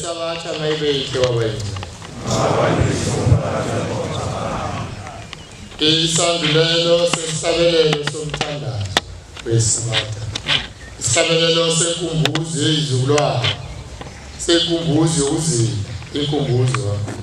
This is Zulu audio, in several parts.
Sabatha mayibe yinhle kwabayingcwele. Isandulelo sesihlabelelo somthandazo weSabatha. Isihlabelelo senkumbuzo yezizukulwane. Senkumbuzo yokuzila, inkumbuzo kaNkulunkulu.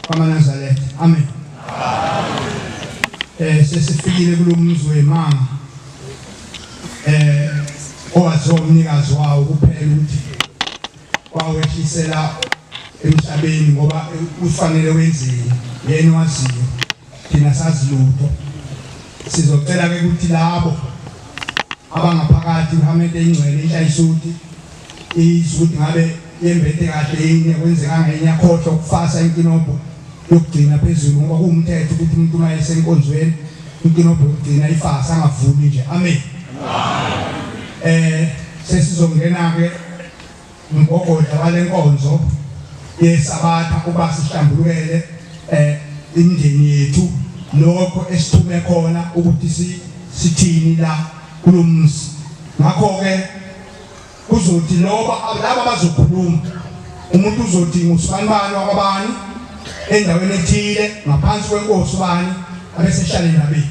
KwamaNazaretha. Amen. Sesifikile kulomzi wemanga. Owaziwa umnikazi wawo kuphela ukuthi wawehlisela emhlabeni ngoba ufanele wenzeni yena waziyo thina sazi lutho. Sizocela ke ukuthi labo abangaphakathi ihamente ingcwele inhlayisuti izwe ukuthi ngabe yembethe kahle yini kwenzekanga yini yakhohlwa ukufasa inkinobho yokugcina phezulu ngoba kuwumthetho ukuthi umuntu uma esenkonzweni inkinobho yokugcina ifasa angavuli nje. Amen. Sesizongena ke umgogodla walenkonzo yeSabatha uba sihlambulukele imindeni yethu lokho esithume khona ukuthi sithini la kulomzi. Ngakho ke kuzothi loba laba bazokhuluma umuntu uzothi ngusibanibani wakwabani endaweni ethile ngaphansi kwenkosi ubani abesehlala endabeni.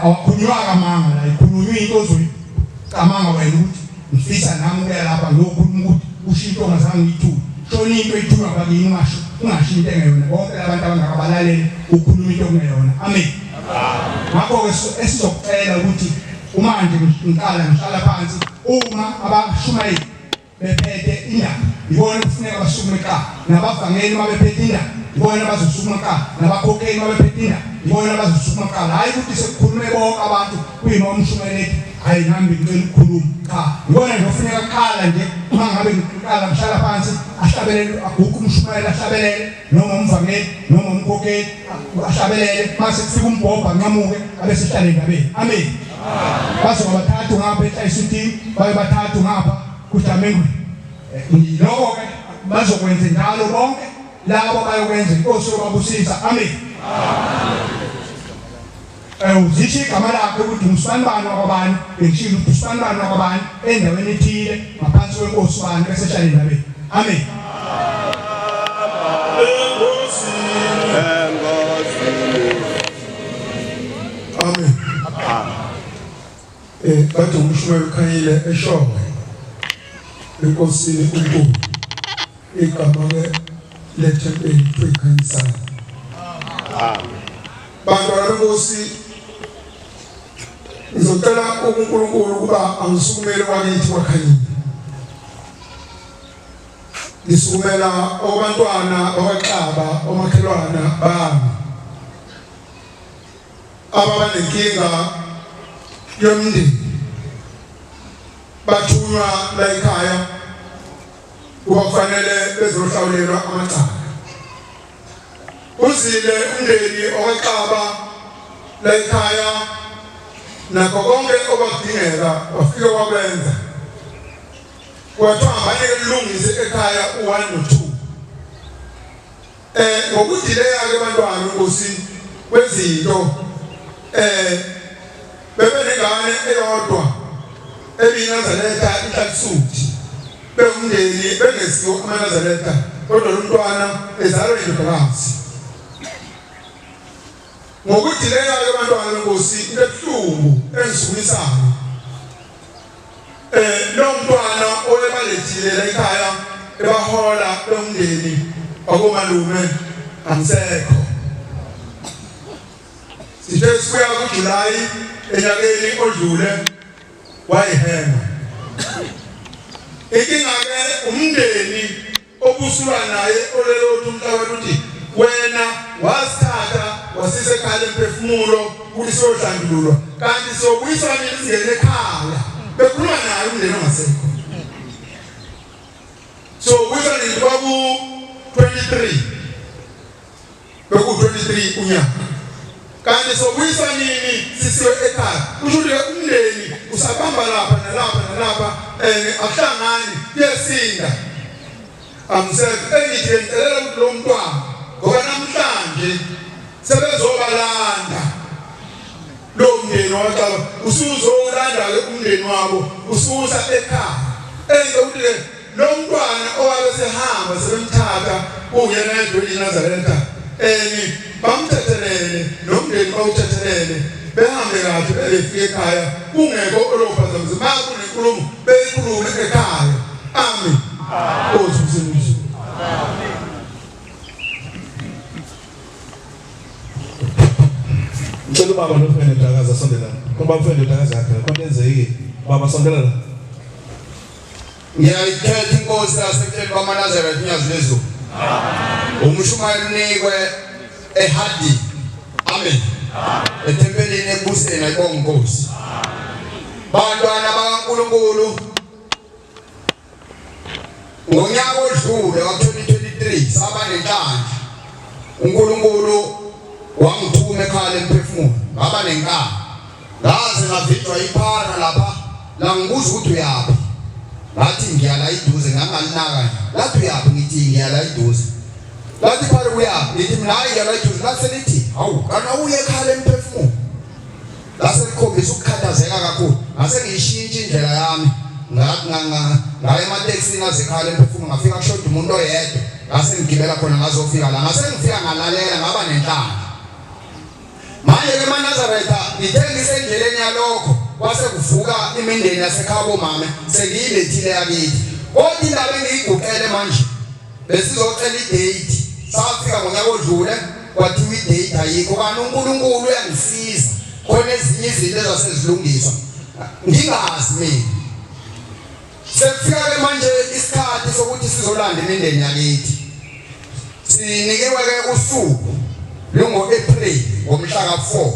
Awakhulunywa amanga la, ikhulunywa into ozoyicamanga wena ukuthi ngifisa nami ukuya lapha ngiyokhuluma ukuthi usho into ongazange uyithule. Shona into oyithunywa bakini ungasho ungasho into engeyona. Bonke labantu abangakabalaleli ukhuluma into okungeyona. Amen. Ngakho-ke esizokucela ukuthi uma nje ngiqala ngihlala phansi uma abashumayeli bephethe indaba ibona kufuneka basukume kuqala, nabavangeli uma bephethe indaba ibona bazosukuma kuqala, nabakhokheli uma bephethe indaba ibona bazosukuma kuqala. Hhayi ukuthi sekukhulume bonke abantu kuyima umshumayeli ethi hhayi nami ngicela ukukhuluma. Cha, ibona nje ofuneka kuqala nje uma ngabe ngiqala ngihlala phansi ahlabelele aguqe umshumayeli ahlabelele noma umvangeli noma umkhokheli ahlabelele, mase kufika umbhobho anqamuke abesehlala endabeni. Amen. Bazoba bathathu ngapha eHlayisutini, babe bathathu ngapha kuDamengweni. Lokho ke bazokwenza njalo bonke labo bayokwenza, inkosi yobabusisa. Amen. Uzisho igama lakhe ukuthi ngusibanibani wakwabani, bengishilo ukuthi usibanibani wakwabani endaweni ethile ngaphansi kwenkosi bani bese ehlala endabeni. Amen. Amen. Bathi umshumayeli ukhanyile eshowe enkosini uNkulu igama ke lethempeli kuthiwa ikhanyisana. Amen. Bantwana benkosi, ngizocela uNkulunkulu ukuba angisukumele kwakithi kwakhanyile. Ngisukumela okubantwana bakwaXaba, omakhelwana bami ababa nenkinga yomndeni, bathunywa la ekhaya kuba kufanele bezohlawulelwa amacala. Uzile umndeni okwaXaba la ekhaya nakho konke okwakudingeka wafike wakwenza, kwathiwa hambani lilungise ekhaya u-1 no-2. Ngokudileya ke bantwana inkosi kwezinto bebe nengane eyodwa ebiyinazaretha ihlalisuthi bewumndeni bengesiwo amaNazaretha. Kodwa lo mntwana ezalwa indodakazi. Ngokudileka-ke bantwana benkosi, into ebuhlungu engisukumisayo lo mntwana owebalethile la ekhaya ebahola lo mndeni wakomalume angisekho. Sithe sibuya kuJulayi enyakeni odlule wayihema. Inkinga-ke umndeni obusulwa naye olelothu umhlaba ukuthi wena wasithatha wasisa ekhaya lemphefumulo ukuthi siyohlandululwa kanti siyobuyiswa nini singene ekhaya bekhuluma naye umndeni ongasekho siyobuyiswa nini kwaku-23 Beku-23 unyaka. Kanti sobuyiswa nini sisiwe ekhaya? Kusho ukuthi umndeni usabamba lapha nalapha nalapha and akuhlangani kuyesinda. Angisekho engithi ngicelela ukuthi lo mntwana ngoba namhlanje sebezobalanda lo mndeni wacaba usuzowulanda-ke umndeni wabo ususa ekhaya enze ukuthi-ke Lo mntwana owabe sehamba sebemthatha kuyena edlula iNazaretha eni bamthethelele nomndeni bawuthethelele behambe kahle bebefika ekhaya kungekho olophazamisa ma kunenkulumo beyikhulume ekhaya. Amen. Nkosi usemizweni. Ngicela ubaba lo ufike nendodakazi asondela. Ubaba ufike nendodakazi yakhe. Khona enzekile. Baba sondela la. Ngiyayikhetha inkosi yaseKleni bamaNazaretha uNyazi lwezulu. Umshumayeli unikwe ehadi. Amen. Ethempelini ekubuseni ayibonga inkosi. Bantwana bakaNkulunkulu ngonyaka odlule wa-2023 saba nenhlanhla uNkulunkulu wangithuma ekhaya lemphefumulo ngaba nenkani ngaze ngavinjwa iphara lapha langibuza ukuthi uyaphi ngathi ngiyala iduze ngangalinaka nje lathi uyaphi ngithi ngiyala iduze lathi phara uyaphi ngithi mina hayi ngiyala iduze lase lithi hawu kana uye ekhaya lemphefumulo lase likhombisa ukukhathazeka kakhulu ngase ngiyishintsha indlela yami ngaya ematekisini azekhala emphefumulo ngafika kushoda umuntu oyedwa ngase ngigibela khona ngazofika la ngase ngifika ngalalela ngaba nenhlanhla manje ke emaNazaretha ngithe ngisendleleni yalokho kwase kuvuka imindeni yasekhabo mame sengiyilethile yakithi kodwa indaba engiyiguqele manje besizocela idate safika ngonyaka odlule kwathiwa idate ayikho kanti uNkulunkulu uyangisiza khona ezinye izinto ezasezilungiswa ngingazi mina sekufika ke manje isikhathi sokuthi sizolanda imindeni yakithi sinikiwe ke usuku lungo-April ngomhla ka-4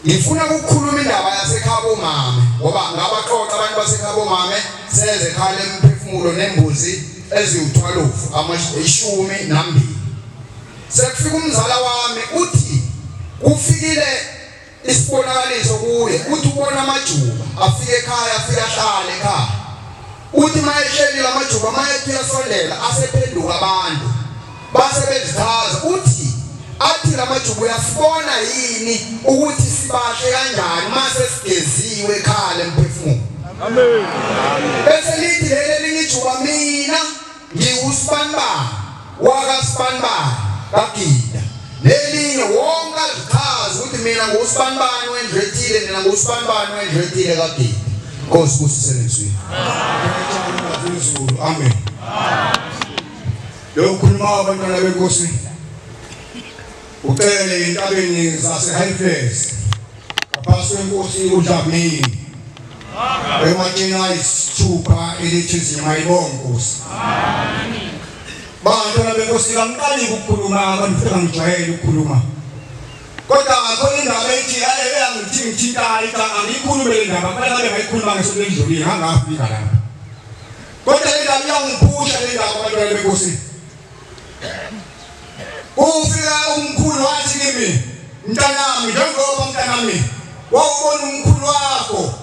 Ngifuna ukukhuluma indaba yasekhabo mame ngoba ngabaxoxa abantu basekhabo mame seze ekhaya lemphefumulo nembuzi eziwu-12 amashumi nambili. Sekufika umzala wami uthi kufikile isibonakaliso kuye uthi ubona amajuba afike ekhaya afike ahlale ekhaya uthi mayehleli lamajuba mayethi uyasondela asephenduka abantu base bezichaza uthi athi lamajuba uyasibona yini ukuthi sibahle kanjani uma sesigeziwe ekhaya lemphefumulo amen bese lithi leli elinye ijuba mina ngiwusibanibani wakasibanibani kagida lelinye wonke azichaze ukuthi mina ngusibanibani wendlu ethile mina ngusibanibani wendlu ethile kagida Nkosi kusisebenzini Amen. Lo khuluma abantwana benkosi ucele entabeni zaseHighfields ngaphansi kwenkosi uDlamini ematsheni ayisithupha elithi zimayibonga nkosi. Bantwana benkosi kangiqali ukukhuluma abantu futhi angijwayele ukukhuluma kodwa khona indaba ethi eyangithi ngithintayo angiyikhulume le ndaba kufanele ngabe ngayikhuluma ngesonto elidlulile ngangafika lapha Kodwa le ndaba iyangiphusha le ndaba bantwana benkosi. Ufika umkhulu wathi kimi, mntanami, njengoba mntanami wawubona umkhulu wakho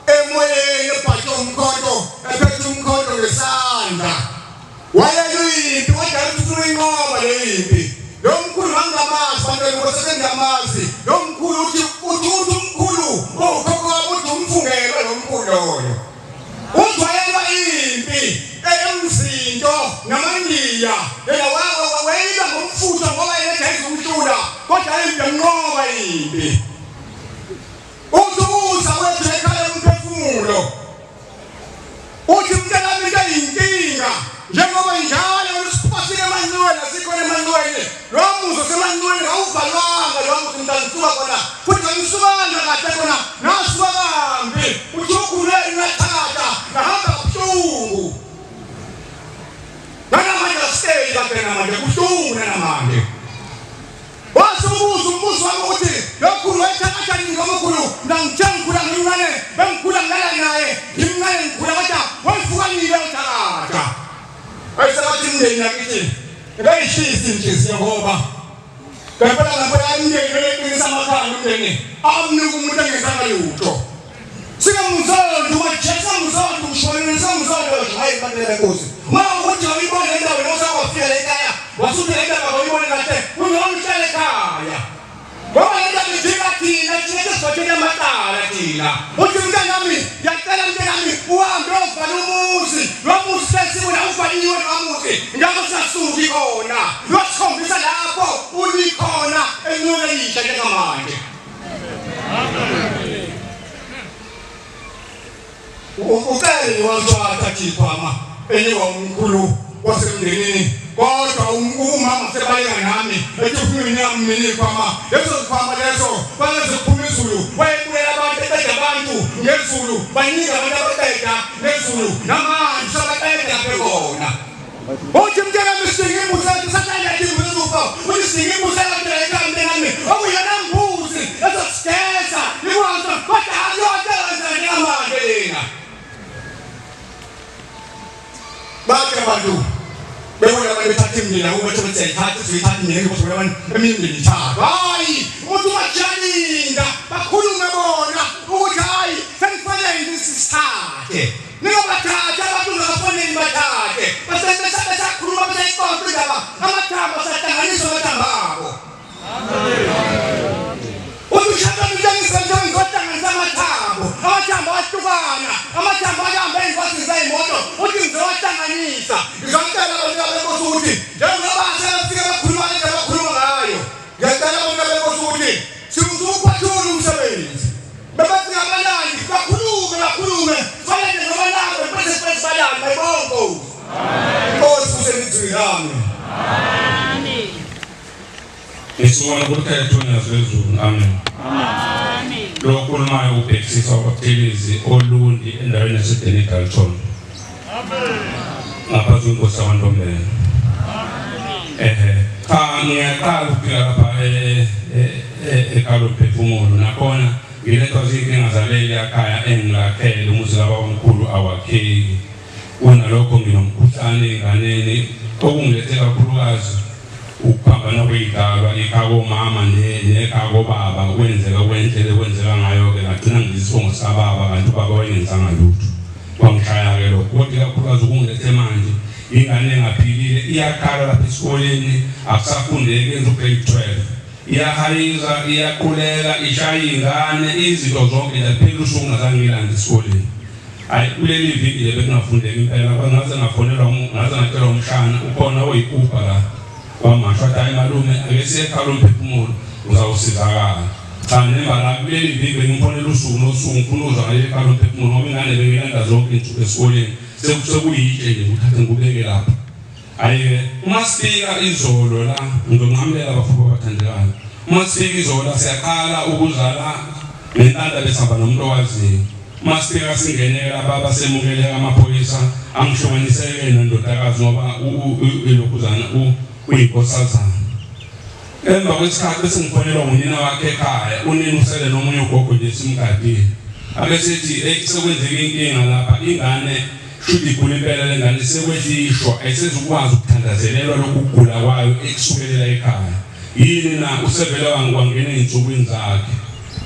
emoyeni ebhace umkhonto ephethe umkhonto ngesandla wayeluyimpi kodwa ufuna uyinqoba le impi lo mkhulu ngangamazi bantwana benkosi sengiyamazi lo mkhulu uthi uthi uthi umkhulu ukhokho wami uthi umfungelwe lo mkhulu loyo Ujwayelwa impi eyomzinto namaNdiya. Lutho ngoba yena ethi ayizukuhlula kodwa impi yamnqoba impi. Uthi uza wethu ekhaya umphefumulo. Uthi mntanami into eyinkinga njengoba njalo lusifasile emanxiweni asikhona emanxiweni lo muzi osemanxiweni kawuvalwanga lo muzi mntana usuka khona futhi kangisukanga kahle khona nasuka kambi uthi ukhulele ngathatha ngahamba kabuhlungu nanamanje asiteki kahle namanje kubuhlungu nanamanje Wase ubuza umbuzo wami ukuthi lokhulu wayethakatha nini ngomkhulu ngangithe ngikhula ngimncane bengikhula ngilala naye ngimncane ngikhula kodwa wayivuka nini leyothakatha ayisebathi imndeni yakithi ngayishisa inhliziyo ngoba ngempela ngempela imndeni beqinisa amakhanda umndeni amnika umuntu engenzanga lutho singamzonda umajesu singamzonda umshonile singamzonda hayi bantu benkosi uma ukuthi awuyibone le ndawo nosawafika le ekhaya wasuthi le ndaba awuyibone kahle kungcono uhlale ekhaya ngoba le ndaba idinga thina thina sesivathele amacala thina uthi mntanami ngiyacela mntanami uhambe uyovala umuzi lo muzi sesibona uvaliwe lo muzi ngakho singasuki khona uyosikhombisa lapho ulikhona enyuke elisha njengamanje Ucele wazwatha ikhwama enikwa umkhulu wasemndenini kodwa umama sebaleka nami ethi ufuna inyama mina ikhwama leso sikhwama leso bangeze kuphuma izulu wayebuyela abantu eqeda abantu ngezulu baningi abantu abaqeda ngezulu namanje sabaqeda laphe kona Uthi mntanami sidinga imbuzi yethu sahlala imbuzi ezufa. Uthi sidinga imbuzi yethu ekhaya mntanami. Okuyona mbuzi ezosigeza. Ikwazi kodwa akuyonto eyenza njengamanje lena. Bathi abantu bebona abantu bethatha imindeni yabo bethe bethi siyayithatha sizoyithatha imindeni ngoba abantu eminye imindeni ithathwa. Hayi umuntu umajalinda bakhulume bona ukuthi hayi sekufanele sisithathe. Ningabathathi abantu ngabafoneni bathathe. Base besakhuluma besayixoxa indaba amathambo asahlanganiswa amathambo abo. Uthi ushaka umtshengisa nje ngizohlanganisa amathambo. Amathambo ahlukana, amathambo ahamba ey'ngozini zey'moto. Uthi ngizowahlanganisa. Ngizocela abantu abenkosi ukuthi njengoba sebefike bakhuluma le ndaba abakhuluma ngayo. Ngiyacela abantu abenkosi ukuthi siwuphathule umsebenzi. Bebathi abalandi bakhulume bakhulume balande nobalabo bese bese balandi bayibonga Nkosi. Nkosi uselizwi lami. Amen. Ngisubona ukuthi ethunya zezulu. Amen. Amen. Lo okhulumayo ubhekisisa uButhelezi oLundi endaweni yaseDenny Dalton. Amen. Ngaphansi kwenkosi yaKwaNtombela. Ehe. Cha ngiyaqala ukufika lapha ekhaya lomphefumulo nakhona ngilethwa zinkinga zaleli yakhaya engilakhele umuzi kababamkhulu awakheki. Kunalokho nginomkhuhlane enganeni okungilethe kakhulukazi ukuphambana kwey'dalwa ekhaya komama nekhaya kobaba kwenzeka kwendlela ekwenzeka ngayo-ke ngagcina ngiyisibongo sikababa kanti ubaba wayengenzanga lutho kwangishaya-ke lokho kodwa ikakhulukazi okungilethe manje ingane engaphilile iyakhala lapha esikoleni akusafundeki yenza ugrade 12 iyahayiza iyaquleka ishaya iy'ngane izinto zonke nje kuphela usuku ngazange ngilande esikoleni Hayi kuleli viki nje bekungafundeki impela kwa ngaze ngafonelwa ngaze ngatshelwa umshana ukhona oyikuba la kwamasho athi hayi malume ake siye ekhaya lomphefumulo uzawusizakala cha nembala kuleli viki bengimfonela usuku nosuku ngifuna ukuzwa ngaleli khaya lomphefumulo ngoba ingane bengilanda zonke insuku esikoleni sekuyitshe nje ngikuthathe ngikubeke lapha Hhayi-ke uma sifika izolo la ngizonqamulela abafowethu abathandekayo. Uma sifika izolo siyaqala ukuzala ngenhlanhla besihamba nomuntu owaziyo. Uma sifika singenela baba semukeleka amaphoyisa angihlukaniseke nendodakazi ngoba ilokhuzana uyinkosazana. Emva kwesikhathi bese ngifonelwa ngunina wakhe ekhaya, unina usele nomunye ugogo nje simgadile. Abesethi eyi sekwenzeka inkinga lapha ingane shuthi igula impela le ngane sekwehlishwa ayisezukwazi ukuthandazelelwa lokhu kugula kwayo ekusukelela ekhaya. Yini na usevele wangena ey'nsukwini zakhe.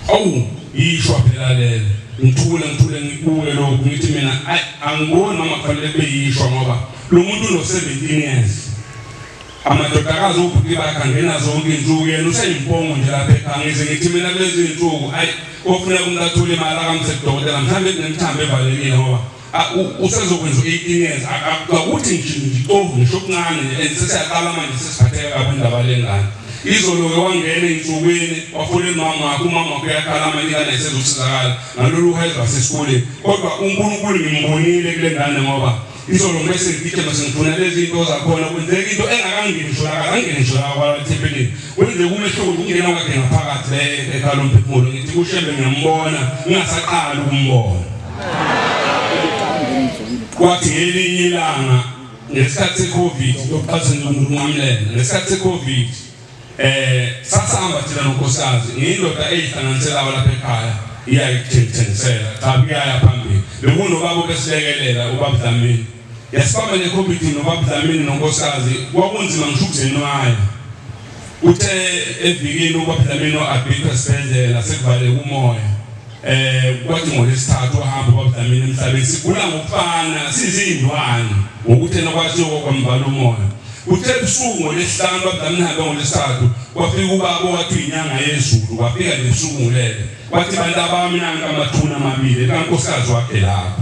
Awu yishwa phela lelo. Ngithule ngithule ngikubuke lokhu ngithi mina ayi angiboni mama kufanele kube yishwa ngoba lo muntu uno-17 years. Amadodakazi obhuti bakhe angena zonke iy'nsuku yena useyimpongo nje lapha ekhaya ngize ngithi mina kulezi iy'nsuku ayi kofuneka umuntu athole imali akamse kudokotela mhlawumbe kunemithambo evalekile ngoba Usezokwenza u-18 years akuthi ngisho ngixovu ngisho okuncane and sesiyaqala manje sesiphatheka kabi indaba lengane. Izolo-ke wangena ey'nsukwini wafonela umama wakhe, umama wakhe uyakhala manje ingane ayisezosizakala ngalolu hwezi lwasesikoleni. Kodwa uNkulunkulu ngimbonile kule ngane ngoba izolo ngibe sengigijima sengifuna lezi zinto zakhona kwenzeka into engakangeni ngisho la akangeni ngisho la kwathempelini kwenzeka umehluko ukungena kwakhe ngaphakathi le ekhaya lomphefumulo ngithi kushembe ngiyambona ngingasaqali ukumbona kwathi ngelinye ilanga ngesikhathi se-covid yokuqalisa nje ukunqamulela ngesikhathi se-covid eh sasihamba thina nonkosikazi ngiyindoda eyihlanganiselayo lapha ekhaya iyayithengisela cha kuyaya phambili bekunobaba obesilekelela ubaba Dlamini yasibamba ne-covid nobaba Dlamini nonkosikazi kwakunzima ngisho ukuzenwaya uthe evikini ubaba Dlamini wa-admit esibhedlela sekuvaleka umoya eh kwathi ngolesithathu wahamba ubaba Dlamini emhlabeni sigula ngokufana sizindwane ngokuthi yena kwathiwa kwambala umoya Kuthe ebusuku ngolwesihlanu baba Dlamini hambe ngolwesithathu kwafika ubaba owathi uyinyanga yezulu kwafika nje ebusuku ngilele wathi bantu abami nanka amathuna amabili ekankosikazi wakhe lapho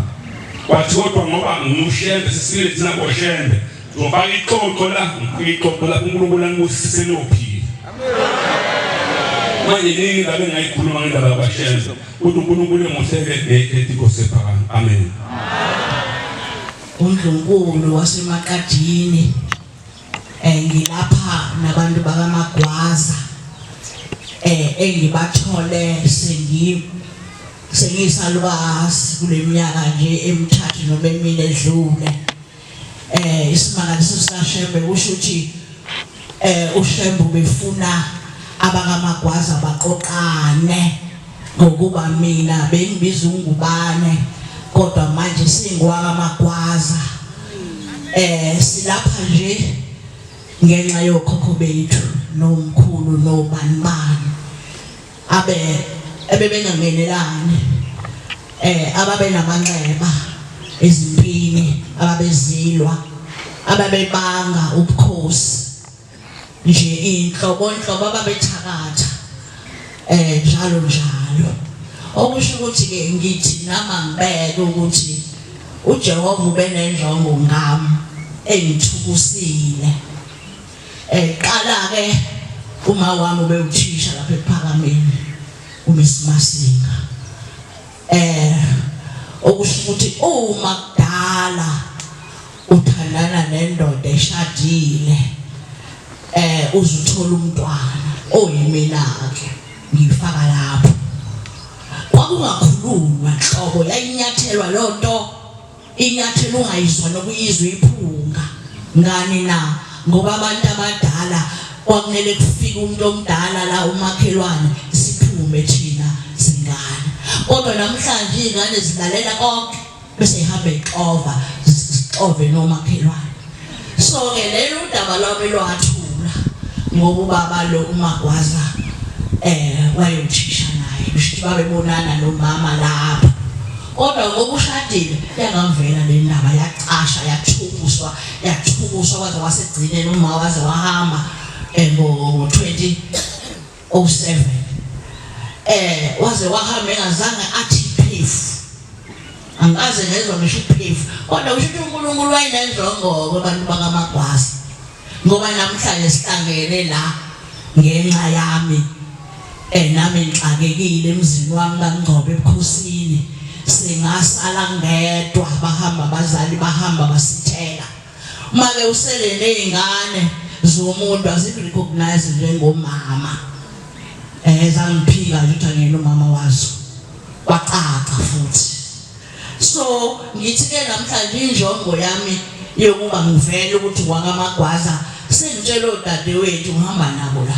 wathi kodwa ngoba ngiwushembe sisile thina boshembe ngizofaka ixoxo la ngifaka ixoxo lapho uNkulunkulu angibusise nophila manje nini indaba engayikhuluma ngendaba yakwaShembe ukuthi uNkulunkulu emuhleke ngekhetha inkosi ephakame amen uNdlunkulu waseMaqadini eh ngilapha nabantu bakaMagwaza eh engibathole sengi sengisalukazi kuleminyaka nje emithathu noma emine edlule eh isimangaliso sikaShembe kusho ukuthi eh uShembe ubefuna abakaMagwaza baqoqane ngokuba mina bengibiza ungubane kodwa manje singwakaMagwaza eh silapha nje ngenxa yokhokho bethu nomkhulu nobani bani abe ebebengangenelani eh ababe namanxeba ezimpini ababezilwa ababebanga ubukhosi nje inhlobonhlobo ababethakatha eh njalo njalo okusho ukuthi ke ngithi nama ngibeke ukuthi uJehova ubenenjongo ngami engithukusile eh qala ke uma wami ubewuthisha lapha ekuphakameni uMiss Masinga eh okusho ukuthi uma kudala uthandana nendoda eshadile eh uzuthola umntwana oyimina ke ngifaka lapho kwakungakhulunywa nhlobo yayinyathelwa lonto inyathelo ungayizwa nokuyizwa iphunga ngani na ngoba abantu abadala kwakumele kufike umuntu omdala la umakhelwane siphume thina zingane kodwa namhlanje izingane zilalela konke bese ihamba ixova zixove nomakhelwane so ke lelo udaba lwami lwathula ngoba ubaba lo umagwaza eh wayewuthisha naye kusho ukuthi babebonana nomama lapho kodwa ngoba ushadile yangamvela le ndaba yacasha yathukuswa yathukuswa kwaze wasegcineni uma waze wahamba eh, ngo-2007 eh waze wahamba engazange athi phefu angikaze ngezwa ngisho uphefu kodwa kusho ukuthi uNkulunkulu wayenenjongo kwabantu bakaMagwaza ngoba namhlanje sihlangene la ngenxa yami eh nami ngixakekile emzini wami kaNgcobo ebukhosini singasala ngedwa bahamba abazali bahamba basithela uma ke usele nezingane zomuntu azikurecognize njengomama eh zangiphika nje ukuthi angiyena umama wazo kwacaca futhi so ngithi ke namhlanje injongo yami yokuba ngivele ukuthi ngwakamagwaza sengitshela odadewethu ngihamba nabo la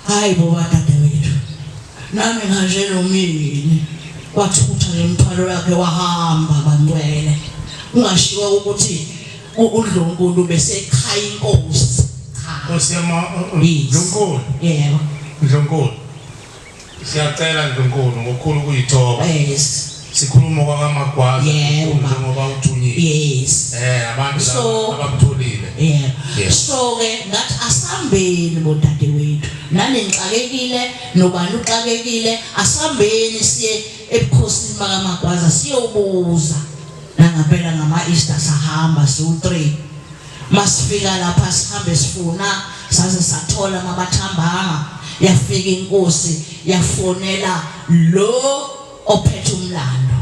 hayi bo badadewethu nami nganje nomini wathutha nemithwalo yakhe wahamba bangcwele ungashiwo ukuthi uDlunkulu besekhaya inkosi cha Nkosi yama Ndlunkulu yebo Ndlunkulu Siyacela Ndlunkulu ngokukhulu ukuyithoba. Yes. Sikhuluma kwakaMagwaza Yebo. njengoba uthunyiwe. Yes. Eh abantu So- laba abakutholile. Yeah. Yes. So ke ngathi asambeni bodadewethu. Nani ngixakekile nobani uxakekile asambeni siye ebukhosini bakaMagwaza siyobuza. Nangempela ngama-Easter sahamba siwu-3. Masifika lapha sihambe sifuna saze sathola mabathambanga yafika inkosi yafonela lo ophethe umlando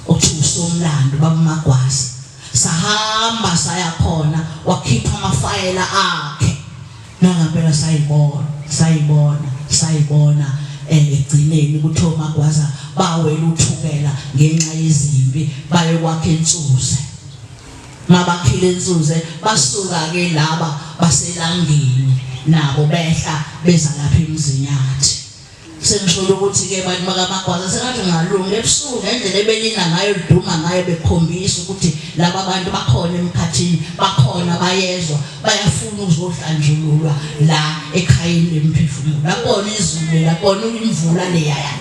okuthiwa usomlando babamagwaza sahamba saya khona wakhipha amafayela akhe nangempela sayibona sayibona sayibona eh, ekugcineni ukuthi omagwaza bawela uthukela ngenxa yezimpi bayokwakha insuze mabakhile insuze basuka ke laba baselangeni nabo behla beza lapha emzinyathi Sengisholo ukuthi-ke bantu bakaMagwaza sengathi ngalunga ebusuku ngendlela ebelina ngayo liduma ngayo bekhombisa ukuthi laba bantu bakhona emkhathini bakhona bayezwa bayafuna ukuzohlanjululwa la ekhayeni lemphefumulo lakona izulu lakona imvula leyaya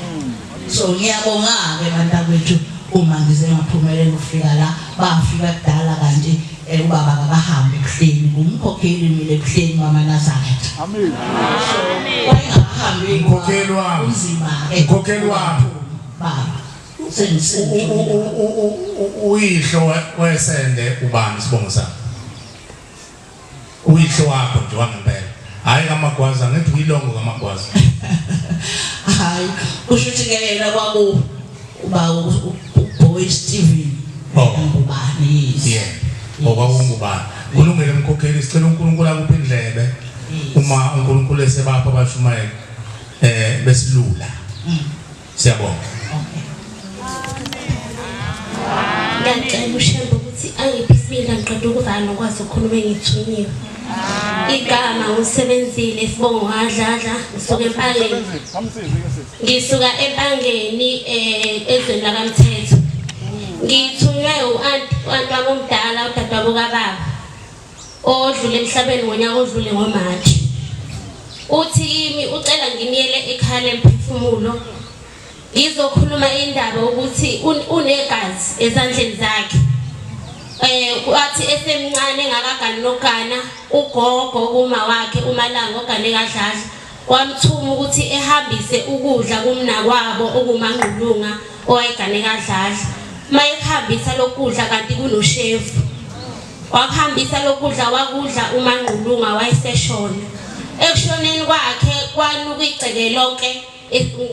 so ngiyabonga-ke bantakwethu uma ngize ngaphumelela ukufika la bafika kudala kanti Eh, ubaba akahambe ebuhleni ngumkhokheli mina ebuhleni wamaNazaretha Amen. So wayengahambi Mkhokheli wami. kunzima ke Mkhokheli wami. baba sengisendile Uyihlo wesende ubani sibongo sakhe? Uyihlo wakho nje wangempela. Hayi kaMagwaza ngithi uyilongo kaMagwaza. Hayi kusho ukuthi ke yena kwaku uba uBoy Steven. Oh. Ngubani yes. Yeah. Okwakungubani. Kulungile mkhokheli sicela uNkulunkulu akuphe indlebe uma uNkulunkulu esebapha abashumayeli eh besilula. Siyabonga. Okay. Ngiyacela uShembe ukuthi angiphe isibindi ngiqeda ukuvala nokwazi ukukhuluma engithunyiwe. Igama ngusebenzile isibongo ngadladla ngisuka eMpangeni. Ngisuka eMpangeni eh ezweni lakaMthetho. Ngithunywe u-anti u-anti wami omdala udadewabo kababa odlule emhlabeni ngonyaka odlule ngoMarch. Uthi kimi ucela ngimyele ekhaya lemphefumulo ngizokhuluma indaba ukuthi unegazi ezandleni zakhe. Eh wathi esemncane engakagani nokugana ugogo kuma wakhe uMalanga ogane kaDladla wamthuma ukuthi ehambise ukudla kumnakwabo okuMangqulunga owayegane kaDladla. Mayekuhambisa lokudla kanti kunoshevu. Wakuhambisa lokudla wakudla uMangqulunga wayeseshona. Ekushoneni kwakhe kwanuka igceke lonke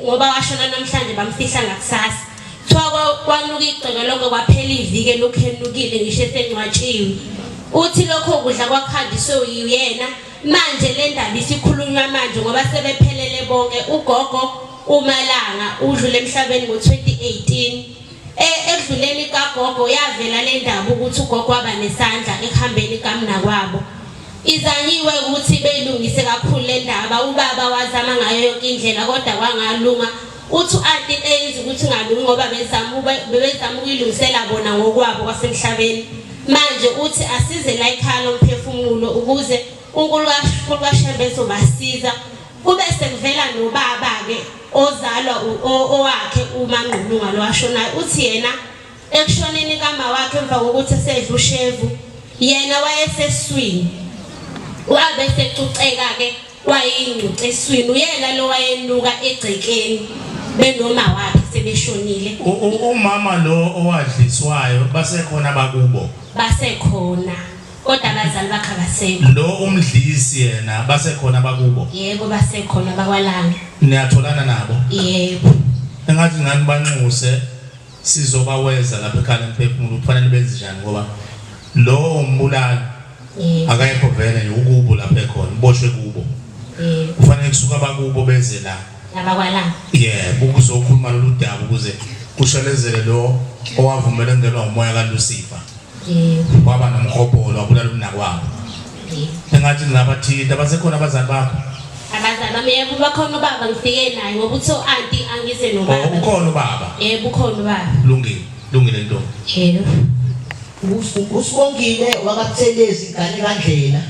ngoba washona namhlanje bamfihla ngakusasa. Kuthiwa kwanuka igceke lonke kwaphela iviki elokhu enukile ngisho esengcwatshiwe. Uthi lokho kudla kwakhandiswe uyena manje le ndaba isikhulunywa manje ngoba sebephelele bonke ugogo uMalanga udlule emhlabeni ngo-2018. E, ekudluleni kagogo yavela le ndaba ukuthi ugogo waba nesandla ekuhambeni kamnakwabo. Izanyiwe ukuthi beyilungise kakhulu le ndaba, ubaba wazama ngayo yonke indlela kodwa kwangalunga. Uthi u-anti into eyenza ukuthi ingalungi ngoba bezama bebezama ukuyilungisela bona ngokwabo kwasemhlabeni. Manje uthi asize la ekhaya lomphefumulo ukuze uNkulunkulu kaShembe ezobasiza. Kube sekuvela nobaba-ke ozalwa owakhe uMangqulunga lo ashonayo uthi yena ekushoneni kama wakhe emva kokuthi esedla ushevu yena wayeseswini wabe secuceka-ke wayeyingcuce eswini uyena lo wayenuka egcekeni benoma wakhe sebeshonile Umama lo owadliswayo basekhona bakubo basekhona Kodwa abazali bakhe abasekho. Lo umdlisi yena basekhona bakubo? Yebo basekhona bakwalanga. Niyatholana nabo? Yebo. Engathi ngani banxuse sizobaweza lapha ekhaya lemphefumulo kufanele benze njani ngoba lo umbulali Yebo. akekho vele nje ukubo lapha ekhona uboshwe kubo. Yebo. Kufanele kusuka abakubo beze la. Nabakwalanga. Yebo ukuzokhuluma lolu daba ukuze kushelezele lo owavumela engenwa umoya kaLucifer. Yebo. Waba nomhobholo wabulala umnakwabo. Yebo. Engathi ngingabathinta basekhona abazali bakho. Abazali bami yebo bakhona ubaba ngifike naye ngoba uthe u-anti angize nobaba. Oh ukhona ubaba. Yebo ukhona ubaba. Lungile, lungile ntombi. Yebo. USibongile wakaButhelezi ingane kaNdlela.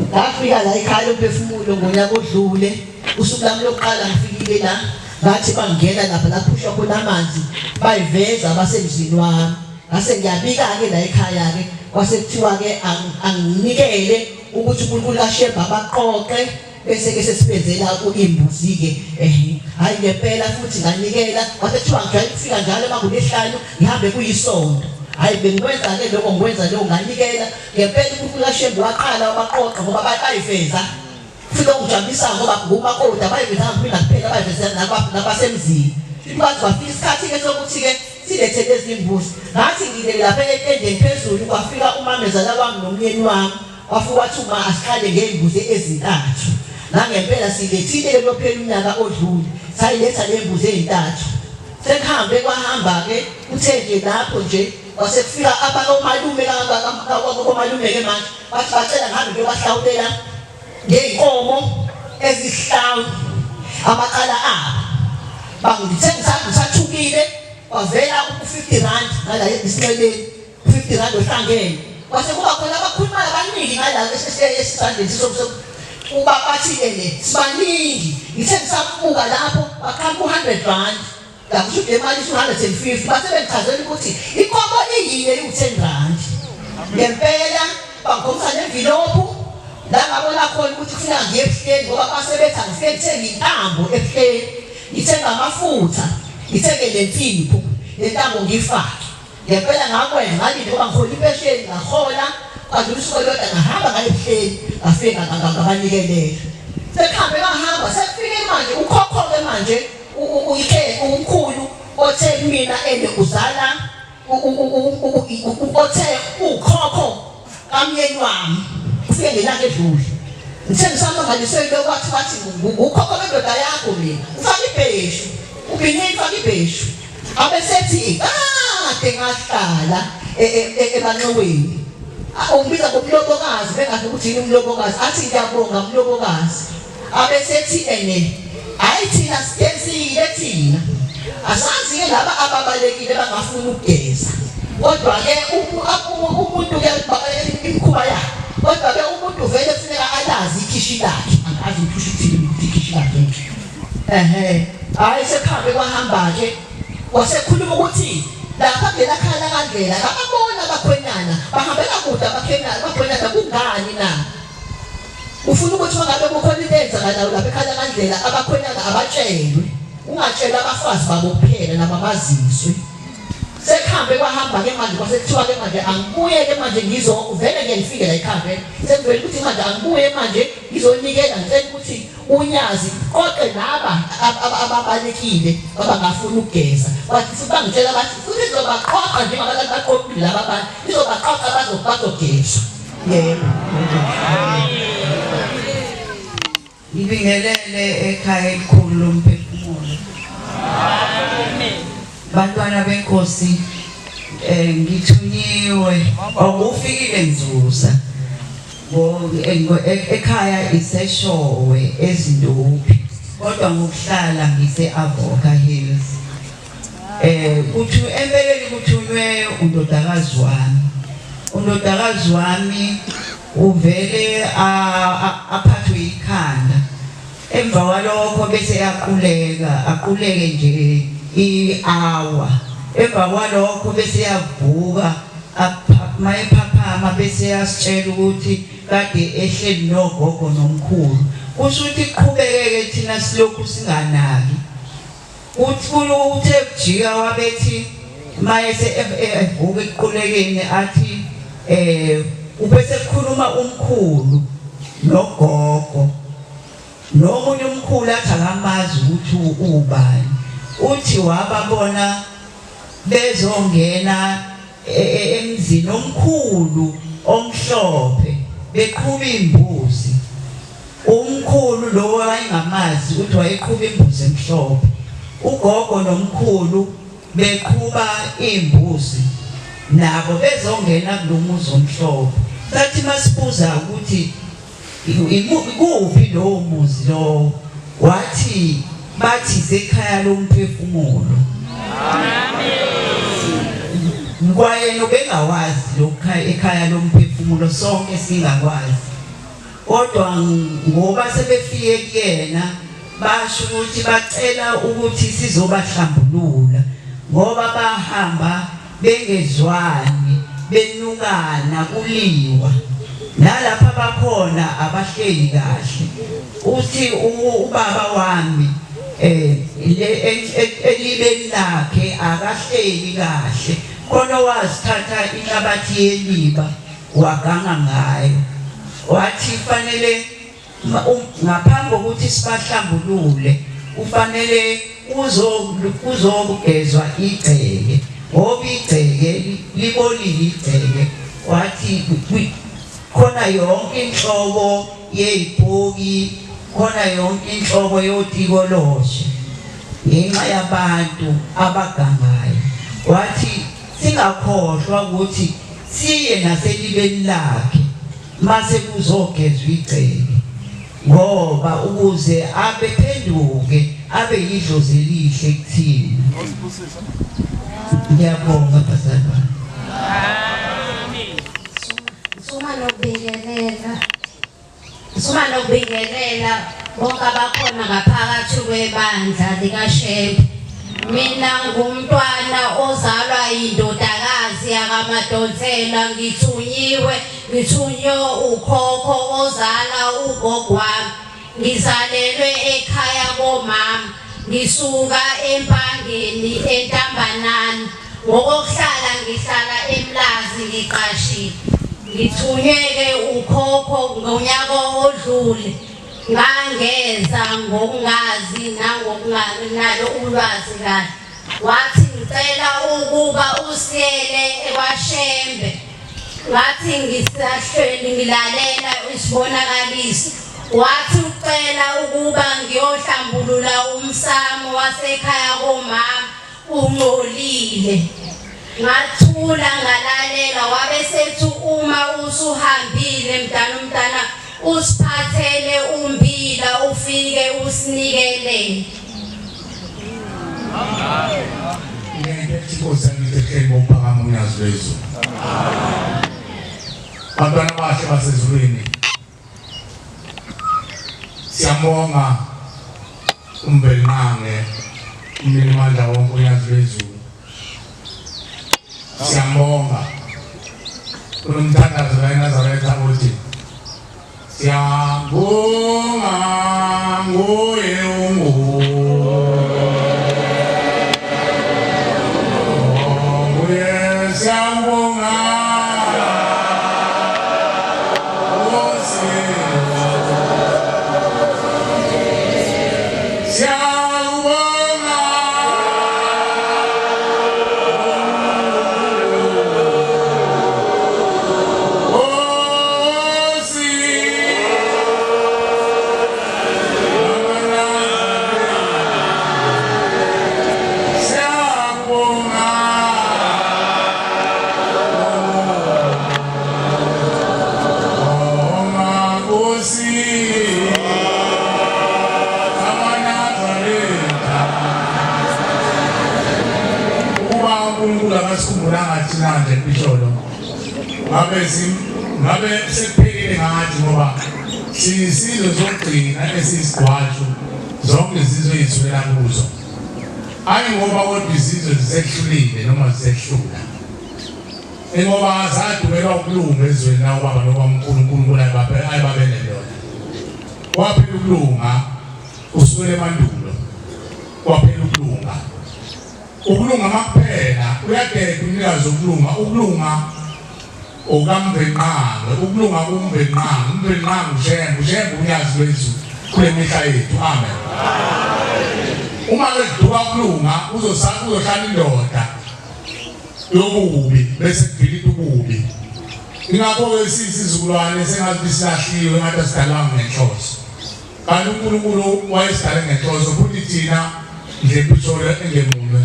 Ngafika la ekhaya lomphefumulo ngonyaka odlule. Usuku lami lokuqala ngifikile la ngathi bangena lapha laphushwa khona amanzi bayiveza abasemzini wami. Ngase ngiyabika-ke la ekhaya-ke kwase kuthiwa-ke anginikele ukuthi uNkulunkulu kaShembe abaqoqe bese ke sesibenzela imbuzi-ke ehe hhayi ngempela futhi nganikela kwase kuthiwa ngijwayele ukufika njalo uma kulesihlanu ngihambe kuyisonto. Hhayi bengikwenza-ke lokho ngikwenza lokho nganikela ngempela uNkulunkulu kaShembe waqala wabaqoqa ngoba bayifeza. Futhi okungijabulisa ngoba ngumakoti abayivezanga kumina kuphela abayivezela nabasemzini. Kwaze kwafika isikhathi-ke sokuthi-ke silethe lezi mbuzi. Ngathi ngilele lapha etendeni phezulu kwafika umamezala wami nomyeni wami. Wafika wathi uma asiqale ngey'mbuzi ezintathu. Nangempela silethile-ke kuyophela unyaka odlule. Sayiletha le mbuzi ey'ntathu. Sekuhambe kwahamba-ke kuthe nje lapho nje kwase kufika abakomalume komalume-ke manje bathi bacela ngihambe ngiyobahlawulela ngey'nkomo ezihlanu amacala abo. Bangithe ngisathukile kwavela u-50 rand ngala esinxeleni. 50 rand ohlangene kwase kuba khona abakhulumayo abaningi ngala esisandleni uba bathi-ke le sibaningi ngithe ngisabuka lapho baqhamuka u-100 rand ngakusho ukuthi le mali isu-150 base bengichazela ukuthi inkomo iyinye iwu-10 rand ngempela bangikhombisa nemvilophu la ngabona khona ukuthi kufuneka ngiye ebuhleni ngoba base bethi angifike ngithenge intambo ebuhleni ngithenge amafutha ngithenge nensipho le ntambo ngiyifake Ngempela ngakwenza ngalinda ngoba ngihola impesheni ngahola kwadlula usuku olulodwa ngahamba ngaye ebuhleni ngafika ngabanikelela. Sekuhambe ngahamba sekufike manje ukhokho-ke manje uyikhe umkhulu othe kumina ene uzala othe ukhokho kamyeni wami ufike ngelanga edlule. Ngithe ngisamangaliswe yilokhu wathi wathi ngukhokho wendoda yakho mina ufake ibheshu ubhinile ufake ibheshu. Abesethi kade ngahlala e, e, e, emanxiweni. Ungibiza ngomlobokazi bengazi ukuthi yini umlobokazi. Athi ngiyabonga mlobokazi. Abesethi ene hayi thina sigezile thina. Asazi ke laba ababalekile bangafuni ukugeza. Kodwa ke umuntu ke imikhuba yakhe. Kodwa ke umuntu vele kufuneka alazi ikhishi lakhe. Angazi ukuthi usho ukuthini ukuthi ikhishi lakhe. Ehhe, hhayi sekuhambe kwahamba-ke wasekhuluma ukuthi lapha kulela khaya lakaNdlela kababona abakhwenyana bahambela kude abakhwenyana abakhwenyana kungani na ufuna ukuthi uma ngabe kukhona into eyenzakalayo lapha ekhaya lakaNdlela abakhwenyana abatshelwe ungatshelwa abafazi babo kuphela nabo abaziswe sekuhambe kwahamba ke manje kwase kuthiwa ke manje angibuye ke manje ngizo vele ngeke ngifike la ekhaya vele sekuvele ukuthi manje angibuye manje ngizonikela ngicela ukuthi UNyazi qoqe laba ababalekile abangafuni ukugeza wathi futhi bangitshela bathi futhi izobaqoqa njengoba abantu baqoqile laba bantu izobaqoqa bazogezwa yebo Ngibingelele ekhaya elikhulu lomphefumulo. Amen. Bantwana benkosi eh ngithunyiwe okufikile nzuza. Ekhaya iseShowe eZindophi kodwa ngokuhlala ngise-Avoca Hills. Eh kuthi empeleni kuthunywe undodakazi wami. Undodakazi wami uvele aphathwe ikhanda. Emva kwalokho bese yaquleka, aquleke nje i-hour. Emva kwalokho bese yavuka mayephaphama bese yasitshela ukuthi kade ehleli nogogo nomkhulu. Kusho ukuthi kuqhubekeke thina silokhu singanaki. Uthi uthe kujika wabethi mayese evuka ekuqulekeni athi eh ubese kukhuluma umkhulu nogogo nomunye umkhulu athi akamazi ukuthi ubani uthi wababona bezongena e, e, emzini omkhulu omhlophe beqhuba imbuzi umkhulu lo wayengamazi ukuthi wayeqhuba imbuzi emhlophe ugogo nomkhulu beqhuba imbuzi nabo bezongena kulomuzi omhlophe sathi masibuza ukuthi Ikuphi lowo muzi lowo? Wathi bathi sekhaya lomphefumulo. Amen. Kwayena ubengawazi lokho ekhaya lomphefumulo sonke singakwazi. Kodwa ngoba sebefike kuyena basho ukuthi bacela ukuthi sizobahlambulula ngoba bahamba bengezwani benukana kuliwa nalapha bakhona abahleli kahle uthi ubaba wami eh elibeni lakhe akahleli kahle. Khona owazithatha inhlabathi yeliba waganga ngayo. Wathi fanele ngaphambi kokuthi sibahlambulule kufanele kuzogezwa igceke ngoba igceke libolile igceke. Wathi khona yonke inhlobo yezipoki, khona yonke inhlobo yotikoloshe ngenxa yabantu abagangayo. Wathi singakhohlwa ukuthi siye naselibeni lakhe mase kuzogezwa igceke ngoba ukuze abephenduke abe yidlozi elihle kuthina. Ngiyabonga bazalwane. Suma nokubingelela. Suma nokubingelela bonke abakhona ngaphakathi kwebandla likaShembe. Mina ngumntwana ozalwa yindodakazi yakaMadonsela ngithunyiwe ngithunywe ukhokho ozala ugogo wami. Ngizalelwe ekhaya komama ngisuka eMpangeni eNtambanani. Ngokokuhlala ngihlala eMlazi ngiqashile. Ngithunywe-ke ukhokho ngonyaka odlule ngangeza ngokungazi nangokunganalo ulwazi kahle. Wathi ngicela ukuba usiyele kwaShembe. Ngathi ngisahleli ngilalela isibonakaliso. Wathi ucela ukuba ngiyohlambulula umsamo wasekhaya komama ungcolile. Ngathula ngalalela wabe sethi uma usuhambile mntana umntana usiphathele umbila ufike usinikelele. Inkosi yangithi ehleli ngokuphakama unyazi lwezulu. Bantwana abahle basezulwini. Siyambonga uMvelinqange umninimandla wonke unyazi lwezulu. Siyambonga. Kunomthandazo la eNazaretha uthi Siyabonga nguye ungu Nguye siyabonga Nkosi Siyabonga uNkulunkulu akasikhumbulanga thina nje Bisholo ngabe ngabe sekuphelile ngathi ngoba siyisizwe sokugcina esiyisigwatshu zonke izizwe ezithulela kuzo ayi ngoba kodwa izizwe zisehlulile noma zisehlula ingoba zadukelwa ukulunga ezweni la ubaba nobamkhulu uNkulunkulu ayibaphe ayibabele lona kwaphela ukulunga kusukela emandulo kwaphela ukulunga Ukulunga makuphela uyadeda umnikazi wokulunga ukulunga okamvenqange ukulunga kumvenqange umvenqange uShembe uShembe unyazi lwezulu kule mihla yethu amen uma ke kuduka ukulunga uzohlala indoda yobubi bese kubhilita ububi ingakho-ke siyisizukulwane sengathi silahliwe ngathi asidalwanga ngenhloso Kanti uNkulunkulu wayesidale ngenhloso futhi thina nje Pretoria engemunwe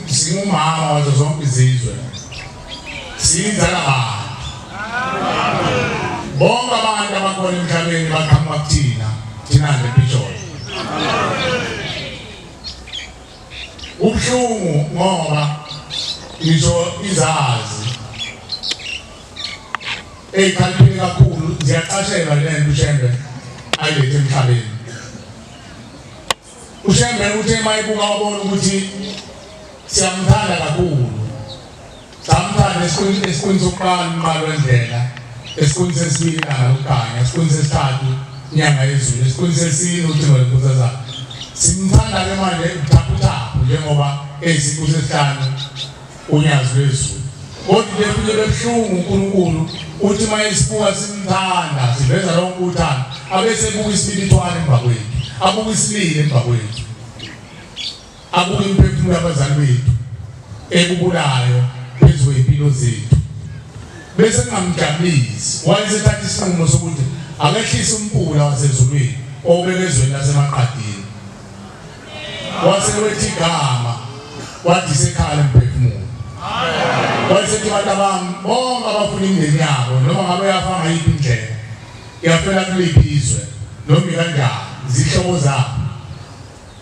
singumama wazo zonke izizwe siyinzala bantu bonke abantu abakhona emhlabeni baqhamuka kuthina thina nje Pretoria ubuhlungu ngoba ngisho izazi Eyikhaliphile kakhulu ziyaqashelwa le nto uShembe ayilethe emhlabeni. UShembe uthe uma ebuka wabona ukuthi siyamthanda kakhulu. Samthanda esikhundleni esikhundleni sokuqala umqalo wendlela, esikhundleni sesibili ilanga lokukhanya, esikhundleni sesithathu inyanga yezulu, esikhundleni sesine ucingo lwenkosazana. Simthanda ke manje ubuthaphuthaphu njengoba eyisiqu sesihlanu unyazi lwezulu. Kodwa into efike bebuhlungu uNkulunkulu uthi uma esibuka simthanda siveza lonke uthando abese ebuka isibibithwane emva kwethu abuka isililo emva kwethu abuka imiphefumulo yabazali bethu ekubulayo phezu kwey'mpilo zethu bese kungamjabulisi wayesethatha isinqumo sokuthi akehlise umpula wasezulwini obeke ezweni lasemaqadini wase wethi igama wathi isekhala emphefumulo wayesethi bantu abami bonke abafuna imindeni yabo noma ngabe yafa ngayiphi indlela yafela kuliphi izwe noma ikanjani izihlobo zabo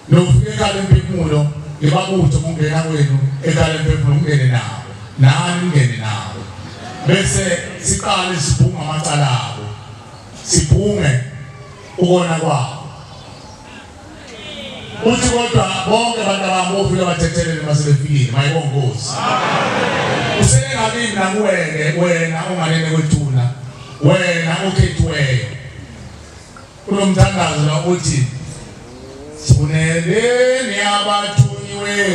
nofika ekhaya lemphefumulo ngibabuthe ukungena kwenu ekhaya lemphefumulo ngingene nabo nani ngingene nabo bese siqale sibhunge amacala abo sibhunge ukona kwabo uthi kodwa bonke abantu abami bofika bathethelele uma sebefikile mayibonge inkosi usele ngakimi nakuwene wena ongalele kwethuna wena okhethiweyo Kunomthandazo la uthi Sifuneleni abathunyiweyo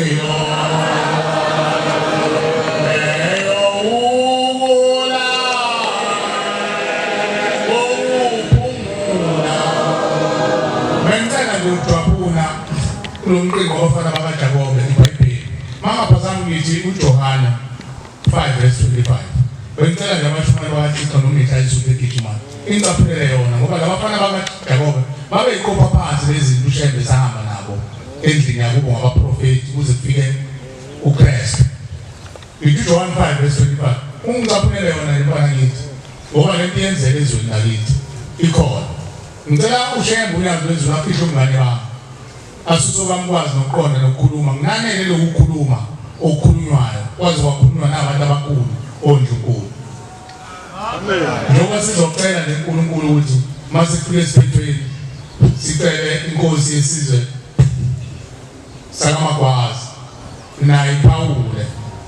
leyo ukula ukuphumula. Bengicela nje ukujwaphuna kulo mqingo wabafana bakaJakobe iBhayibheli. Mangaphazami ngithi uJohana 5 verse 25. Bengicela nje abashumayeli bakaThixo noma inhla izulu egijimayo. Ingicaphulele yona ngoba labafana bakaJakobe babeyiqopha phansi lezinto uShembe sahamba nabo endlini yakubo ngabaprofeti kuze kufike uKristu. Ngithi uJohn 5 verse 25. Ungicaphulele yona le mfana ngithi ngoba lento iyenzeka ezweni lakithi ikhona. Ngicela uShembe uNyazi lwezulu afihle umngane wami. Asuso kamkwazi nokuqonda nokukhuluma nginanele lokukhuluma okukhulunywayo kwaze kwakhulunywa nabantu abakhulu ondlunkulu. Amen. Njengoba sizocela nje uNkulunkulu ukuthi mase kufike esiphethweni sicele inkosi yesizwe sakaMagwaza naye iphawule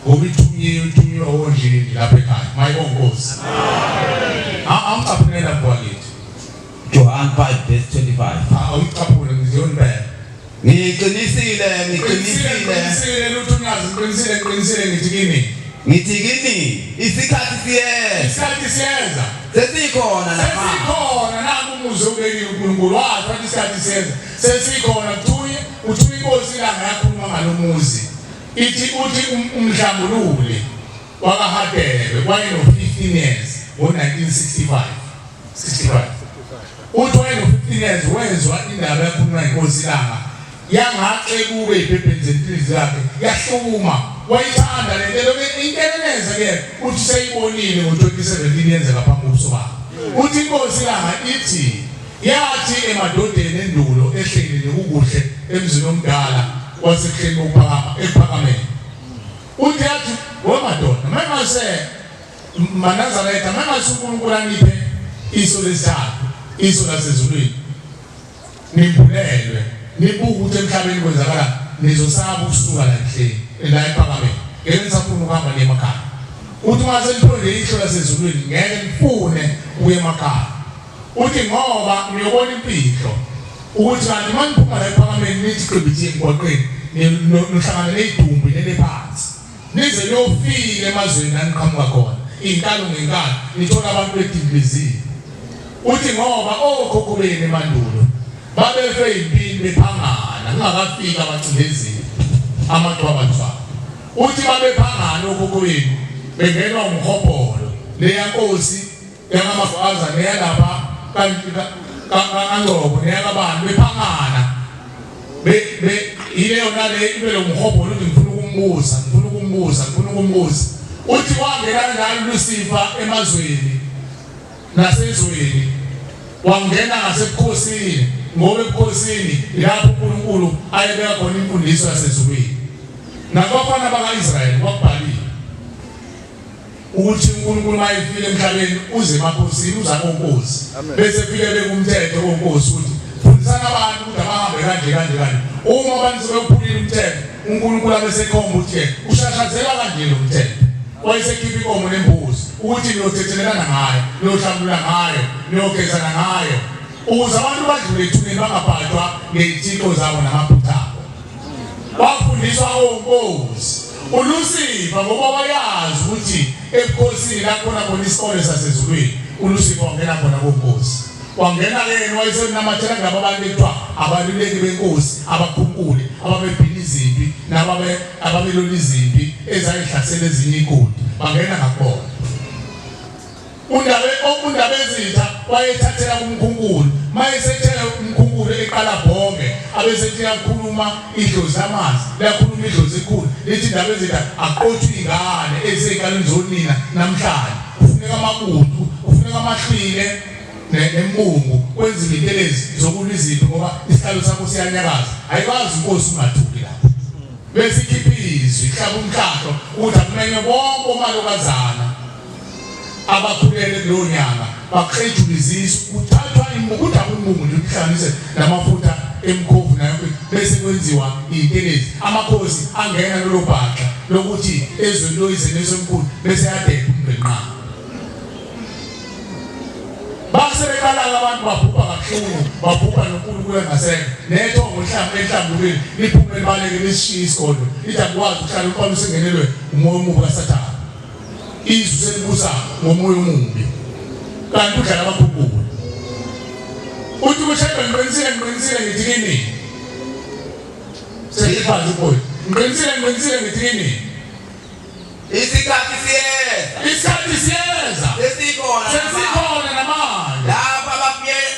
ngoba ithunyiwe ithunywe onjini lapha ekhaya mayibonga inkosi. Amen. Awucaphunela mfowethu. Johan 5 verse 25. Awuyicaphule ngiziyonibeka. Ngiqinisile, ngiqinisile. Ngiqinisile lutho unyazi ngiqinisile ngiqinisile ngithi kini. Ngithi kini isikhathi siyeza. Isikhathi siyeza. Sesikhona namanje. Sesikhona nangu umuzi obekile uNkulunkulu wathi wathi isikhathi siyeza. Sesikhona kuthuye uthuye inkosi ilanga yakhuluma ngalomuzi. Ithi uthi umhlambululi wakaHadebe wayeno 15 years ngo-1965. 65 uthi wayeno-15 years wezwa indaba yakhulunywa inkosi ilanga yangaxe kube iphepheni zenhliziyo yakhe yahluma wayithanda le nto inteleleza ke uthi seyibonile ngo-2017 yenzeka phambi kobuso bakhe uthi inkosi ilanga ithi yathi emadodeni endulo ehleli nekukuhle emzini omdala wasekuhleni kokuphakama ekuphakameni uthi yathi wemadoda mengase MaNazaretha mangase uNkulunkulu aniphe iso lesithathu, iso lasezulwini. Nimbulelwe, nibuke ukuthi emhlabeni kwenzakalani, nizosaba ukusuka la emhleni, la ephakameni. Ngeke nisafuna ukuhamba niye emakhaya. Uthi uma senithole ihlo lasezulwini ngeke nifune ukuya emakhaya. Uthi ngoba niyobona imfihlo ukuthi kanti uma niphuma la ephakameni nithi qibithe emgwaqeni nihlangana nezidumbu nelephansi. Nize niyofika emazweni la niqhamuka khona, inkalo ngenkalo, nithola abantu bedindilizile. Uthi ngoba okhokho benu emandulo babefe yimpini bephangana kungakafiki abacindezeli amagcwabagcwaba. Uthi babephangana okhokho benu bengenwa umhobholo leya nkosi yakaMagwaza neyalapha kaNgcobo neyakabani bephangana yileyo nale ibe lo mhobholo uthi ngifuna ukumbuza ngifuna ukumbuza ngifuna ukumbuza uthi wangena kanjalo Lucifer emazweni nasezweni wangena ngasebukhosini ngoba ebukhosini lapho uNkulunkulu ayebeka khona imfundiso yasezulwini nakubafana baka-Israyeli kwakubhaliwe ukuthi uNkulunkulu mayefika emhlabeni uze emakhosini uza konkosi bese fike bekumthetho konkosi ukuthi fundisana abantu ukuthi abahambe kanje kanje kanje uma abantu sebewuphulile umthetho uNkulunkulu abesekhomba ukuthi ke ushashazela kanje lo mthetho wayesekhipha inkomo nembuzi ukuthi niyothethelelana ngayo niyohlambulula ngayo niyogezana ngayo ukuze abantu badlule ethuneni bangabhajwa ngey'thixo zabo namaphutha abo. Wafundiswa onkosi uLucifer ngoba wayazi ukuthi ebukhosini lakhona khona isikole sasezulwini. uLucifer wangena khona konkosi, wangena ke yena wayesenamathela kulabo abantu ekuthiwa abaluleki benkosi, abakhunkuli ababebhila izimpi nababe ababelola izimpi ezayihlasela ezinye igodi, bangena ngakubona. Undabe Undabezitha wayethathela kumkhunkulu, mayesethela umkhunkulu eqala bhonge abesethi yakhuluma idlozi lamanzi, liyakhuluma idlozi elikhulu lithi Ndabezitha aqothwe ingane ezey'nkalweni zonina namhlanje, kufuneka amabuthu, kufuneka amahlwile nembungu, kwenziwe intelezi zokulwa izimpi ngoba isihlalo sakho siyanyakaza. Ayikwazi inkosi ungathuki lapho bese ikhipha izwi ihlaba umhlahlo ukuthi akumenywe bonke omalokazana abakhulele kuleyo nyanga baklejula izisu, kuthathwa kudakwa imbungu nje kuhlanganise namafutha emkhovu nayo bese kwenziwa iy'ntelezi. Amakhosi angena lolo bhaxa lokuthi ezweni loyize nesomkhulu bese yadeda umbenqaba. Base beqala-ke abantu babhubha kabuhlungu, babhubha noNkulunkulu engasekho. Nethongo lihlamba enhlambulweni liphume libaleke lisishiye isigodlo, lithi akukwazi ukuhlala umfana usengenelwe umoya omubi kaSathane. Izwi selibusa ngomoya omubi kanti udlala abakhukhula. Uthi kushaywa ngiqinisile ngiqinisile ngithi kini. Sesiphansi boy. Ngiqinisile ngiqinisile ngithi kini. Isikhathi siyeza. Isikhathi siyeza. Sesikhona. Sesikhona namanje. Lapho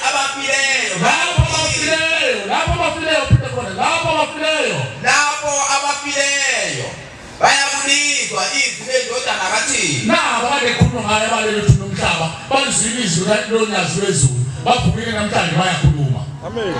abafileyo. Lapho abafileyo. Lapho abafileyo phinde khona. Lapho abafileyo. Lapho abafileyo. Bayakulizwa izwi lendodana kaThixo. Nabo kade khuluma ngayo abalele thina umhlaba balizwile izwi lonyazi lwezulu bavukile namhlanje bayakhuluma. Amen.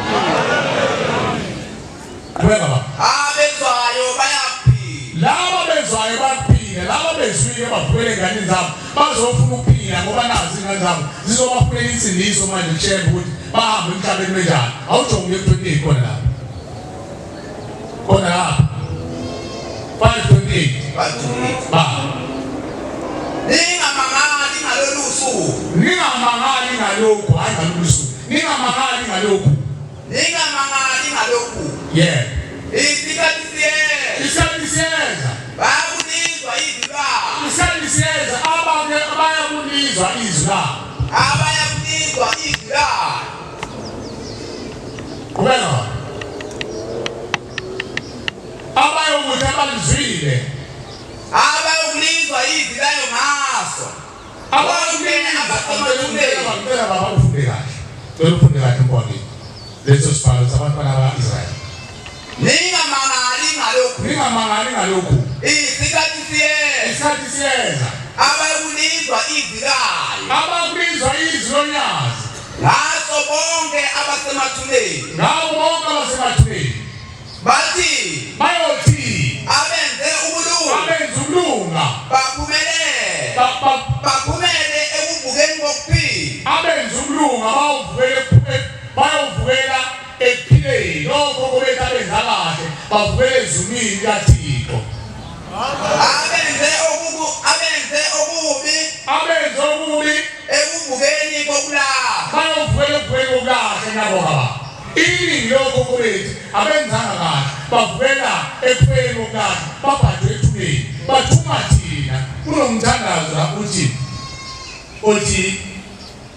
Qhubeka baba. Abezwayo bayaphila. Laba bezwayo bayaphila, laba bezwile bavukele enganeni zabo bazofuna ukuphila ngoba nazi ingane zabo zizobafunela insindiso manje kushembe ukuthi bahambe emhlabeni benjani. Awujonge ku-28 khona lapho. Khona lapho. 528. Ba. Ningamangali ngalolu suku. Ningamangali ngalokhu, hayi ngalolu suku. Ningamangali ngalokhu. Ningamangali ngalokhu. Yeah. Isikhathi siyeza. Isikhathi siyeza. Bayakulizwa izwi labo. Isikhathi siyeza abanye abayakulizwa izwi labo. Abayakulizwa izwi labo. Qhubeka. Abayokuthi abalizwile. Abayokulizwa izwi layo ngaso. Abayokulizwa baba ufunde kahle. Cela ufunde kahle mfowethu. Leso sibhalo sabantwana ba-Israyeli. Ningamangali ngalokhu. Ningamangali ngalokhu. Isikhathi siyeza. Isikhathi siyeza. Abayokulizwa izwi layo. Abakulizwa izwi lonyazi. Ngaso bonke abasemathuneni. Ngabo bonke abasemathuneni. Bathi. Bayothi. Abenze ukulunga. Abenze ukulunga. Baphumelele. Baphumele ekuvukeni kokuphila. Abenze ukulunga bayovukela bayovukela ekuphileni. Lokho bethu abenza kahle bavukela ezulwini likaThixo. Abenze okubu abenze okubi. Abenze okubi ekuvukeni kokulahla. Bayovukela ekuvukeni kokulahla ngiyabonga baba. Iningi lokhokho bethu abenzanga kahle bavukela ekufeni kokulahla babhadwe ethuneni bathuma thina kunomthandazo la uthi othi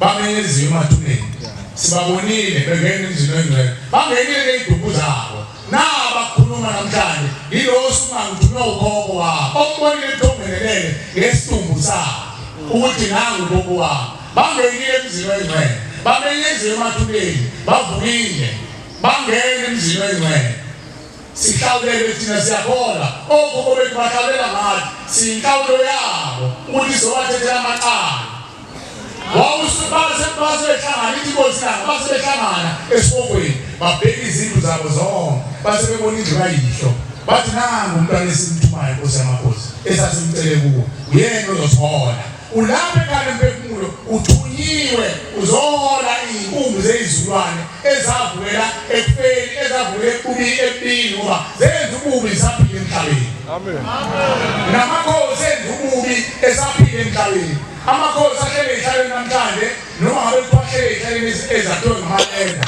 bamenyeziwe emathuneni sibabonile bengena emzini oyingcwele bangenile ney'dumbu zabo naba kukhuluma namhlanje yilowo osungangithunywa ukhokho wabo ombonile ebuthongenelele ngesidumbu sakhe ukuthi nangu ukhokho wabo bangenile emzini oyingcwele bamenyeziwe emathuneni bavukile bangena emzini oyingcwele sihlawulelwe thina siyakholwa okhokho bethu bahlawulela ngathi siyinhlawulo yabo ukuthi sizobathethela amacala Wawusubase behlangana ithi inkosi yabo base behlangana esihogweni babheka izindlu zabo zonke base bebona indlu kayihlo bathi nangu umntwana esimthumayo inkosi yamakhosi esasimcele kuwo uyena ozothola ulapha ekhaya emphefumulo uthunyiwe uzohola iy'nkumbi zey'zulwane ezavukela ekufeni ezavukela ekubini ebini ngoba zenza ububi zisaphila emhlabeni Amen. Namakhosi enza ububi esaphila emhlabeni. Amakhosi ahlele ey'hlalweni namhlanje noma ngabe kuthiwa ahlele ey'hlalweni ezakhiwe ngamalenda.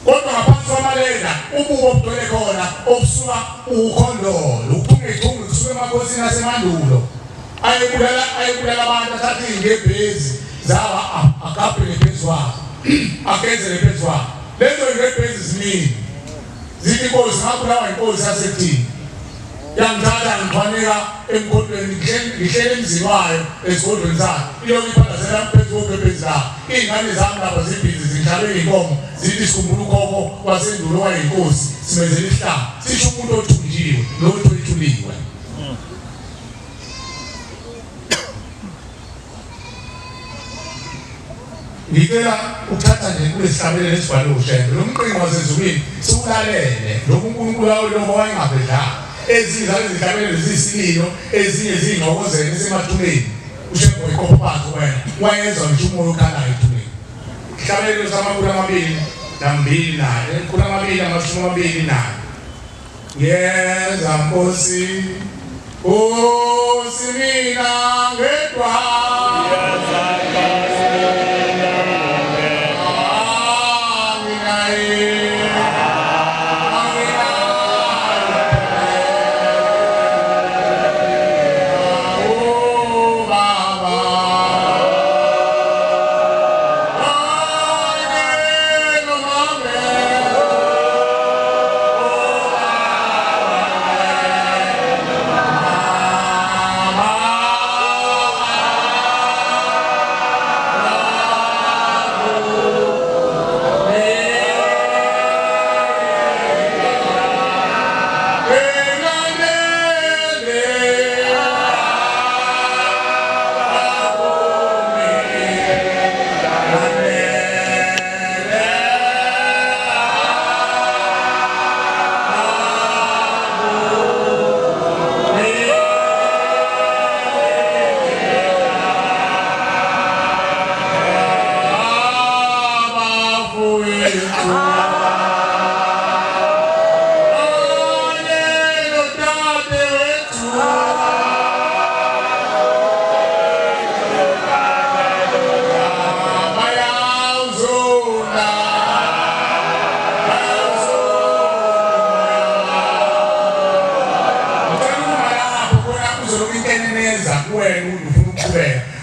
Kodwa ngaphansi kwamalenda Ububi obugcwele khona obusuka ukhondolo, ubuchungechunge kusuka emakhosini asemandulo. Ayebulala ayebulala abantu athatha izingebhezi zawa agabhele phezu kwabo. Agezele phezu kwabo. Lezo zingebhezi ziningi. Zithi inkosi ngabulawa inkosi yasekuthini. Yangithatha ngithwaneka emkhontweni ngihlele emzini wayo esigodlweni sakhe. Ilokhu iphandazela phezu kogebhezi la. Iy'ngane zami lapha zibhizi zingihlabela iy'nkomo zithi sikhumbula ukhokho wasendulo owayeyinkosi simenzela ihlanga. Sisho umuntu othunjiwe nothwetshuliwe. Ngicela ukuthatha nje kulesihlabelelo esibhalwe uShembe lo mqingo wasezulwini siwulalele lokhu uNkulunkulu awuloba wayengavedlanga ezinye zalezi zihlabelelo ziyisililo ezinye ziyingxokozelo esemathuneni uShembe wayiqopha phansi wena wayezwa ngisho umoya okhalayo ethuneni ihlabelelo sama-224 224 Ngiyeza Nkosi Nkosi mina ngedwa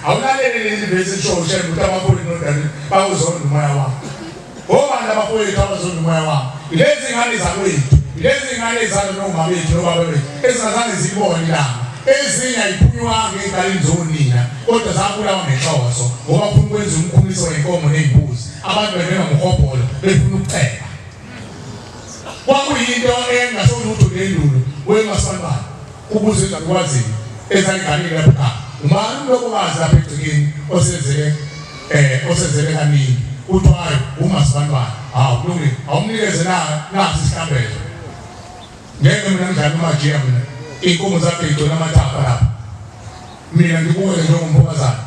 Awulalele lezi vesi esho uShembe ukuthi abafowethu nodadewethu bawuzonda umoya wakho. Obani abafowethu abazonda umoya wakho? Lezi ngane zakwethu, lezi ngane ezalwa nomama bethu nobaba bethu ezingazange zibone ilanga. Ezinye ayiphunyuwanga ey'nkaleni zonina kodwa zabulawa ngenhloso ngoba funa ukwenza umkhumiso wenkomo ney'mbuzi. Abantu bengena ngomhobholo befuna ukuceba. Kwakuyinto engasho lutho nendulo wemasibantwana ubuze ezalukwazini ezayinganile lapha ekhaya. Ubani umlobokazi lapha egcekeni osezele eh osezele kaningi kuthiwa hayi umasibantwana hawu kulungile awumnikeze na nasi isihlambelo ngeke mina ngidlale umajiya mina iy'nkomo zakhe yigcwele amathapha lapha mina ngibukele njengomphokazana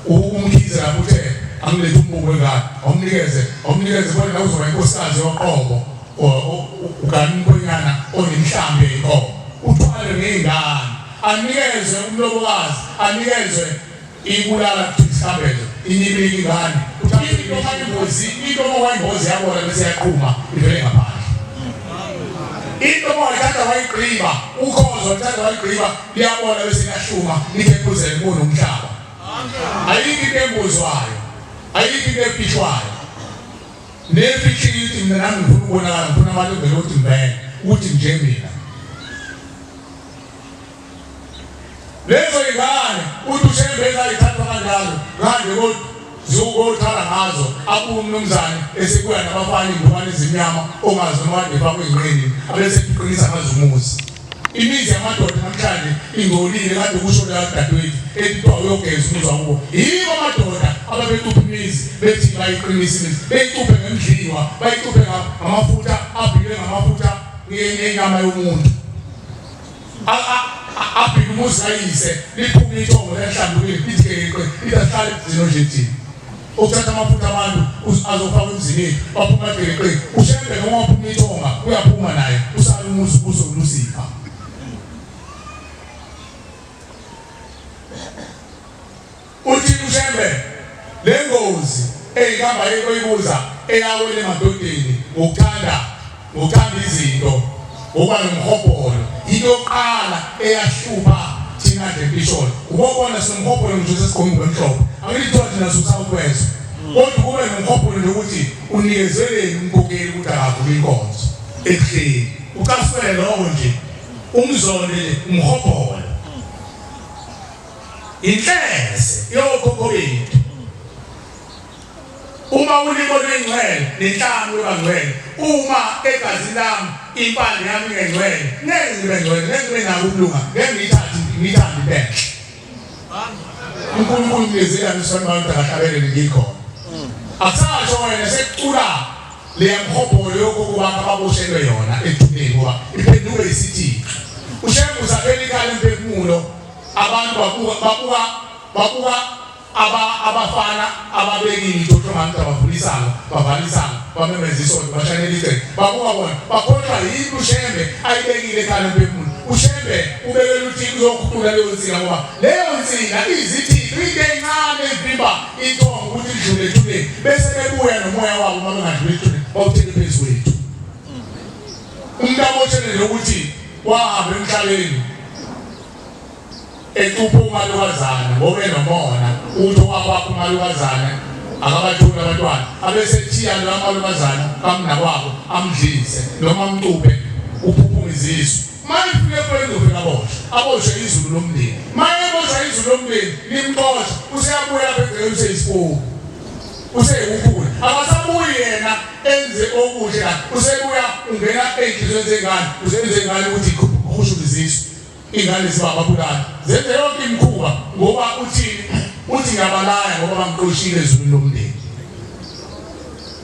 umkhize lapho uthe angilethe umbungu wengane awumnikeze awumnikeze khona la uzoba inkosikazi yoqobo ugane umkhwenyana onemhlambi yenkomo uthwale ngey'ngane anikezwe umlobokazi anikezwe ibulala kuthi isihlambelo inyibilika ingane uthatha into okayingozi into owayingozi yabona bese yaqhuma ivele ngaphandle into owayithatha wayigqiba ukhozo wayithatha wayigqiba liyabona bese liyahluma likhephuzele kunomhlaba ayikho into embuzwayo ayikho into efishwayo nefishile ithi mina nami ngifuna ukubonakala ngifuna amalungelo ukuthi ngibheke ukuthi nje mina Lezo ingane uthi uShembe ezayithathwa kanjalo ngande kodwa ziwukothala ngazo abuye umnumzane esebuya nabafana iy'ntwana ezimnyama ongazi noma kade efakwe ey'nqeni abese eqinisa ngazo umuzi. Imizi yamadoda namhlanje ingcolile kade kusho la dadewethu ethi kuthiwa uyogeza umuzi wakubo. Yibo amadoda ababecupha imizi bethi bayiqinisa imizi beyicuphe ngemdliwa bayicuphe ngamafutha abhilwe ngamafutha ngenyama yomuntu. Abheke umuzi kayise liphume ithongo lehlandukile lithi geqe lithi asihlale emzini onje thina ukuthatha amafutha abantu azofaka emzini yethu baphuma geqe ushembe noma waphuma ithonga uyaphuma naye usala umuzi ubuso uLucifer Uthi uShembe le ngozi eyikamba yekoyibuza eyawela emadodeni ngokuthanda Ngokuthanda izinto, ngokuba nomhobholo. Into yokuqala eyahlupha thina nje mpisholo, ubobona sinomhobholo ngisho sesigqoke ingubo emhlophe. Angithi kuthiwa thina siwusawukwezwa. Kodwa kube nomhobholo nje ukuthi unikezeleni umkhokheli ukuthi akavule inkonzo ebuhleni. Ucasukele lokho nje, umzonde nje, umhobholo. Inhlese yokhokho bethu. Uma ulimi oluyingcwele nenhlama yoba ngcwele, uma egazini lami impande yami ingengcwele, ngeke ngibe ngcwele, ngeke ngibe nako ukulunga, ngeke ngiyithathe ngiyithande into enhle. UNkulunkulu unikezela isibani bantu akahlabelele ngikhona. Akusasho wena sekucula leya mhobholo yokhokho bakho ababoshelwe yona ethuneni ngoba iphenduke isithixo. UShembe usakhela ikhala emphefumulo abantu babuka babuka babuka Aba abafana ababekile ithotho ngathi abavula isango bavala isango bamemeza isonto bashayela icele babuka bona bakhohlwa yini uShembe ayibekile ekhaya lomphefumulo uShembe ubekela ukuthi uzokhuphula leyo nsika ngoba leyo nsika izithixo into encane evimba ithongo ukuthi lidlule ethuneni bese bebuya nomoya wabo uma bengadluli ethuneni bawuthele phezu kwethu umuntu aboshelele ukuthi wahamba emhlabeni Ecupha umalukazana ngoba enomona ukuthi owakwakho umalukazana akabatholi abantwana abese ethiya lo malukazana kamnakwabo amdlise noma amcuphe uphuphuma izisu mayifike ekweleni ufika aboshwe aboshwe izulu lomndeni mayeboshwa izulu lomndeni limxosha useyabuya lapha egcekeni useyisipoki useyikukhula akasabuyi yena enze okuhle la usebuya ungena ey'nhliziyweni zey'ngane uzenze ingane ukuthi ikhushuke izisu Ingane zibababulala zenze yonke imikhuba ngoba uthini uthi ngiyabalaya ngoba bangixoshile ezulwini lomndeni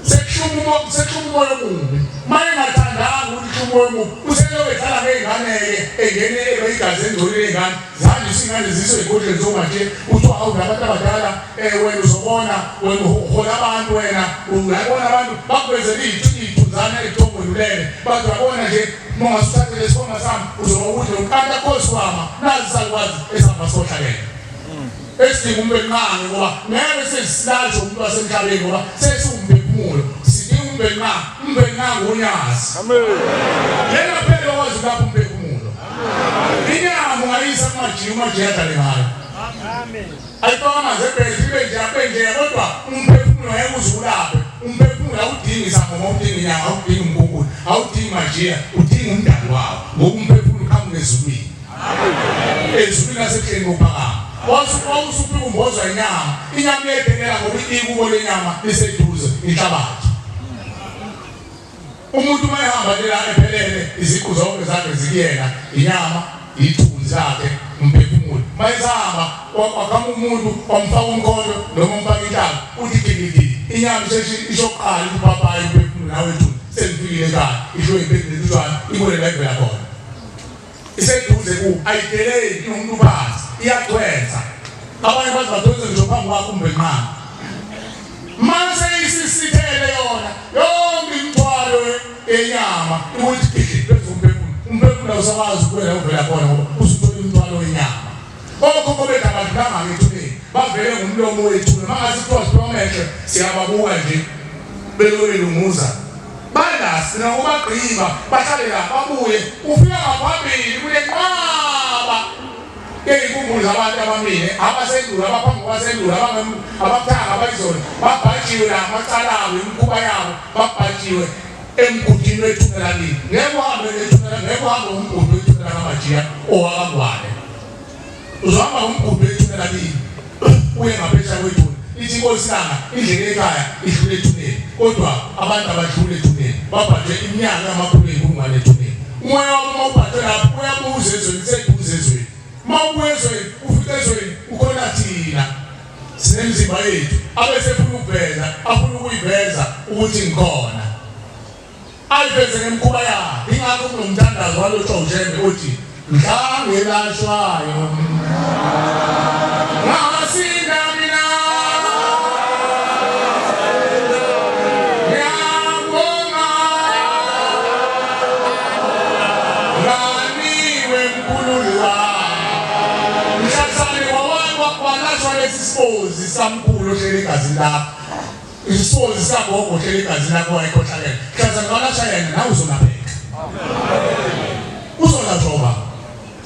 sekushuma umoya sekushuma umoya omubi maye ngathandanga ukuthi kushuma umoya omubi uselobe edlala ngey'ngane-ke engene ebe igazi engcolile ey'ngane zandisa iy'ngane ziswe ey'godleni zomanje kuthiwa awu nabantu abadala um wena uzobona wena uhola abantu wena uyabona abantu bakuvezela iy'thunzana ey'thongweni ulele bathi uyabona nje Uma ungasithathela isikhwama sami uzoba udle uqanta khosikwama nazi salukwazi esihamba sohlakela. Esidinga umbenqangi ngoba ngeke sesilahle umuntu wasemhlabeni ngoba sesiwumphefumulo. Sidinga umbenqangi, umbenqangi unyazi. Amen. Yena phela okwazi ukulapha umphefumulo. Inyama ungayisa kumajiya, umajiya adlale ngayo. Amen. Ayifaka amanzi ebhezi ibe nje abe nje kodwa umphefumulo ngeke uze ulaphe. Umphefumulo awudingi sangoma, awudingi inyanga, awudingi umkhunkulu, awudingi majiya, udinga umdali wawo. Ngoba umphefumulo uqhamuka ezulwini. Ezulwini lasebuhleni bokuphakama. Wawusufika umbozwa inyama, inyama iyedelela ngoba ikubo lenyama liseduze, inhlabathi. Umuntu uma ehamba nje la ephelele iziqu zonke zakhe zikuyena, inyama, ithunzi lakhe, umphefumulo. Uma esahamba waqhamuka umuntu wamfaka umkhonto noma umfaka inhlaka uthi gigigi inyama isheshe ishoqala ithi papayi umphefumulo nawe ethunzi sengifikile ekhaya isho impendula intutshwane ibone la ivela khona. Iseduze ku ayideleli inomuntu phansi iyagcwensa. Abanye baze badonse ngisho phambi kwakho umbenqana. Mase isisithele yona yonke imithwalo yenyama ukuthi gidli phezu komphefumulo. Umphefumulo awusakwazi ukuwela uvela khona ngoba usuthola imithwalo yenyama. Okhokho bethu abadlulanga ethuneni bavele ngomlomo wethuna. Mangase kuthiwa siphomeshe siyababuka nje belunguza. Bandasi nokubagqiba bahlale la babuye ufika ngaphambili kule nqaba eyinkumbulo zabantu abamile abasendulo abaphambi kwasendulo ababuthaka abayizona babhajiwe la amacala abo imikhuba yabo babhajiwe emgudini wethuna lakini ngeke uhambe ngethuna ngeke uhambe ngomgudi wethuna lakamajiya owakangwane uzohamba ngomgudi wethuna lakini uye ngaphesheya kwethuna ithi inkosi langa indlela ekhaya idlule ethuneni kodwa abantu abadlule ethuneni babhajwe iminyaka yamakhulu eyinkulungwane ethuneni umoya wabo uma ubhajwe lapho uyabuza ezweni seduze ezweni uma ubuya ezweni ufika ezweni ukhona thina sinemizimba yethu abesefuna ukuveza afuna ukuyiveza ukuthi ngikhona ayiveze ngemikhuba yakhe ingakho kunomthandazo walotshwa uShembe uthi mhla ngelashwayo ngasinda mina ngiyabonga nganiwe mkhululi wami mhlasane walashwa lesi sibozi samkhulu ohleli egazini lakho. Isisozi sikagogo hleli egazini lakho wayekhohlakele. Mhlazane walashwa yena nawe uzolapheka. Uzolashwa uba.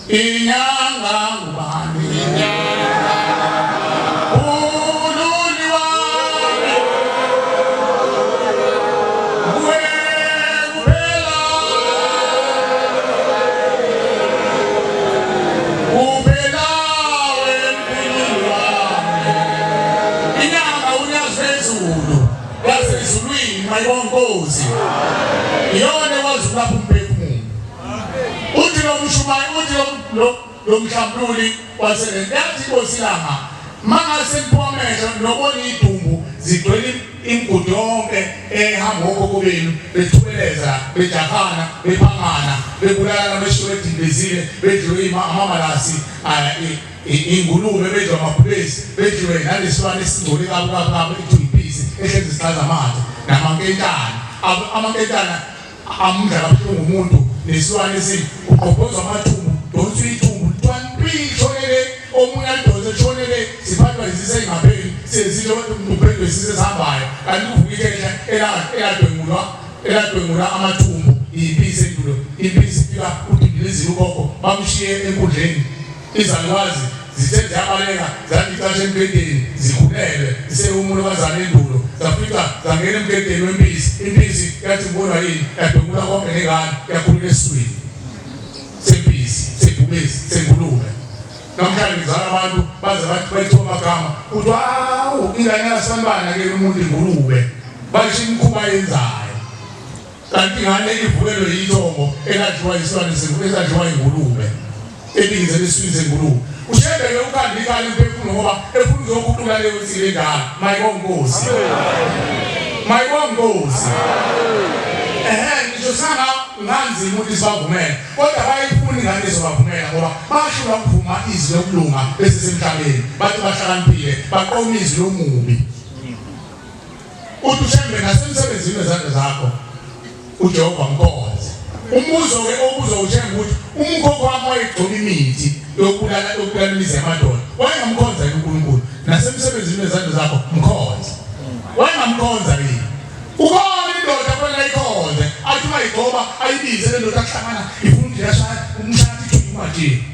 Inyanga ngubani? Inyanga. Ululi wami. Nguwe kuphela. Kuphela wemkhululi wami. Inyanga unyazi lwezulu lasezulwini mayibonkosi. Iyona ekwazi ukulapha umphefumulo. Uthi lo mshumayi uthi lo lo mhlambululi wasele yathi inkosi ilanga mangase niphuwa amehlo nobona idumbu zigcwele imigudu yonke ehamba okhokho benu bethubeleza bejahana bephangana bebulalana beshiwe edindezile bedliwe amamalasi ingulube bedliwe amabhubesi bedliwe nalesilwane esingcole kabi kabi kabi ekuthiwa impisi ehlezi sihlaza amathe namankentshana amankentshana amdla kabuhlungu umuntu nesilwane esibi ugqobhozwa amathumbu donswa ithumbu kuthiwa ntwi shonele omunye alidonse shonele siphathwa izise engapheli sezisho uphendwe isise esihambayo kanti kuvuka ikhehla eladwengulwa eladwengula amathumbu impisi endulo impisi ifika udindilizile ugogo bamshiye enkundleni Izalukwazi zithe ziyabaleka zathi icashe emgedeni zikhulelwe zisewumulokazana endulo zafica zangena emgedeni wempisi impisi yathi ngibonwa yini yadwengula konke nengane yakhulula esiswini sempisi sebhubesi sengulube namhlanje ngizala abantu baze bathi bayithiwa amagama kuthiwa awu ingane yasibantwana ke umuntu ingulube basho imikhuba yenzayo Kanti ingane ivukelwe yithongo eladliwa isilwane esadliwa ingulube ebingizela esiswini sengulube. Ushembe-ke ukhanda ikhala emphefumulo ngoba efuna uzoguqula leyo nsila endala. Mayibonga inkosi. Mayibonga inkosi. Ehhe ngisho sanga nganzima ukuthi sibavumele kodwa bayifuna ingane izobavumela ngoba bahlulwa ukuvuma izwi lokulunga besisemhlabeni bathi bahlakaniphile baqoma izwi lomubi. Uthi uShembe nasemsebenzini wezandla zakho uJehova mkhonze. Umbuzo ke obuzwa uShembe ukuthi umkhokho wami wayegcoba imithi yokubulala yokubulala imizi yamadoda. Wayengamkhonza yini uNkulunkulu? Nasemsebenzini wezandla zakho mkhonze. Wayengamkhonza yini? Ukhona indoda kufanele ayikhonze. Athi uma igcoba ayibize le ndoda kuhlangana ifuna ukuthi yashaya umshaya ithi ungatsheli.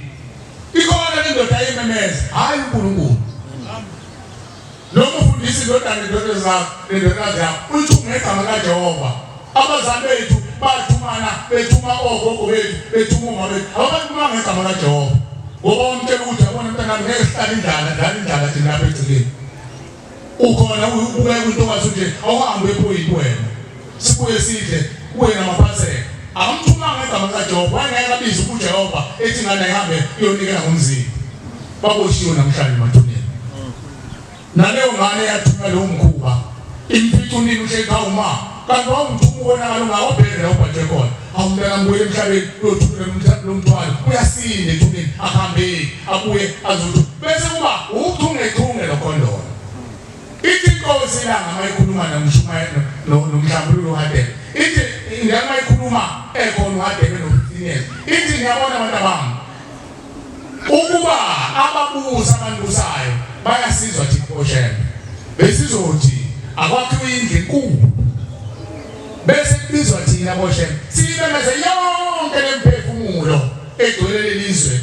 Ikhona le ndoda ayimemeza, hayi uNkulunkulu. Noma ufundisa indodana indodana zakho nendodakazi yakho uyithume ngegama likaJehova. Abazali bethu bathumana bethuma ogogo bethu bethuma omama bethu ababathumanga ngegama likaJehova ngoba wamtshela ukuthi yabona mntanami ngeke sihlale indlala dlala indlala thina lapha egcekeni ukhona ubukeka intokazi nje awuhambe ephoyinti wena sibuye sidle kubuye namaphasela akamthumanga ngegama likaJehova wayengeke abize uJehova ethi ingane ayihambe iyonikela ngomzimba baboshiwe namhlanje emathuneni naleyo ngane yathunywa lowo mkhuba imfica unini uhleli kha uma kanti wawungithuma ubonakala ungawabheke la ubhajwe khona awu mntana mbuye emhlabeni uyothumela lo mthwalo uyasinda ethuneni akuhambeki abuye azothi bese kuba uchungechunge lokhondolo ithi inkosi ilanga mayikhuluma nomshumayelo nomhlambululo uHadebe ithi ingane mayikhuluma ekhona uHadebe no-15 years ithi ngiyabona abantu abami Ukuba ababusi abanibusayo bayasizwa thina boShembe, besizothi akwakhiwe indlu enkulu bese kubizwa thina boShembe siyimemeze yonke lemphefumulo egcwele lelizwe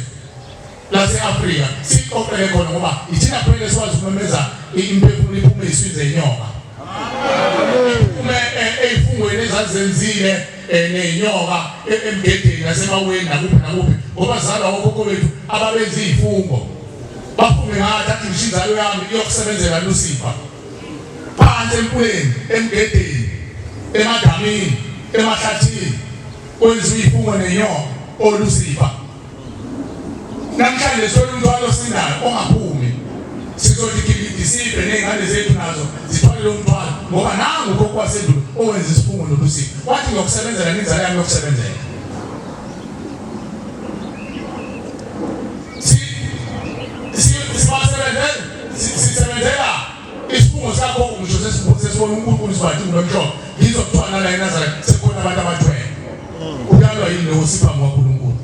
lase-Afrika siyiqoqele khona ngoba ithina kuphela esikwazi ukumemeza imphefumulo iphume iswini zenyoka iphume ey'fungweni ezazenzile ney'nyoka emgedeni nasemaweni nakuphi nakuphi ngoba zalwa okhokho bethu ababenza iy'fungo bafunge ngathi athi ngisho inzalo yami iyokusebenzela Lucifer phansi emfuleni emgedeni emadamini emahlathini kwenziwa iy'fungo nenyoka olusifa Namhlanje sithole umthwalo osinayo ongaphumi. Sizothi gibidi sibe nezingane zethu nazo zithwale lo mthwalo ngoba nangu ukhokho wasendulo owenza isifungo nolusiko. Wathi ngiyokusebenzela nenzalo yami yokusebenzela. Sibasebenzela sisebenzela isifungo sakho ngisho sesibona uNkulunkulu sibathi ngomhlophe ngizokuthiwa nala eNazaretha sekukhona abantu abathwele. Uyalwa yini lowo siphambi kwaNkulunkulu?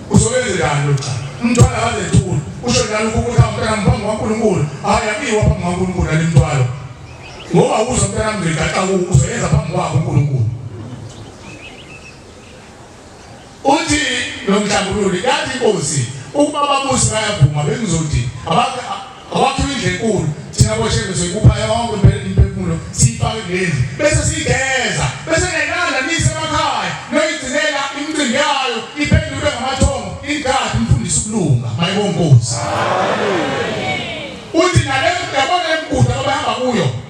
Uzowenze njani lo cha? Umthwalo akazethula. Usho njalo ukuthi umntana phambi kwaNkulunkulu. Hayi akuyiwa phambi kwaNkulunkulu nale mthwalo. Ngoba uzwa mntanami ngigaxa kuwo uzoyenza phambi kwakho uNkulunkulu. Uthi lo mhlambululi yathi inkosi ukuba ababusi bayavuma bengizothi abakhiwe indlu enkulu thina boshembe soyikupha yonke imphefumulo siyifake kulendlu bese siyigeza bese nayilanda niyise emakhaya noyigcinela imicimbi yayo iphendulwe ngamathongo ingadi imfundise ukulunga mayibonkosi uthi nale yabona lemigudu abahamba kuyo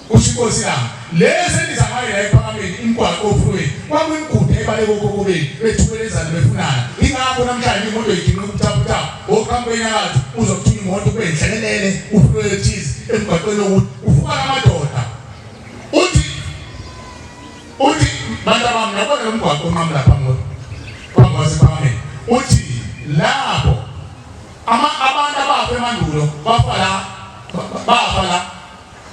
Kusho inkosi yami. Lezi endiza ngayo la ephakameni imigwaqo ofruweni kwakuyimigudu ebaleka okhokho benu bethubelezana befunana. Ingakho namhlanje imoto iginqe ubuthaphuthaphu oqhamuka enyakatho uzokuthunya imoto kube inhlekelele ufruwe ethize emgwaqweni wokuthi uvuka namadoda. Uthi uthi bantu abami yabona lo mgwaqo onqamula phambi phambi kwasephakameni uthi lapho ama abantu abafa emandulo bafa la bafa la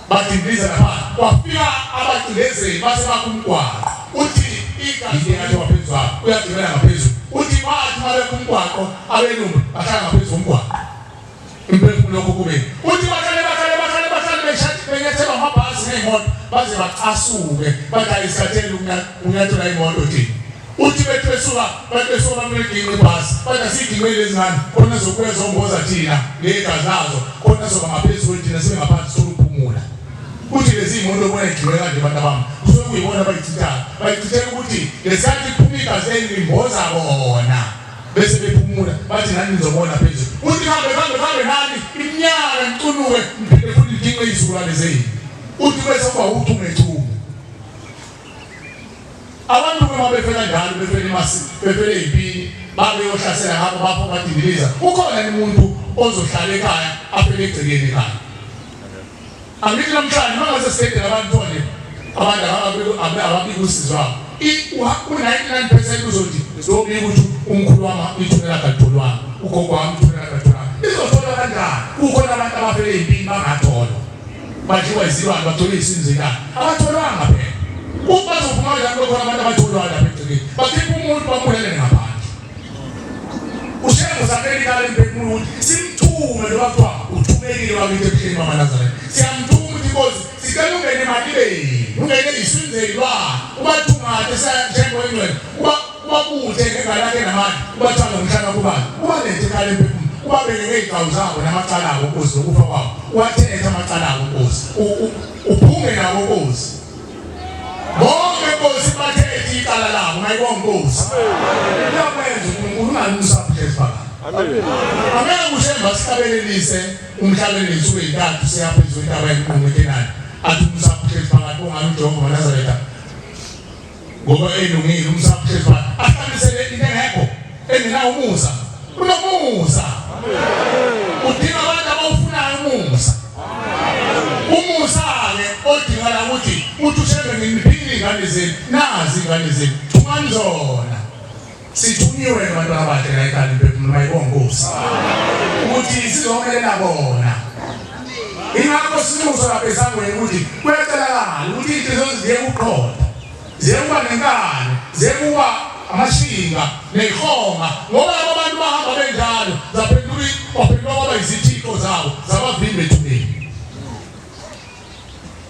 badindiliza lapha kwafika abacindezeli base bakumgwaqo uthi igazi ngathi waphezulu uyagibela ngaphezulu uthi bathi mabekho umgwaqo abelungu bahlala ngaphezulu komgwaqo imphefumulo lokho kube uthi bahlale bahlale bahlale bahlale beshathi benyathelwa amabhasi ngey'moto baze bacasuke bathi ayisikhatheli ukunyathela imoto thina uthi bethi besuka bathi besuka bamleginqa ibhasi bathi asiyiginqeli lezi ngane khona zokubuya zomboza thina ngegazi lazo khona soba ngaphezulu thina sibe ngaphansi sithole ukuphumula uthi lezi imoto obona igqiwe kanje bantu abami kusuke kuyibona abayichithayo bayichithela ukuthi lesikhathi kuphuma igazi elimboza bona bese bephumula bathi nani nizobona phezulu uthi hambe hambe hambe nani iminyaka nicunuke niphinde futhi niginqe izizukulwane zenu uthi bese kuba uchungechunge Abantu uma befela njalo befela emasi befele ezimpini babeyohlasela ngapho bapho badindiliza ukhona umuntu ozohlala ekhaya afele egcekeni ekhaya angithi namhlanje uma ngase sidedela abantu nje abantu ababika usizo wabo u-99% uzothi zobika ukuthi umkhulu wami ithuna lakhe alitholwanga ugogo wami ithuna lakhe alitholwanga izotholwa kanjani kukhona abantu abafele ey'mpini bangatholwa badliwa izilwane bagcwele isinzikana abatholwanga phela uma bazophuma kanjani bekhona abantu abatholwayo lapha egcekeni bakhipha umuntu bambulele ngaphandle uShembe usakhela ikhala emphefumulo ukuthi simthume noma kuthiwa uthumekile wakithi ebuhleni bamaNazaretha siyamthuma ukuthi inkosi sicela ungene emalibeni ungene eyiswini lwakhe ubathungathe Shembe oyingcwele uba ubabuthe ngegala lakhe namandla ubathanda ngomhlaba kubani ubalethe ekhaya lemphefumulo ubabeke ngey'gcawu zabo namacala abo nkosi nokufa kwabo uwathethe amacala abo nkosi uphunge nabo nkosi bonke nkosi bathethe icala labo ngayibonga nkosi uyakwenza uNkulunkulu ungalusa phezu phakathi angeke ushemba sihlabelelise umhlabeleli nsuku ey'ntathu seyaphezu kwentaba yenqumo eKenani athi umsapho uhlezi phakathi bongani uJehova waNazaretha ngoba elungile umsapho uhlezi phakathi ahlalisele into engekho engenawo umusa unomusa udinga abantu abawufunayo umusa umusa-ke odingala ukuthi uthi ushembe nginiphile iy'ngane zenu nazi iy'ngane zenu thumani zona Sithunyiwe bantwana abahle la ekhaya imphefumulo mayibonga Nkosi. Ukuthi sizomelela bona. Ingakho sinxusa lapha esangweni ukuthi kuyacelakala ukuthi inhliziyo ziye kuqonda. Ziye kuba nenkani, ziye kuba amashinga nehonga ngoba labo bantu bahamba benjalo zaphenduka baphenduka kwaba izithixo zabo zabavimba ethuneni.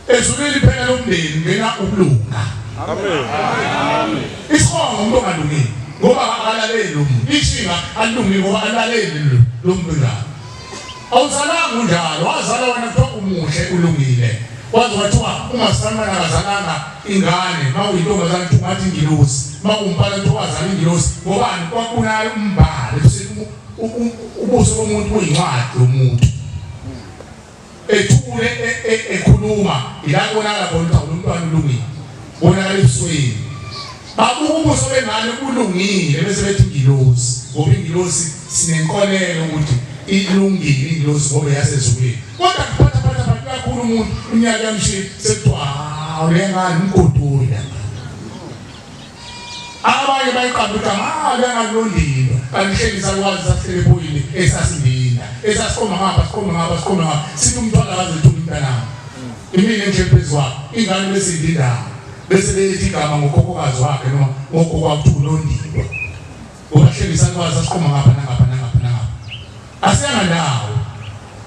Ezulwini phela lomndeni ngena ukulunga. Amen. Amen. Isihongo umuntu ongalungile ngoba akalaleli lo muntu. Ishinga alungile ngoba alaleli lo muntu njalo. Awuzalanga unjalo, wazalwa wena kuthiwa umuhle ulungile. Waze wathiwa umasana akazalanga ingane, mawuyintombazane kuthiwa ngathi ingilosi, mawumfana kuthiwa wazala ingilosi. Ngobani? Kwakunayo umbhalo, ubuso bomuntu buyincwadi yomuntu. ethule e, e, ekhuluma ila kubonakala khona ukuthi awulomntwana ulungile bonakala ebusweni babuka ubuso bengane kulungile bese bethi ingilosi ngoba ingilosi sinenkolelo ukuthi ilungile ingilosi ngoba yasezulwini kodwa kuphatha phatha phatha kakhulu umuntu unyaka yamshiya sekuthiwa hawu le ngane umgoduli Abanye bayiqamba igama ah bengalondile kanti hleli salukwazi sasihlele ephoyini esasindinda esasiqoma ngapha siqoma ngapha siqoma ngapha sithi umntwana akazethuka umntanami imina engihleli phezu kwakhe ingane besindindayo bese beyethi igama ngokhokhokazi wakhe noma ngogogo wakhe kuthiwa ulondile ngoba hleli salukwazi sasiqoma ngapha nangapha nangapha nangapha asiyanga ndawo.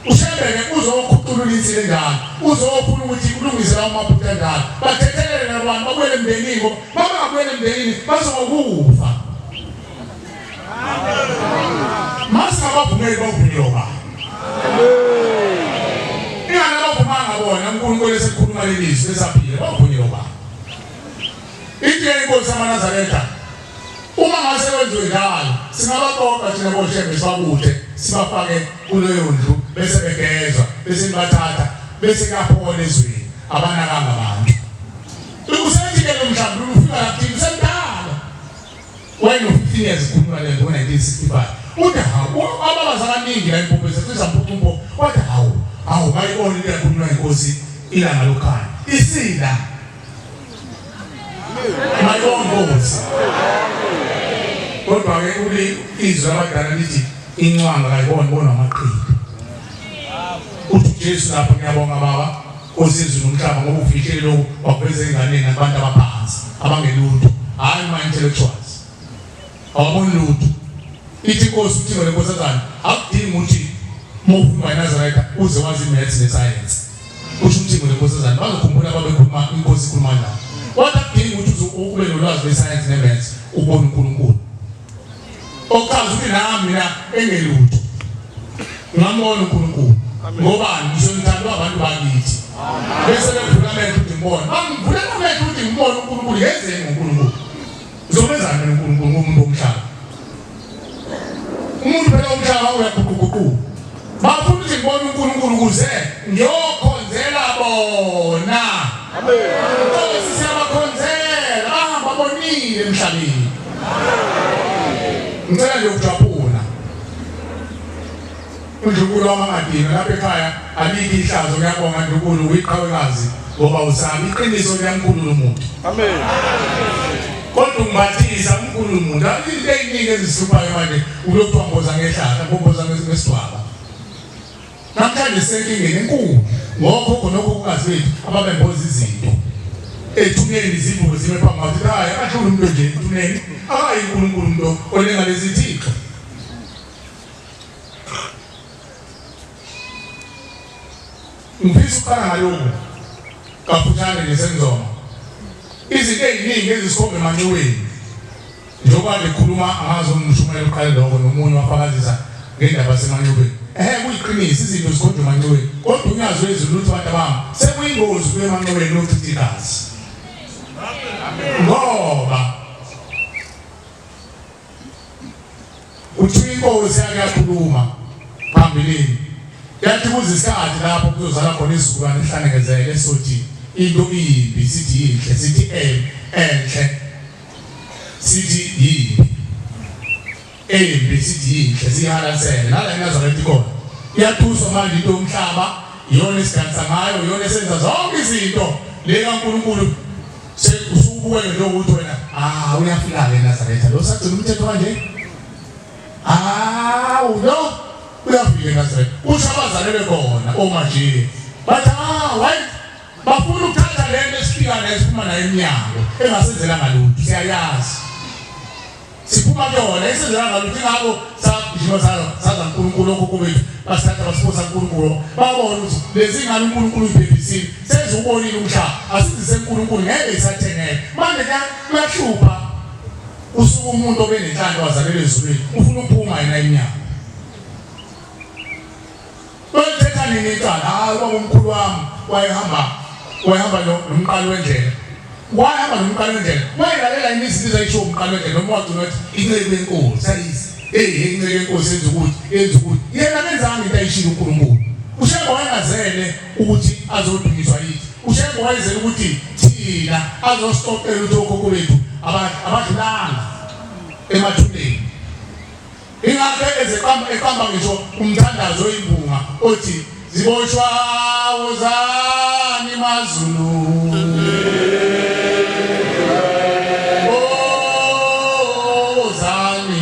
Ushembeke uzokhuculula insila endala, uzofuna ukuthi kulungise lawo maphutha endala, bathethelele nabantu babuyele emndenini ngoba babangabuyele emndenini bazokufa. Masingabavumeli bavunyelwa ubani? Ingane abavumanga bona uNkulunkulu esekhuluma leli zwi esaphila bavunyelwa ubani? Ithi inkosi yamaNazaretha uma ngase kwenziwe njalo singabaqoqa thina boshembe sibabuthe sibafake kuleyo ndlu bese begezwa bese nibathatha bese kuyaphola ezweni abanakanga abantu. Usethi-ke lo mhlawumbe ufika lapho thina usemdala wayeno-15 years ikhuluma le nto ngo-1965 uthi hawu ababazi abaningi la empuphu esefisa mpucumpo wathi hawu hawu bayibona into yakhulunywa inkosi ilanga lokukhanya isila Mayibongozi. Kodwa ke uli izwi labadala lithi incwanga kayiboni bona amaqhinga. Uthi Jesu lapho ngiyabonga baba osizulu nomhlaba ngoba ufihlele lokhu wakuveza enganeni nakubantu abaphansi abangelutho hayi ma intellectuals awaboni lutho ithi inkosi uthi ngale nkosazana akudingi ukuthi uma ufuna iNazaretha uze wazi i-maths ne-science kusho ukuthi ngale nkosazana bazokhumbula babekhuluma inkosi ikhuluma njani wathi akudingi ukuthi uze ube nolwazi lwe-science ne-maths ubone uNkulunkulu okuchaza ukuthi nami mina engelutho ngamona uNkulunkulu ngobani ngisho ngithandwa abantu bakithi bese bevula amehlo ukuthi ngibone bangivulela amehlo ukuthi ngibone uNkulunkulu ngenzeni ngoNkulunkulu Uzomenzani mina uNkulunkulu ngomuntu womhlaba? Umuntu phela womhlaba uyaguquguquka. Bafuna ukuthi ngibone uNkulunkulu ukuze ngiyokhonzela bona. Amen. Nkosi siyabakhonzela, bahamba bonile emhlabeni. Ngicela nje ukujabula. Undlunkulu wamangadini lapha ekhaya alikho ihlazo ngiyabonga Ndlunkulu uyiqhawekazi ngoba usabi iqiniso liyamkhulula umuntu. Amen. Kodwa ungimbathisa umkhulu umuntu into eziningi ezihluphayo manje ulokhu mboza ngehlahla ngomboza ngesidwaba. Namhlanje senkingeni enkulu ngokhokho nokhokhokazi bethu ababemboza izinto ethuneni izivuko zime phambi kwakhe hayi akadluli umuntu nje ethuneni akayi uNkulunkulu umuntu olenga lezi thixo Ngifisa ukuqala ngalokhu kafushane nje sengizoma. Izinto eziningi ezisikhomba emanxiweni njengoba ngikhuluma angazi umshumayeli uqale lokho nomunye wafakazisa ngendaba yasemanxiweni. Ehhe kuyiqiniso izinto zikhonjwa emanxiweni kodwa unyazi lwezulu luthi bantu bami sekuyingozi kuye emanxiweni lokuchitha igazi. Ngoba Kuthiwa inkosi yake yakhuluma phambilini yathi kuze isikhathi lapho kuzozala khona isizukulwane esihlanekezele sothi into iyimbi sithi yinhle sithi enhle sithi yimbi embi sithi yinhle siyihalalisele nala eNazaretha ikhona iyatuswa manje into yomhlaba iyona esidansa ngayo iyona esenza zonke izinto le kaNkulunkulu Usubukele nje ukuthi wena ah uyafika ke Nazaretha lo sagcina umthetho kanje. Ah lo uyafika eNazaretha. Usho abazalele khona omajiye. Bathi ah why bafuna ukuthatha le nto esifika nayo siphuma nayo emnyango engasenzelanga lutho siyayazi. Siphuma kuyona esenzela ngalutho ingakho sagijima saza uNkulunkulu okhokho bethu basithatha basiphosa uNkulunkulu babona ukuthi lezi ngane uNkulunkulu uyiphephisile seziwubonile umhlaba asizise uNkulunkulu ngeke isathengeke manje kuyahlupha usuke umuntu obenenhlanhla wazalelwa ezulwini ufuna ukuphuma yena emnyango Uyothetha nini icala? Hayi ubaba omkhulu wami wayehamba wayehamba nomqali wendlela. Wayehamba nomqali wendlela. Wayilalela yini izinto ezayishiwo umqali wendlela noma wagcina wathi inceku yenkosi ayizi. Hey inceku yenkosi yenza ukuthi yenza ukuthi. Yena kenzanga into ayishilo uNkulunkulu. UShembe wayengazele ukuthi azodunyiswa yithi. UShembe wayezele ukuthi thina azosixoxela ukuthi okhokho bethu abadlulanga emathuneni. Ingakho ezeqamba eqamba ngisho umthandazo oyimbunga othi ziboshwa wozani maZulu. Wozani.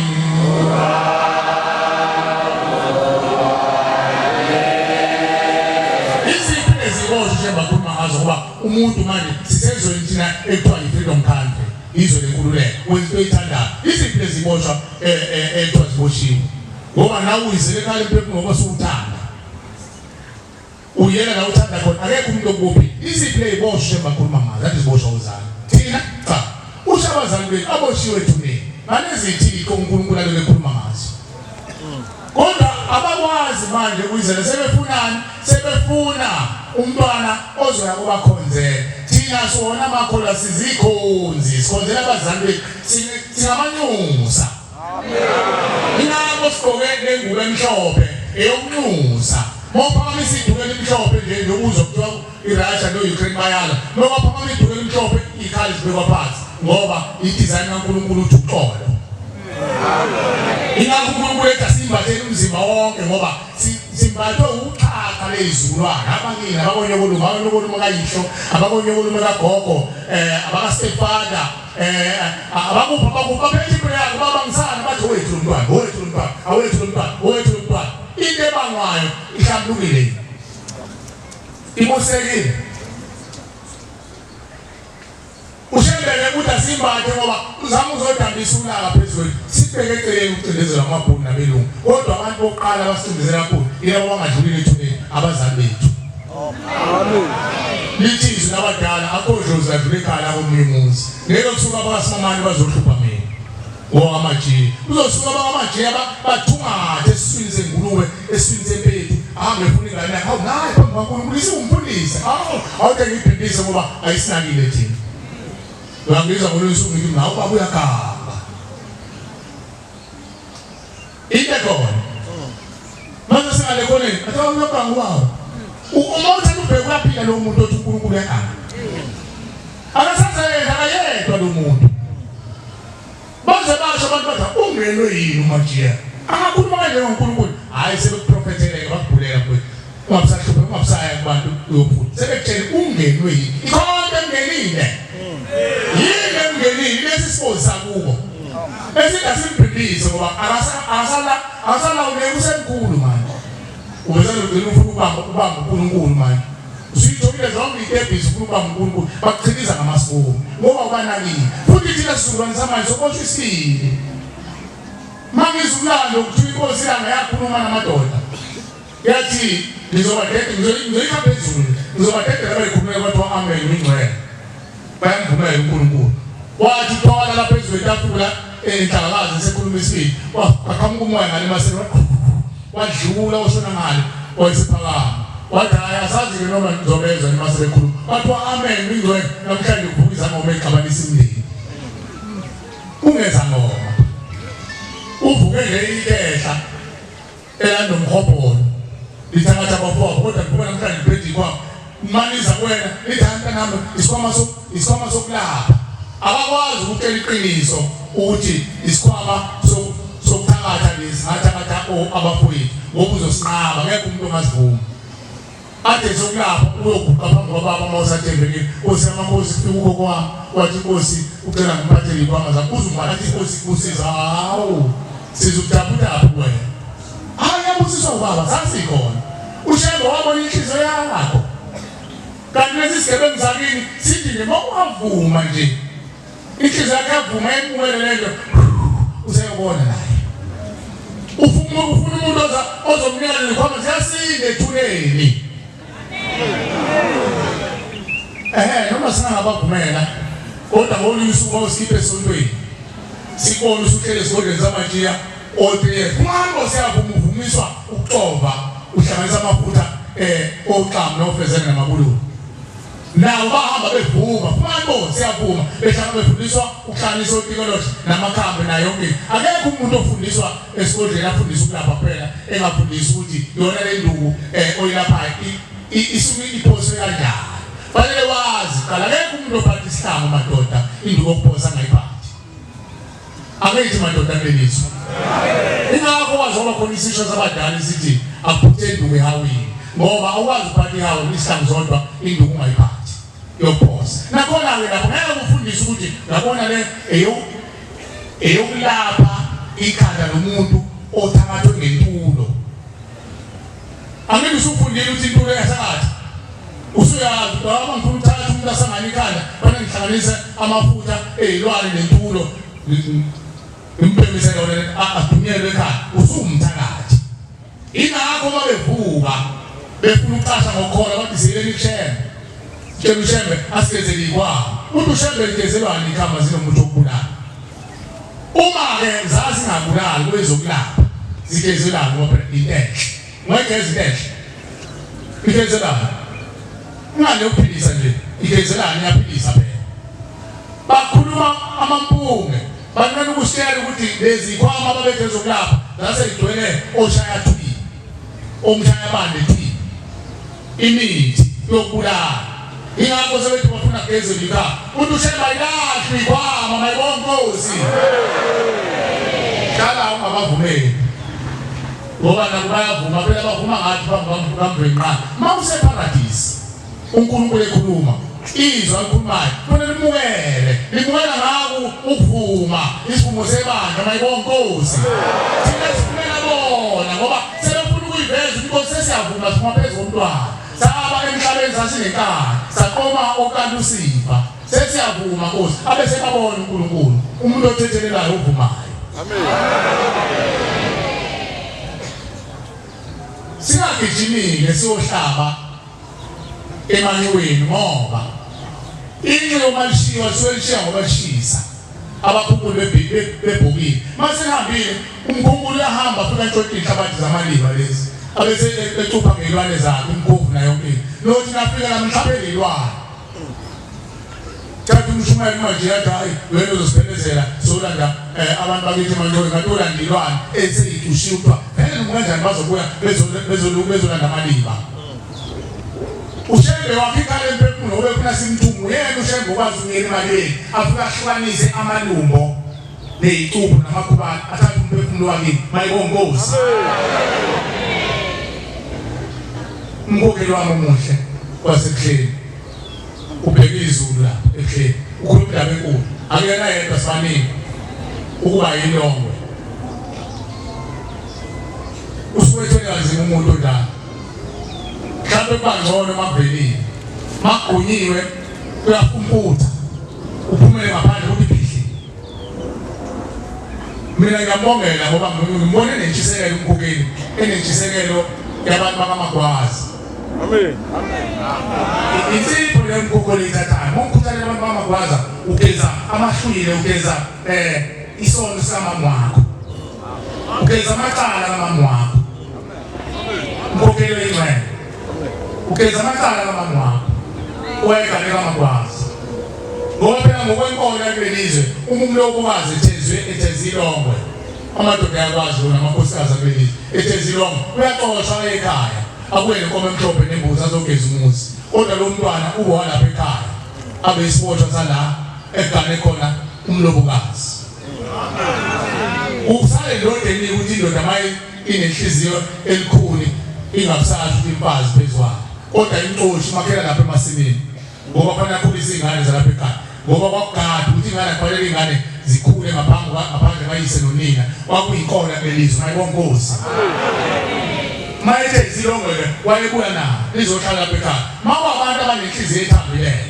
Iziphi leziboshwa nje bakhuluma ngazo ngoba umuntu manje sisezweni thina ekuthiwa yi-freedom country izwe lenkululeko wenza into oyithandayo iziphi leziboshwa ekuthiwa ziboshiwe ngoba nawe uyizele ekhaya emphefumulo ngoba suwuthanda Uyena la uthanda khona akekho umuntu okuphi. Iziphi leziboshwe bakhuluma ngazo? Athi ziboshwa uzalo. Thina cha. Usho abazali bethu aboshiwe ethuneni. Ngalezi thixo uNkulunkulu aloke ekhuluma ngazo. Kodwa abakwazi manje kuyizela sebefunani? Sebefuna umntwana ozoya kubakhonzela. Thina siwona amakholwa sizikhonzi, sikhonzela abazali bethu. Singamanxusa. Ingakho sigqoke le ngubo emhlophe eyokunxusa. Mawuphakamisa iduku elimhlophe nje nje uzwa kuthiwa iRussia no-Ukraine bayalwa. Mawuphakamisa iduku elimhlophe ikhali zibekwa phansi ngoba i-design kaNkulunkulu uthi uxolo. Ingakho uNkulunkulu ethi asimbatheni umzimba wonke ngoba simbathwe uxhaxha lezizukulwane abakini abakonyokolume abakonyokolume kayihlo abakonyokolume kagogo eh abakastepfather eh abakuphi abakuphi baphethe impilo yakho babangisana bathi wethu lo mntwana wethu lo mntwana awethu lo mntwana wethu lo mntwana into ebangwayo ihlambulukile ibusekile Ushembele ukuthi asimbathe ngoba uzama uzodambisa ulaka phezu kwethu. Sibheke eceleni ukucindezela amabhunu nabelungu. Kodwa abantu bokuqala abasicindezela kakhulu yilabo abangadlulile ethuneni abazali bethu. Amen. Lithi izwi labadala akho dlozi ladlula ekhaya lakomunye umuzi. Ngeke kusuka abakasimamane bazohlupha mina. Ngowamajiya. Kuzosuka abakamajiya bathungathe esiswini sengulube, esiswini sempethu. Ahambe efuna ingane yakhe. Hawu nayi phambi kwaNkulunkulu isiwumfundisi. Hawu, awude ngibhindise ngoba ayisinakile thina. Uyangizwa ngolunye usuku ngithi mina ubaba uyaganga. Into ekhona. Manje singale khoneni, athi uyaganga ubaba. Uma uthanda ubheke uyaphila lo muntu othi uNkulunkulu uyaganga. Akasazenza akayedwa lo muntu. Baze basho abantu bathi ungenwe yini uMajiya? Angakhuluma kanje ngoNkulunkulu. Hayi sebekuprofetheleke bakubhulela mfowethu. Ungabusahluphe ungabusaya kubantu uyophula. Sebekutshela ungenwe yini? Ikhona emngenile. Yini emngenile lesi sibozi sakubo. Esingasimphindise ngoba akasala akasalawuleki usemkhulu manje. Uveza ugcina ufuna ukubamba ukubamba uNkulunkulu manje. Usuyitholile zonke iy'tebhisi ufuna ukubamba uNkulunkulu bakuchiliza ngamasibomu ngoba ubanakile. Futhi thina sizukulwane samanje soboshwa isibili. Mangizwa umlando kuthiwa inkosi ilanga yakhuluma namadoda. Yathi ngizobadede ngizoyikha phezulu ngizobadedela abayikhulumela kwathiwa amen ngingcwele. Bayamvumela uNkulunkulu. Wathi thola lapha phezulu etafula enhlakakazi esekhuluma isibili. Waqhamuka umoya ngale maseni wadlula washona ngale wayesephakama. Wathi hayi asazi ke noma ngizobezwa noma sebekhuluma. Kwathiwa amen ngingcwele namhlanje kuvuka izangoma exabanisa imindeni. Ungeza ngoma. Uvuke nje ikehla elanomhobholo lithakatha abafowabo kodwa liphuma namhlanje liphethe ikhwama maniza kuwena lithi hayi mntanami isikhwama isikhwama sokulapha abakwazi ukutshela iqiniso ukuthi isikhwama sokuthakatha lesi ngathakatha abafowethu ngoba uzosinqaba ngeke umuntu ongazivuma Ade sokulapha uyoguqa phambi kwababa uma usathembekile. Nkosi yamakhosi fika ukhokho wami wathi inkosi ucela ngiphathele iy'khwama zakho uze umane athi inkosi kusiza hawu siza ukutaputaphi wena. Hayi yabusiswa ubaba sasikhona. UShembe wabona inhliziyo yakho. Kanti lesi sigebengu sakini sithi nje uma ungavuma nje inhliziyo yakhe yavuma yemukele lento useyobona naye ufuna ufuna umuntu oza ozomnika lezikhwama ziyasinda ethuneni ehe noma singabavumela kodwa ngolunye usuku bawusikhiphe esontweni sibone usuhlele esigodlweni samajiya all 3 years ungahambo siyavuma uvumiswa ukuxova uhlanganisa amafutha eh oxamu nofezela namabululu Nabo bahamba bevuma, phumani bo siyavuma, behlala befundiswa ukuhlanganisa otikoloshe namakhambi nayo yonke into. Akekho umuntu ofundiswa esigodlweni afundiswa ukulapha kuphela, engafundiswa ukuthi yona le nduku eh oyilaphayo isuke iphoswe kanjani. Fanele wazi qala, akekho umuntu ophatha isihlangu madoda, induku okuphosa angayiphathi. Angithi madoda kulelizwe. Ingakho wazi waba khona isisho sabadala esithi akuphuthe induku ehawini ngoba awukwazi ukuphatha ihawu isihlangu zodwa induku ungayiphathi yokuphosa. Nakhona-ke lapho ngeke kufundise ukuthi ngabona le eyokulapha ikhanda lomuntu othakathwe ngentulo. Angithi usufundile ukuthi intulo iyasakatha. Usuyazi ukuthi uma ngifuna ukuthatha umuntu asangane ikhanda, fanele ngihlanganise amafutha eyilwane nentulo ngimbhemise yona adunyelwe ekhanda. Usuwumthakathi. Ingakho uma bevuka Befuna ukucasha ngokukholwa bathi siyeleni kuShembe. Tshela uShembe asigezele ikwabo. Uthi uShembe ligezelwani ikhamba zinomuthi wokubulala. Uma-ke zazingabulali kwezokulapha zigezelani ngoba phela into enhle. Ungayigeza into enhle. Igezelani. Ingane yokuphilisa nje igezelani iyaphilisa phela. Bakhuluma amampunge banqena ukusitshela ukuthi lezi zikhwama ababegeza ukulapha zase zigcwele oshaya thwi omshaya bande thwi imithi yokubulala ingakho sebethi bafuna geze lika uthi ushemba ilahlwe ikhwama mayibonga inkosi hlala ungabavumeli ngoba nabo bayavuma phela bavuma ngathi bamvenqa uma useparadisi uNkulunkulu ekhuluma izwi alikhulumayo kufanele limukele limukela ngako ukuvuma isivumo sebandla mayibonga inkosi thina sifumela bona ngoba sebefuna ukuyiveza ukuthi inkosi sesiyavuma sivuma phezu komntwana saba emhlabeni sasinenkani saqoma okalusifa sesiyavuma nkosi abe sebabona uNkulunkulu umuntu othethelelayo uvumayo amen singagijimile siyohlaba emanxiweni ngoba inxiwa uma lishiwa lisuke lishiya ngoba lishisa abakhunkuli bebhokile uma sehambile umkhunkuli uyahamba afika entshontshe inhlabathi zamaliba lezi abese ecupha ngey'lwane zakhe umkhovu nayo yonke into nothi nafika la mhlawumbe lelwane thatha umshumayeli manje yathi hayi wena uzosiphelezela solanda eh, abantu bakithi emanxoweni kanti olanda ilwane eseyicushiwe kuthiwa vele noma kanjani bazobuya bezolanda amaliba ushembe wakhipha le mphefumulo ngoba efuna simthume uyena ushembe okwazi ukungena emalibeni afike ahlukanise amalumbo ney'cuphu namakhubane athathe umphefumulo wakini mayibonga inkosi umkhokheli wami omuhle wasebuhleni ubheke izulu lapha ebuhleni ukhuluma indaba enkulu akuyena yedwa sibaningi ukuba yilongwe usuke ethwele kanzima umuntu onjalo mhlawumbe kuba ngcono makuvelile makugunyiwe kuyafumputha uphumele ngaphandle ukuthi phihli mina ngiyambongela ngoba ngimbone nentshisekelo umkhokeli enentshisekelo yabantu bakamagwazi amen insipho le mkhokho leyithathayo uma ukhuthalela abantu bakamagwaza ugeza amahlwile ugeza eh isono sikamama wakho ugeza amacala kamama wakho mkhokhelo ingcwele ugeza amacala kamama wakho owayegane kamagwaza ngoba phela ngokwenkolo yakuleli zwe uma umlobokazi ethezwe etheze ilongwe amadoda ayakwazi wona amakhosikazi akuleli zwe etheze ilongwe uyaxoshwa ekhaya abuye nenkomo emhlophe nembuzi azogeza umuzi kodwa lo mntwana uba walapha ekhaya abe isiboshwa sala egane khona umlobokazi usale ndodeni ukuthi indoda maye inenhliziyo elikhuni ingakusasho ukuthi imfazi phezukwayo kodwa imxoshi makhela lapha emasimini ngoba kufanele akhulise iy'ngane zalapha ekhaya ngoba kwakugada ukuthi ingane kufanele iy'ngane zikhule ngaphambi ngaphandle kwayise nonina kwakuyinkona kulelizwe mayibonga inkosi mayethe izilongo-ke wayebuya nayo lizohlala lapha ekhaya makuwabantu abanenhliziyo ethambileyo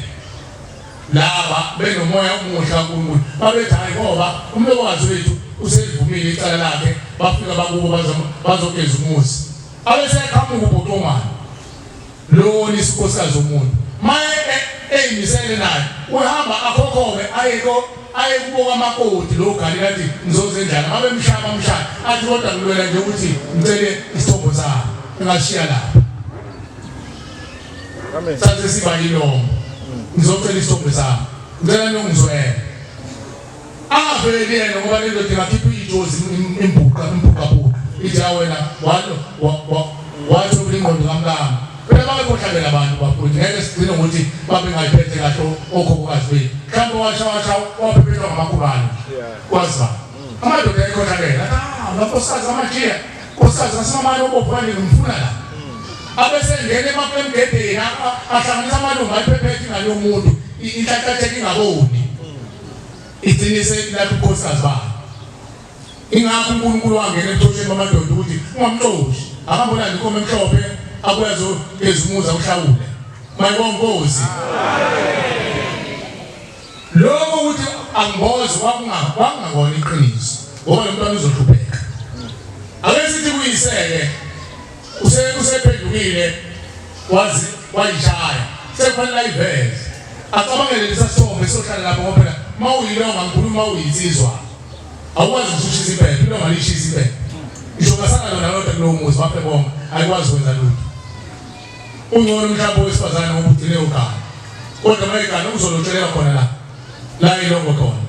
laba benomoya omuhle kaNkulunkulu babethi hayi ngoba umlobokazi wethu uselivumile icala lakhe bafika bakubo bazogeza umuzi abeseqhamuka ubhotongwane lona isikhosikazi omuntu maye eyimisele naye uhamba akhokhobe aye ko aye kubo kwamakoti lo galile athi ngizozenjani babemshaya bamshaya athi kodwa ngilwela nje ukuthi ngicele isithombo sami engashiya lapha saze siba yilomo ngizocela isithombe sami ngicela ningizwele angaveli yena ngoba le ndoda ingakhipha ijozi imbuqa imbuqabuqa ithi ya wena wathola ingqondo kamkami phela babekhohlakele abantu bafowethu ngeke sigcine ngokuthi babengayiphethe kahle okhokhokazi bethu mhlawumbe washa washa waphephethwa ngamakhubane kwazi ba amadoda ayekhohlakele athi ah lankosikazi amajiya nkosikazi kasimamane obophu kanje ngimfuna la abese ngena emagedeni ahlanganisa amalungu ayiphephethe ingane yomuntu inhlanhlatheke ingaboni igcine selapha ubukhosikazi bayo ingakho uNkulunkulu wangena ekuxosheni kwamadoda ukuthi ungamxoshi akambona inkomo emhlophe abuye azogeza umuzi awuhlawule mayibonga inkosi lokho ukuthi angibozi kwakungakona iqiniso ngoba lo mntwana uzohlupheka ake sithi kuyiseke usephendukile Wazi wayishaya. Sekufanele ayiveze. Acabangele lesa sithombe sohlala lapho ngoba phela mawuyilonga ngikhuluma uyinsizwa. Awukwazi ukushisa impepho, ilonga lishisa impepho. Ngisho ngasala lona lodwa kulowo muzi bafe bonke, ayikwazi ukwenza lutho. Ungcono mhlawumbe owesifazane ngoba ugcine ugana. Kodwa uma egana uzolotsheleka khona la. La ilongo khona.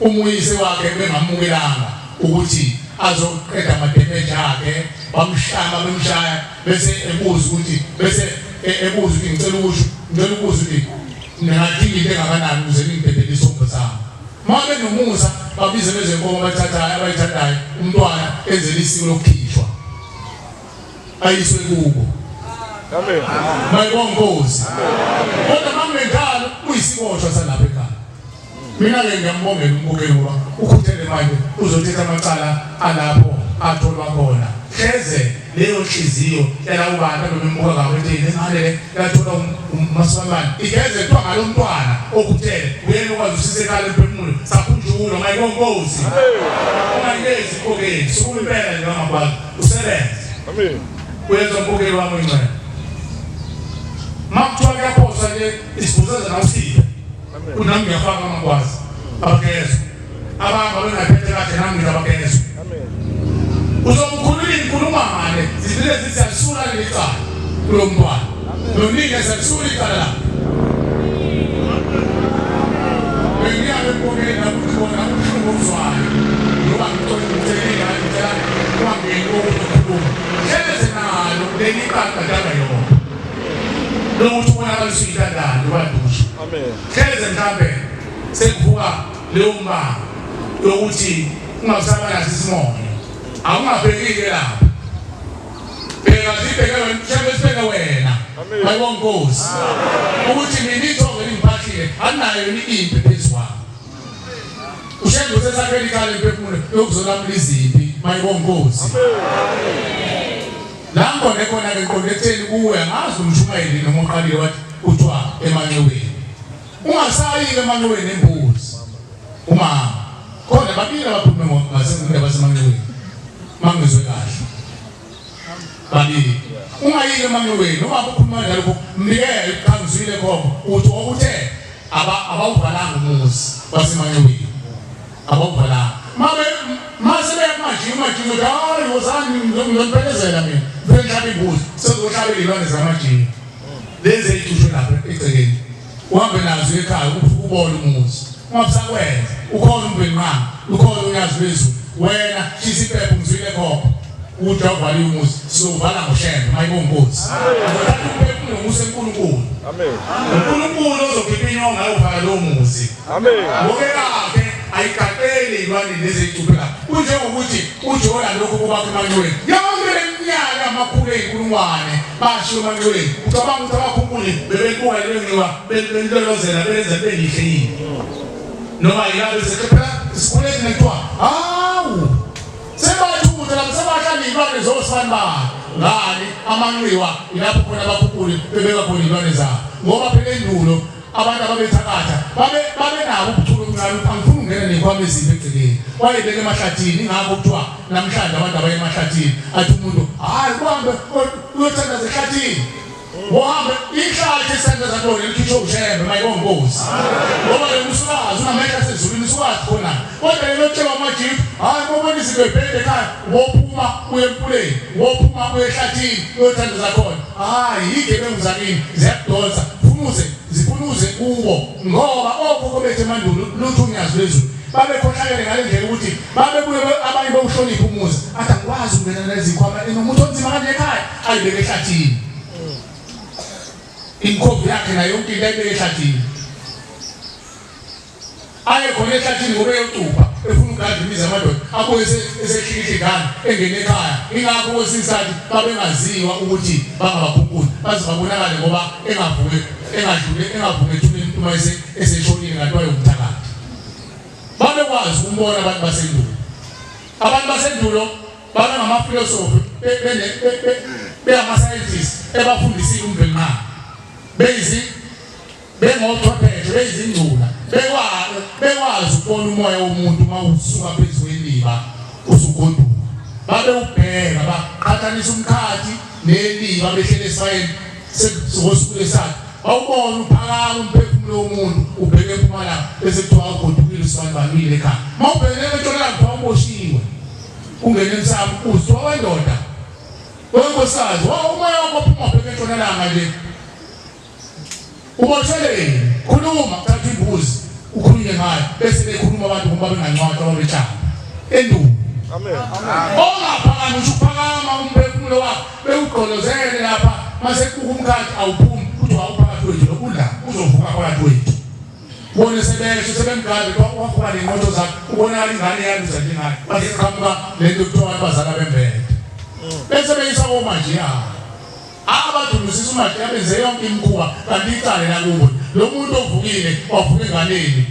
Umuyise wakhe bengamukelanga ukuthi azoqeda amademeji akhe bamshaya bemshaya bese ebuza ukuthi bese e, ebuza ukuthi ngicela ukusho ngicela ukubuza ukuthi ningadinga into engakanani ukuze ningidedele isombo sami uma benomusa babize lezenkomo abathathayo abayithandayo umntwana enzele isiko lokukhishwa ayiswe kubo Amen. Mayibonga Nkosi. Kodwa makungenjalo uyisiboshwa salapha ekhaya. Mina ke ngiyambongela umbukeli ngoba ukhuthele manje uzothetha amacala alapho atholwa khona. Hleze leyo nhliziyo yalabo bantu abebembuka kabi ethi le ngane le yathola umaswamane. Igeze kuthiwa ngalo mntwana okhuthele uyena okwazi usiza ekhaya emphefumulo sakhunjulwa mayibonga Nkosi. Ungayigezi ikhokeni suku impela nje mangakwazi usebenze. Amen. Uyezwa mbukeli wami oyingcwele. Makuthiwa kuyaphoswa nje isibhuzaza nawusiphe. Kunami ngiyafaka amakwazi. Abagezwa. Abahamba bengaphethe kahle nami ngithi abagezwa. Uzomkhulula inkulumane zivele zithi siyalisula leli cala kulo mntwana. Nonike siyalisula icala lakhe. Bengiyabe mbukeli nakuthi bona ubuhlungu obuzwayo. Ngoba ngicela ngicela ingane ngicela ungangeni kokukhuluma. Hleze nalo leli cala daba yona. Lokuthi ubonakaliswa intandane wadusha. Amen. Hleze mhlambe sekuvuka leyo mbango yokuthi ungasaba naso isimonyo. Awungabhekile lapho. Bheka zibheke wena, mhlawumbe sibheke wena. Mayibonga Nkosi. Ukuthi mina ithongo elingiphathile alinayo yini impi phezu kwami. Ushembe usesakhela ikhala emphefumulo yokuzolamula izimpi. Mayibonga Nkosi. La ngiqonde khona ke ngiqonde ekutheni kuwe angazi umshumayeli noma uqalile wathi kuthiwa emanxiweni. Ungasayi-ke emanxiweni embuzi. Umama. Khona babili abakhulume ngasendaba basemanxiweni. Mangizwe kahle. Babili. Ungayile emanxiweni noma ukhuluma kanjalo lokho mnikele ukukhangizwile khokho uthi okuthe abawuvalanga umuzi wasemanxiweni. Abawuvalanga. Mabe mase beya kumajima umajima uthi hayi wozani ngizoniphelezela mina. Ngifike ngihlabe imbuzi sezohlaba izilwane zamajima. Lezi ezicushwe lapha egcekeni. Uhambe nazo ekhaya ubone umuzi. Ungabusakwenza. Ukhona uMvelinqangi, ukhona uNyazi lwezulu. Wena shisa impepho ngizwile khokho. Ukuthi awuvaliwe umuzi, sizowuvala ngoShembe, mayibonga inkosi. Uzothatha umphefumulo nguse uNkulunkulu. Amen. uNkulunkulu ozokhipha inyonga ayovala lowo muzi. Amen. Ngoke kakhe ayigaqeli iy'lwaneni lezi ey'cuphe lapho. Kunjengokuthi ujola lokhu kubakho emanxiweni. Yonke le minyaka amakhulu ey'nkulungwane bashiwo emanxiweni. Ucabanga ukuthi abakhunkuli bebebuka lelo nxiwa belilolozela belenza libe lihle yini? Noma yilabo phela sikhule thina kuthiwa hawu sebathutha lapho sebahlala iy'lwane zosibani bani ngani amanxiwa ilapho khona abakhunkuli bebeka khona iy'lwane zabo ngoba phela endulo abantu ababethakatha babe babenabo ubuchule obuncane ukuthi angifuni ukungena ney'khwama ezimbi egcekeni wayebeka emahlathini ingakho kuthiwa namhlanje abantu abaye emahlathini athi umuntu hhayi kuhambe uyothandaza ehlathini uhambe ihlathi esithandaza kulona likhishwe uShembe mayibonga inkosi ngoba yena usukazi unamehlo asezulwini usukazi khona kodwa yena otshelwa amajiphu hhayi bobona izinto ebhede ekhaya wophuma uye emfuleni wophuma uye ehlathini uyothandaza khona hhayi yigebengu zakini ziyakudonsa funuze zifunuze kubo ngoba okhokho bethu emandulo lutho unyazi lwezulu babekhohlakele ngale ndlela ukuthi babebuye abanye bewuhloniphe umuzi athi angikwazi ukungena nezikhwama enomuntu onzima kanje ekhaya ayibeke ehlathini imikhovu yakhe nayo yonke into ayibeke ehlathini aye khona ehlathini ngoba eyocupha efuna ukugada imizi yamadoda abuye esehlikihla ingane engene ekhaya ingakho kwesinye isikhathi babengaziwa ukuthi bangabakhunkuli baze babonakale ngoba engavuke engadlule engavuke ethuneni umuntu uma eseshonile kanti wayewumthakathi babekwazi ukumbona abantu basendulo abantu basendulo babengamafilosofi bengama-scientist ebafundisile umvelinqangi beyizi bengochwepheshe beyizingcula bekwazi ukubona umoya womuntu uma usuka phezu kweliba usugoduka babewubheka baqhathanisa umkhathi neliba behlele esibayeni Sekusosuku lesakhe awubona uphakama umphefumulo womuntu ubheke empumalanga bese kuthiwa ugodukile usibanibani ekhaya. Mawubhekene entshonalanga kuthiwa uboshiwe. Ungene emsamo uzwa wendoda. Wenkosikazi, umoya wakho uphuma ubheke entshonalanga nje. Ubosheleni khuluma thatha imbuzi ukhulume ngayo bese bekhuluma abantu ngoba bengancwatshwa babetshana endulo. Amen. Ongaphakami usho ukuphakama umphefumulo wakho bewugqolozele lapha mase kubuka umkhathi awuphumi uthi wawuphakathi kwethu lokudla uzovuka phakathi kwethu. Ubone sebesho sebemgade wavuka nenqotho zakhe ubonakala ingane yaluza njengayo base qhamuka lento kuthiwa abazali abembethe. Bese beyisa komajiya. Abadunusisa uMadeya benze yonke imikhuba kanti icala lakubo. Lo muntu ovukile wavuka enganeni.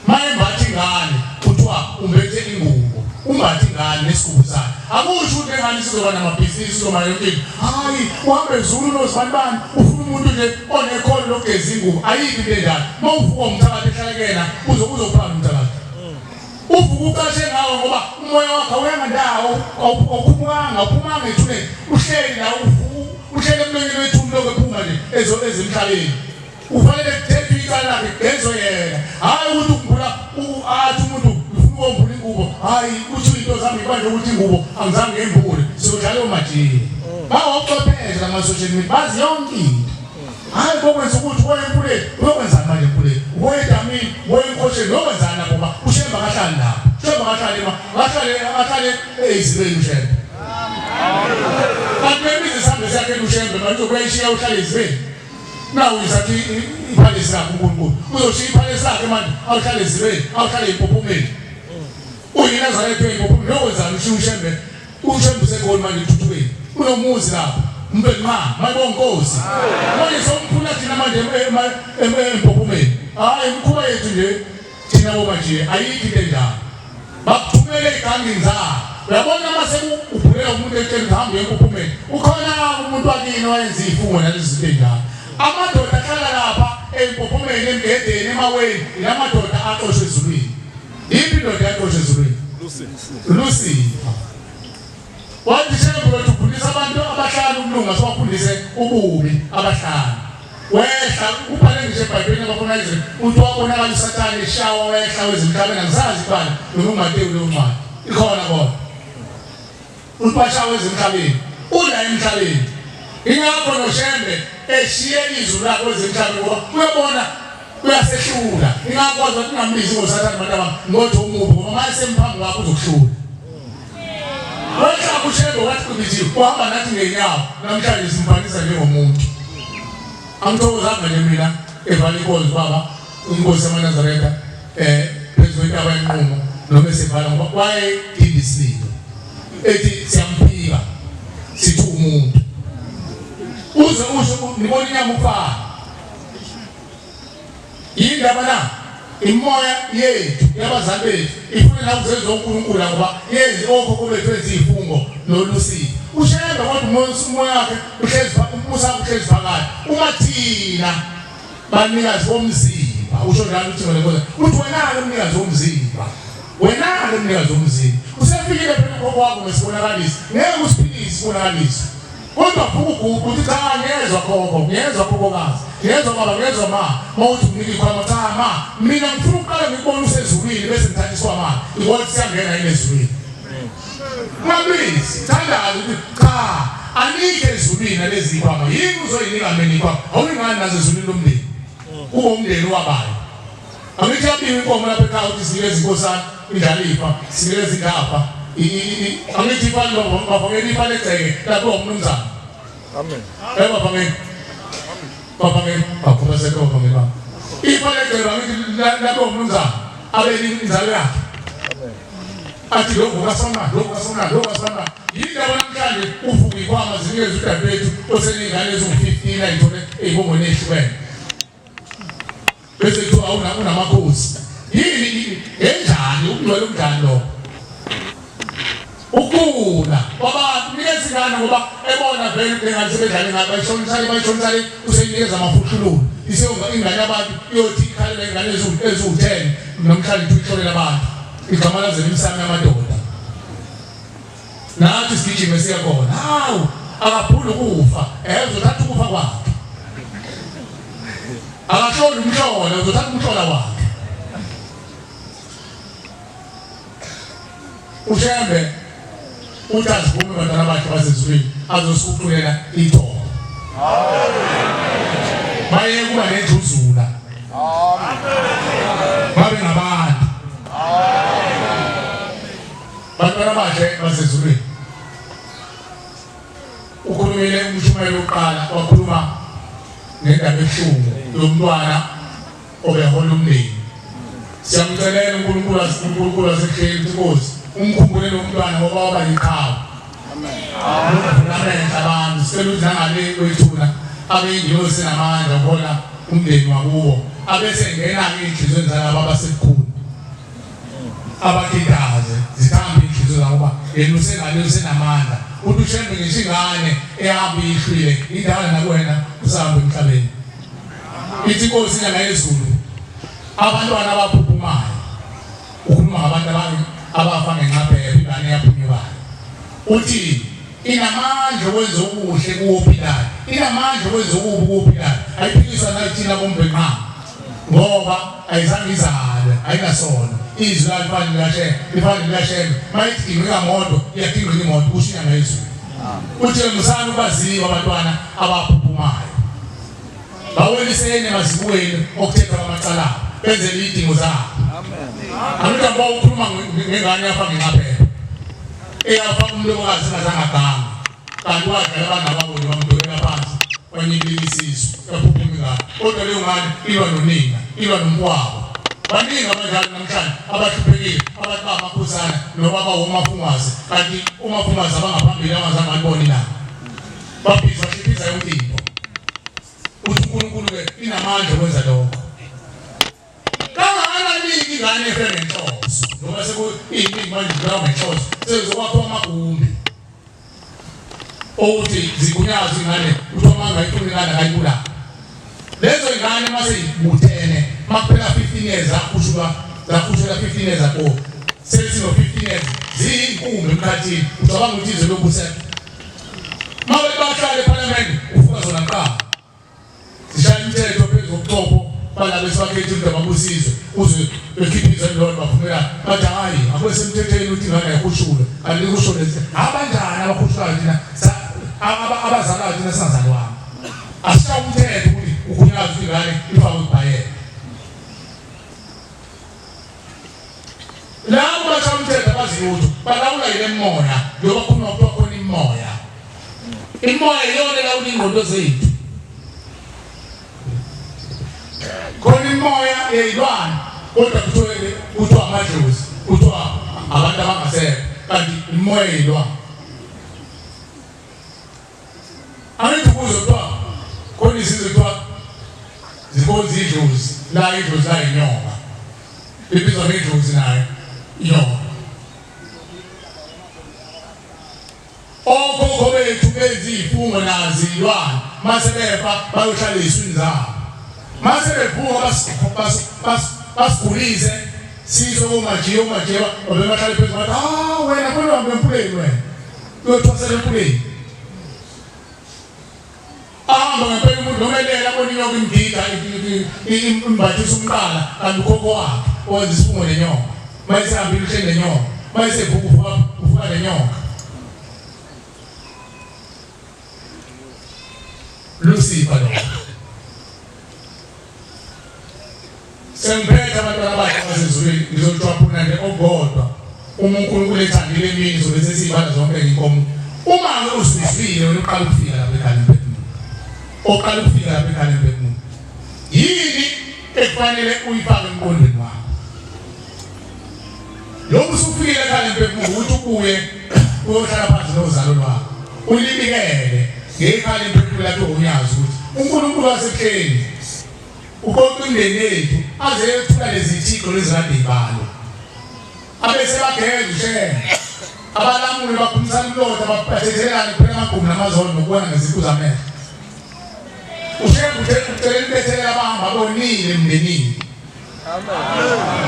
Mayembatha ingane kuthiwa umbethe ingubo. Umbatha ingane nesigubu sakhe. Akusho ukuthi lengane isizoba namabhizinisi izoba yonke into. Hayi, uhambe ezulu nozibanibani ufuna umuntu nje onekhono lokugeza ingubo. Ayikho into enjalo. Uma uvuka umthakathi ehlale kuyena uzophana umthakathi. Uvuka ucashe ngawo ngoba umoya wakho awuyanga ndawo, awuphumanga, awuphumanga ethuneni. Uhleli la uhleli emlonyeni wethuna lokho ephuma nje ezo ezemhlabeni. Ufanele kuthethwe icala lakhe kugezwe yena. Hhayi ukuthi ukhumbula athi umuntu ngifuna ukombula ingubo. Hhayi uthi into zami ngibanjwe ukuthi ingubo angizange ngembule. Siyodlala omajiya. Bawochwepheshe lama-social media bazi yonke into. Hayi bokwenza ukuthi uye emfuleni uyokwenzani manje emfuleni uye edamini uye emkhosheni uyokwenzani lapho ngoba uShembe akahlali lapho uShembe akahlali ma akahlale akahlale ezibeni uShembe kanti lemizi sihambe siyakhela uShembe manje uzokuyishiya uhlale ezibeni nawu isathi iphalesi lakhe uNkulunkulu uzoshiya iphalesi lakhe manje awuhlale ezibeni awuhlale empophomeni uyiNazaretha empophomeni uyokwenzani ushiya uShembe UShembe useGoli manje ethuthukeni. Unomuzi lapho. Mbe nqa, mayibonga inkosi. Manje somkhula thina manje empophomeni. Hayi imikhuba yethu nje thina boma nje ayikho into enjalo. Bakuthumele igangini zabo. Uyabona uma sekubhulela umuntu etsheni hamba uye empophomeni. Ukhona umuntu wakini owayenza izifungo nalezi zinto enjalo. Amadoda ahlala lapha empophomeni, emgedeni, emaweni, ilamadoda axoshwe ezulwini. Yiphi indoda yaxoshwa ezulwini? Lucifer. Wathi Shembe wethu ufundisa abantu abahlanu ukulunga siwafundise ububi abahlanu. Wehla ubhale ngisho eBhayibhelini abafuna izwi uthi wabonakala uSathane eshawa wehla wezemhlabeni angisazi ibhale noma uMateyu leyo ncwadi. Ikhona kodwa. Uthi bashawa ezemhlabeni. Ula emhlabeni. Ingakho noShembe eshiye izwi lakhe kwezemhlabeni ngoba uyabona uyasehlula. Ingakho wazi wathi ungambizi ngoSathane bantu abami ngothi umubi ngoba uma esemphambi kwakho uzokuhlula. Wehla kuShembe wathi qibithiwe uhamba nathi ngenyawo namhlanje simfanisa njengomuntu. Angithokozanga nje mina evala inkonzo baba inkosi yamaNazaretha eh phezu kwentaba yenqumo noma esevala ngoba wayedinda isililo ethi siyamphika sithi umuntu uze usho nibona inyama ufana yindaba na imoya yethu yabazali bethu ifuna la kuzenza uNkulunkulu ngoba yenzi okhokho bethu enza izifungo nolusipho uShembe kodwa umoya wakhe uhlezi umusa uhlezi phakathi uma thina banikazi bomzimba usho njalo uthi wena Nkosi uthi wena-ke mnikazi womzimba wena-ke mnikazi womzimba usefikile phela ukhokho wakho ngesibonakaliso ngeke usiphilise isibonakaliso kodwa vuka ugubhe uthi cha ngiyezwa khokho ngiyezwa khokhokazi ngiyezwa baba ngiyezwa ma ma uthi unginika ikhwama cha ma mina ngifuna ukuqala ngikubona usezulwini bese ngithatha isikhwama ngibona ukuthi siyangena yini ezulwini Ungabizi, thandaza ukuthi cha anikho ezulwini nalezi zikhwama. Yini uzoyinika mina ikhwama? Awuyingani nazo ezulwini lomndeni. Kuba umndeni wabayo. Angithi yabiwa inkomo lapha ekhaya ukuthi sinikeze inkosana indlalifa, sinikeze ingapha. Angithi ifa bafakela ifa legceke lapho umnumzane. Amen. Eh bafakela. Bafakela, bakhuluma sekho bafakela. Ifa legceke angithi lapho umnumzane abe inzalo yakhe. athi lokhu kasona lokhu kasona lokhu kasona yindaba namhlanje uvuka ikwama zinikeza udadewethu oseney'ngane eziwu-15 ayithole ey'bongweni ey'hlukene bese kuthiwa awuna unamakhosi yini enjani ukungcwele umndani lokho ukugula kwabantu nikeza ingane ngoba ebona vele ukuthi lengane sebedlale ngayo bayishonisale bayishonisale useyinikeza amafuhlululu iseyonga ingane yabantu iyothi ikhalela ingane eziwu-10 namhlanje ithi uyihlolela abantu igxamalazela imisamo yamadoda nathi sigijime siya khona hawu Akaphuli ukufa, uzothatha ukufa kwakhe. Akahloli umhlola, uzothatha umhlola wakhe. uShembe uthi azivume bantwana bakhe basezulwini azosikuculela ithongo. Bayeke kuba nenjuzula. Babe ngabantu. Bantwana bakhe basezulwini. Ukhulumile umshumayeli wokuqala wakhuluma ngendaba ebuhlungu yomntwana obehola umndeni. Siyamcelela uNkulunkulu uNkulunkulu wasehleli ukuthi Nkosi umkhumbule lo mntwana ngoba waba yiqhawe. Amen. Amehlo abantu sicela ukuthi nangale kwethuna abe ingilosi namandla uhola umndeni wakubo abese ngena-ke ey'nhliziyweni zalaba abasebukhuni abakitaze zithambe iy'nhliziyo zabo ngoba yena usengane usenamandla uthi ushembe ngisho ingane ehamba iyihlwile indala nakuwena usahamba emhlabeni ithi inkosi inyanga yezulu abantwana abaphuphumayo ukhuluma ngabantu abafa ngenxaphepha ingane eyaphunyukayo uthi inamandla okwenza okuhle kuwophilayo inamandla okwenza okubi kuwophilayo ayiphikiswa nayithina bombhenqama ngoba ayizange izalwe ayinasono izwi lalifana likashembe lifana likashembe mayithi gingqika moto iyagingqika imoto kusho inyanga yezulu uthi musani ukubaziwa abantwana abaphuphumayo baweliseni emazibukweni okuthethwa kwamacala benzele izidingo zabo angithi ngoba ukhuluma ngengane yafa ngenxaphepha eyafa umlobokazi engazange agange kanti wadlala abantu ababoni bamdwebela phansi wanyibilika isisu yaphuphuma ingane kodwa leyo ngane ilwa nonina ilwa nomfowabo baningi abanjalo namhlanje abahluphekile abantu bamakhosana nobaba womafungwazi kanti umafungwazi abangaphambili abangazange balibone ilanga babhizi bashiphiza yonke into uthi uNkulunkulu-ke inamandla okwenza lokho kangakanani ingane efe ngenhloso noma sekuyiningi manje ibulawa ngenhloso sekuzokwakhiwa amagumbi okuthi zigunyaze ingane kuthiwa uma ngayifuni ingane akayibulala lezo ingane uma seyibuthene uma kuphela 15 years zakhushulwa zakhushulwa 15 years ago sezino 15 years ziyinkumbi emkhathini ucabanga ukuthi izwe lokusekho uma bebahlala ephalamende ufuka zona kuqala Sishaya imithetho phezu kobuchopho balabo esibakhethile ukuthi ababusizwe uze bekhiphe izwe bavumelana bathi hhayi akusemthethweni ukuthi ingane ayikhushulwe alikushule abanjani abakhushulayo thina abazalayo thina singazalwanga asishaya umthetho ukuthi ugunyazi ukuthi ingane ifakwe ibhayela labo bashaya umthetho abazi lutho balawula yile moya njengoba khuluma kuthiwa khona imoya imoya iyona elawula ingqondo zethu khona imoya yeyilwane kodwa kuthiwa kuthiwa amadlozi kuthiwa abantu abangasekho kanti imoya yeyilwane Angithi kuze kuthiwa khona izizwe kuthiwa zikhonza idlozi la idlozi la inyoka ibizwa ngedlozi nayo inyoka okhokho bethu benza izifungo nazi izilwane mase befa bayohlala eziswini zabo mase bevuka basigulise sizwe komajiya omajiya babebahlale phezu bathi ah wena khona uhambe emfuleni wena uyothwasela emfuleni ahamba ngempela umuntu noma elele abona inyoka imdida imbathisa umqala kanti ukhokho wakhe owenza isifungo nenyoka uma esehambile uhleli nenyoka uma esevuka uvuka uvuka nenyoka Lucifer lo Sengiphethe abantwana bakhe basezulwini ngizojwaphuna nje okodwa uma uNkulunkulu ethandile emini zobe sesiyibala zonke inkomo uma-ke usuzwile wena uqala ukufika lapha ekhaya emphefumulo oqala ukufika lapha ekhaya emphefumulo yini ekufanele uyifake emqondweni wakho lokhu usufikile ekhaya emphefumulo ukuthi ubuye uyohlala phansi nozalo lwakho ulibikele ngekhaya emphefumulo lakho unyazi ukuthi uNkulunkulu wasebuhleni Uqoqa imindeni yethu aze yethula lezi thixo lezikade ibalo. Abese bageza uShembe. Abalamuli baphumisana umlotha bathethelelane kuphela amagumbi namazondo nokubona ngeziqu zamehlo. Ushembe uthe ucelela ibethelela abahamba bonile emndenini.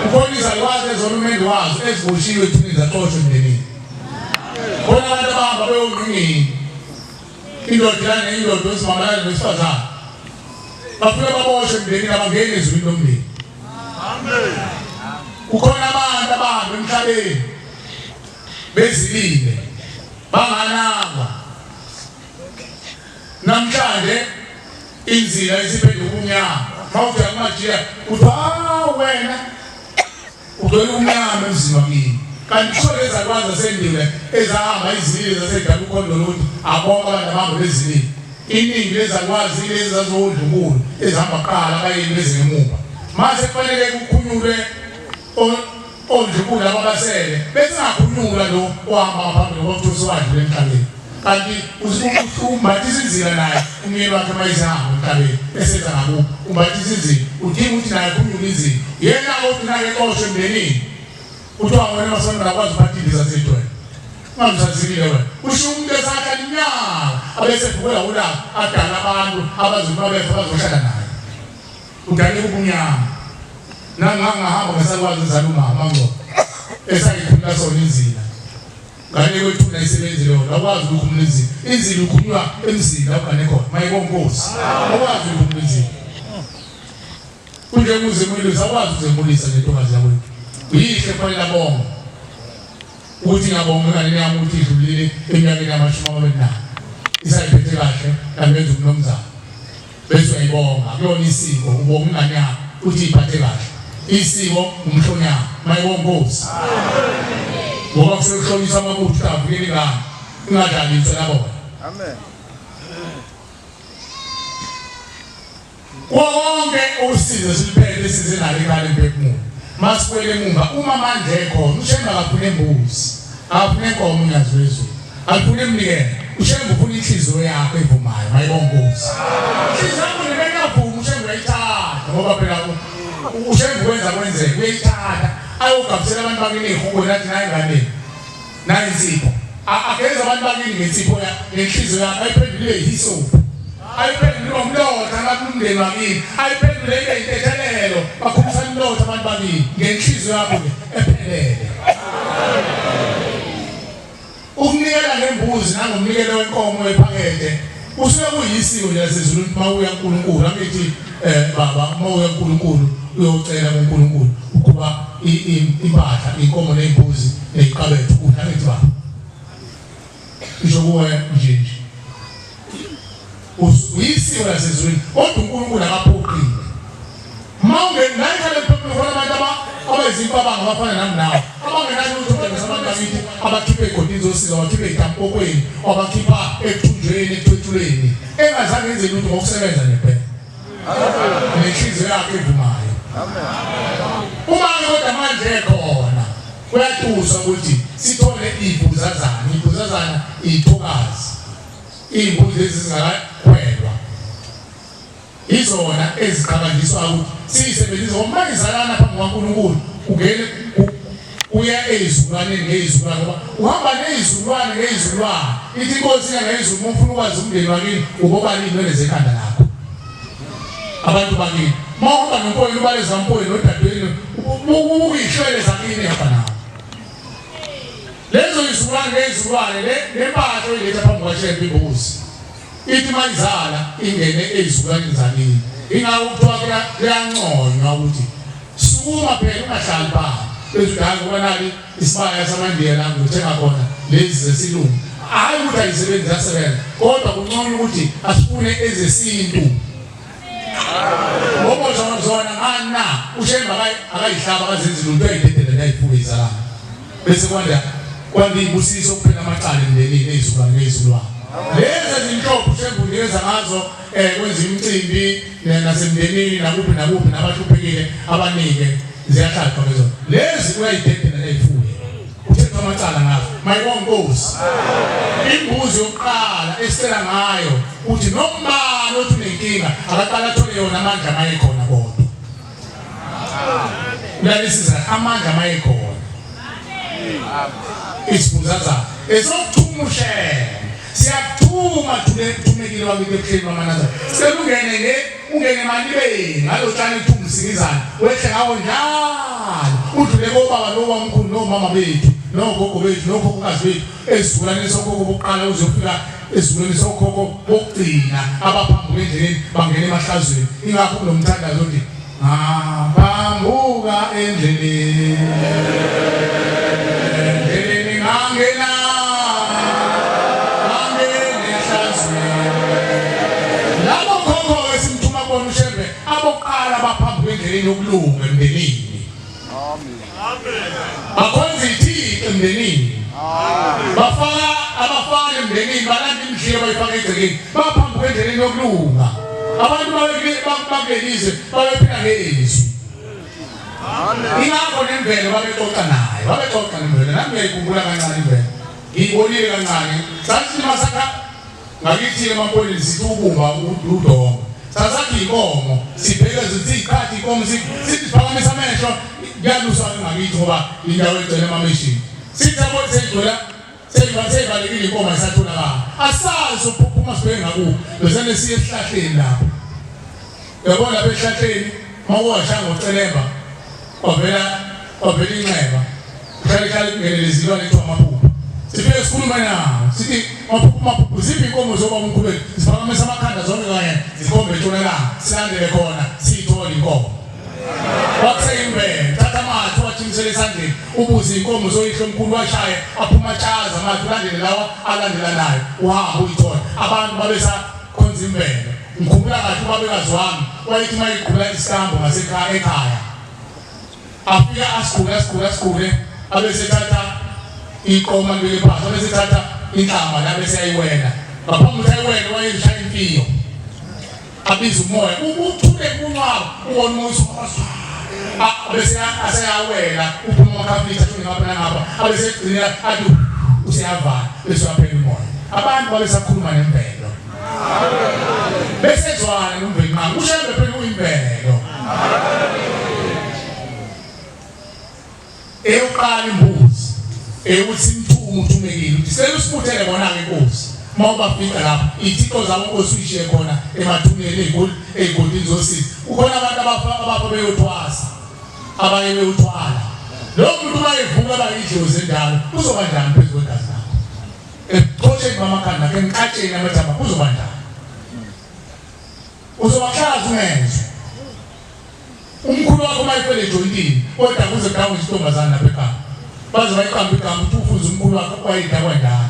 Ukhona izalukwazi ezona umendo wazo eziboshiwe ethuneni zaxoshwa emndenini. Khona abantu abahamba beyongqingini. Indoda ilana indoda, wesimama lana wesifazane. Bafike baboshwe emndenini, abangeni ezulwini lomndeni. Amen. Kukhona abantu abahamba emhlabeni bezilile banganakwa. Namhlanje inzila isiphenduka umnyama. Mawuthi akumajiya uthi ah wena ugcwele umnyama emzini wakini. Kanti kusho lezalukwazi zasendile ezahamba izilile zasedala ukhondo lokuthi abonke abantu abahamba bezilile. Iningi lezalukwazi lezi zazowondlunkulu ezihamba kuqala abayeni beze ngemuva. Mase kufanele kukhunyulwe ondlunkulu laba abasele besingakhunyulwa lo ohamba ngaphambili ngoba kuthiwa usewadlula emhlabeni. Kanti umbathisa inzila naye umyeni wakhe uma esehamba emhlabeni eseza ngakubo umbathisa inzila udinga ukuthi naye akhunyulwe inzila. Yena ogcina-ke exoshwe emndenini kuthiwa wena masonto akwazi uphatha indiza zethu wena ungamsazikile wena ushiya umuntu esahlala iminyaka abese evukela ulaka adala abantu abazokuba befa bazohlala naye udaleka ubumnyama nangangahamba ngesakwazi uzala umama ngo esayikhulula sona inzila ngane kwethuna isebenzi lona akwazi ukukhumula inzila inzila ukhulunywa emzini la ugane khona mayibonkosi akwazi ukukhumula inzila Kunjenguzimulisa akwazi ukuzemulisa nentokazi yakwethu. Uyihle kufanele abonge. Ukuthi ngiyabonga ingane yami ukuthi idlulile eminyakeni yamashumi amabili nane. Isayiphethe kahle namenza umnomzana. Bese uyayibonga kuyona isiko ubonga ingane yakho ukuthi iphathe kahle. Isiko umhlonyana mayibonga Nkosi. Ngoba kusuke kuhlonyiswa amabutho avikele ingane. Ingadlali inswela bona. Amen. Konke usizo esiliphethe size nalo ekhaya lemphefumulo. Masibuyele emumva uma manje ekhona uShembe akafune imbuzi, akafune inkomo uNyazi lwezulu. Alifune imnikelo. UShembe ufuna inhliziyo yakho evumayo, mayibonga Nkosi. Inhliziyo yakho nje ingavumi uShembe uyayithatha ngoba phela uShembe wenza kwenzeke uyayithatha ayogabisela abantu bakini ihungwe nathi nayi ngane. Nayi insipho. Ageza abantu bakini ngensipho ya ngenhliziyo yakho ayiphendule ibe yihisophu. Ayiphendule ibe umlotha abantu umndeni wakini. Ayiphendule ibe intethelelo. Bakhulisa umlotha abantu bakini ngenhliziyo yakho nje ephelele. Ukunikela ngembuzi nangomnikelo wenkomo ephakede kusuke kuyisiko nje lasezulwini uma uya kuNkulunkulu angithi eh baba uma uya kuNkulunkulu uyocela kuNkulunkulu ukuba impahla inkomo nezimbuzi neziqabethu ukudla angithi baba isho kuwe nje nje uyisiko lasezulwini kodwa uNkulunkulu akaphoqile uma ungenayikhala emphefumulo khona abantu abayizimpabanga abafana nami nawe abangenani lutho kodwa abantu bakithi abakhipha egodini zosizo abakhipha ey'tampokweni abakhipha ekuthunjweni ekuthwethulweni engazange enze lutho ngokusebenza ngempela nenhliziyo yakhe evumayo uma-ke kodwa manje ekhona kuyatusa ukuthi sithole iy'mbuzazana iy'mbuzazana iy'thokazi iy'mbuzi lezi zingakakhwelwa izona eziqhakanjiswa ukuthi siyisebenzise ngoba uma izalana phambi kukaNkulunkulu ungene uya ezizukulwaneni ngezizukulwane ngoba uhamba nezizukulwane ngezizukulwane ithi inkosi yangezulu uma ufuna ukwazi umndeni wakini ubobala iy'nwele zekhanda lakho abantu bakini uma uhamba nomfowenu ubale zamfowenu nodadewenu ubuka iy'hlwele zakini hamba nawo lezo yizukulwane ngezizukulwane le mpahla oyiletha phambi kwaShembe imbuzi Ithi uma izala ingene ezizukulwaneni zakini. Ingakho kuthiwa kuyanconywa ukuthi sukuma phela ungahlali phansi. Bese uthi hayi ngoba nali isibaya samaNdiya la ngithenga khona lezi zesilungu. Hhayi ukuthi ayisebenzi ziyasebenza kodwa kunconywa ukuthi asifune ezesintu. Ngoba zona zona ngani na uShembe akayihlaba akazenzi lutho uyayidedela nje ayifuye izalana. Bese kwanda kwanda izibusiso kuphela amacala emndenini ezizukulwane ngezizukulwane. Lezi zinhlopho uShembe unikeza ngazo kwenza imicimbi nasemndenini nakuphi nakuphi nabahluphekile abanike ziyahlatshwa ngezona. Lezi uyayidedela ayifuye. Uthethwa amacala ngazo. Mayibonga Nkosi. Imbuzi yokuqala esicela ngayo uthi nombani othi unenkinga akaqala athole yona amandla mayekhona kodwa. Ulalisiza amandla mayekhona. Isibuzaza esokuthuma uShembe. Siyakuthuma thule thumekile wakithi ebuhleni bamanaza. Sicela ungene nge ungene emalibeni ngalo tshani kuthiwa umsikizana wehle ngawo njalo udlule kobaba nobamkhulu nomama bethu nogogo bethu nokhokhokazi bethu esizukulwaneni sokhokho bokuqala uzofika Esizukulwane sokhokho bokugcina abaphambuka endleleni bangena emahlazweni. Ingakho kunomthandazo othi ngaphambuka endleleni endleleni ngangena ngangena ehlazweni. Labo khokho esimthuma kubona uShembe abokuqala baphambuka endleleni yokulunga emndenini. Bakhonza ithixo emndenini. Bafaka abafana emndenini balanda imidlilo bayifaka egcekeni. Baphambuka endleleni yokulunga. Abantu bakulelizwe babephila ngezwi. Ingakho nemvelo babexoxa nayo, babexoxa nemvelo. Nami ngiyayikhumbula kancane imvelo. Ngiyibonile kancane. Sathi masakha Ngakithi emapolini sithi ubumba udonga. Sasakha inkomo, sibheke zithi iqhathi inkomo sithi siphakamisa amehlo kuyaluswa ngakithi ngoba indawo egcwele amamishini. Sithi yabo seyigcwela seyibalekile inkomo ayisatholakala. Asazi sophuphuma sibheke ngakubo. Bezane siye esihlahleni lapho. Uyabona lapha esihlahleni uma uwashaya ngocelemba kwavela kwavela inxeba. Kuhlale kuhlale kungene lezilwane kuthiwa amaphuphu. Sifike sikhulume nawo sithi maphuphu maphuphu ziphi inkomo zobaba umkhulu wethu ziphakamisa amakhanda zonke kanye zikhombe entshonalanga silandele khona siyithole inkomo. Kwakuseyimvelo thatha amathe uwathimisele esandleni ubuze inkomo zoyihlo omkhulu washaye aphuma tshaza amathe ulandele lawa alandelanayo uhambe uyithole. Abantu babesakhonza imvelo. Ngikhumbula kahle ubabekazi wami wayethi uma egqula isitambu ngasekhaya ekhaya afike asigule asigule asigule abesethatha iqoma libeke phansi abesethatha inhlama la bese ayiwela ngaphambi ukuthi ayiwele wayeshaya imfiyo abiza umoya uthule kunqaba ubona umoya bese aseyawela uphuma amakhafithi ashone ngapha nangapha abese egcina athi useyavala bese uyaphela umoya abantu babesakhuluma nemvelo bese zwana nomveli mama ushembe phela uyimvelo eyoqala imbuzi eyokuthi imthume uthumekile uthi sicela usibuthele bona-ke inkosi uma ubafica lapho iy'thixo zabo inkosi uyishiye khona emathuneni ey'godini zosizi kukhona abantu abafa beyothwasa abanye beyothwala lowo muntu uma evuka bayidlozi endalo kuzoba njani phezu kwegazi lakho ebuchosheni bamakhanda akhe emqatsheni amathamba kuzoba njani uzobahlaza ungezwa umkhulu wakho uma efele ejoyintini kodwa kuze kudakwe intombazane lapha ekhaya baze bayiqambe igama ukuthi ufuze umkhulu wakho wayidakwa njalo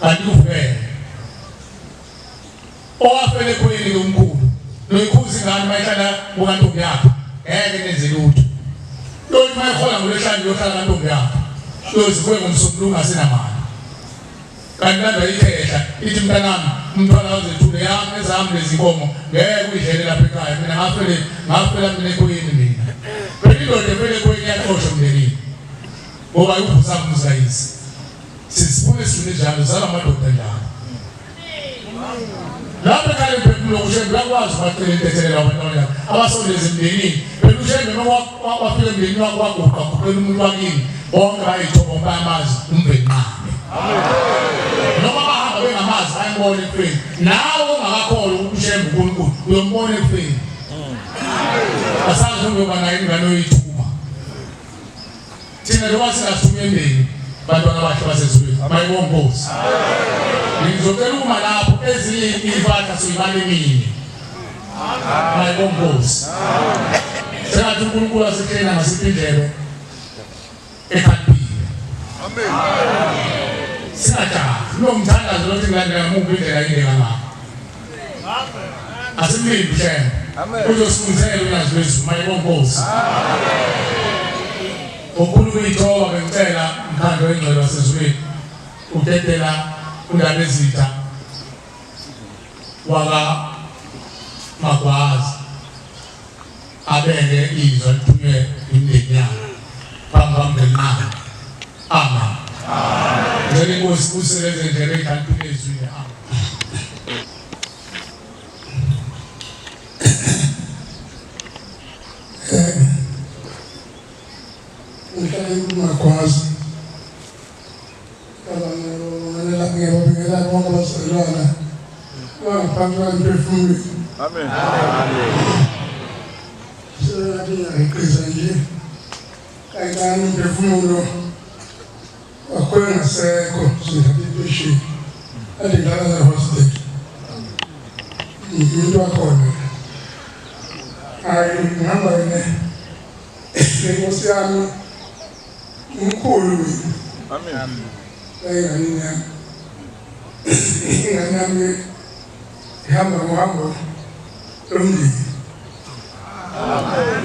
kanti kuvele owafele ekhweni ke umkhulu noyikhuza ingane uma ihlala kukantombi yakhe ngeke nenze lutho loyo uma ehola ngolwesihlanu uyohlala kantombi yakhe uyozibuye ngomsombuluko ungasenamali kanti landa ikhehla ithi mntanami umntwana wazethule yami ezami lezi nkomo ngeke uyidlele lapha ekhaya mina ngafele ngafela mina ekhweni mina phela indoda efele ekhweni iyaxoshwa emndenini ngoba uvusa umzayisi sisifuna isizulu njalo zala madoda njalo lapho ekhaya emphefumulo kushembe uyakwazi ubacela intethelelo abantwana abasondeza emndenini phela ushembe uma wafika emndenini wakho waguqa guqela umuntu wakini bonke bayithoba ngoba bayamazi umvenqane noma bahamba bengamazi bayambona ekufeni nawe ungakakholwa ukuthi ushembe uNkulunkulu uyombona ekufeni asazi uyoba naye ingane oyithuma Thina njengoba singasithunywa emndeni bantwana abahle basezulwini mayibonga Nkosi. Ngizocela ukuma lapho ezinye iy'mpahla soyibala emini. Mayibonga Nkosi. Sengathi uNkulunkulu asiklina ngasiphi indlebe ekhaliphile. Amen. Singajahi. Lo mthandazo lothi ngilandela muphi indlela inde kangaka. Asimlindi uShembe. Uzosifunzela ulwazi lwezulu mayibonga Nkosi. Ngokukhulu ukuyithoba bengicela mkhandlu oyingcwele wasezulwini udedela uNdabezitha waka Magwaza abeke izwi alithunywe imindeni yakhe phambi kwamndenqaba. Amen. Ngicela inkosi usebenze ndlebe ikhalipile ezwini. Amen. Ngihlale kumagwazi ngiyababingelela bonke abazalwana bangaphansi kwemphefumulweni. Amen. Sengathi ngiyayiqiza nje kancane umphefumulo wakho engasekho singithatha impesheni. Kade ngidlala la hostel. Umuntu wakhona. Hayi ngihamba ne nenkosi yami umkhulu mina. Amen. Enganeni yami. Ingane yami ihamba ngohambo lomndeni. Amen.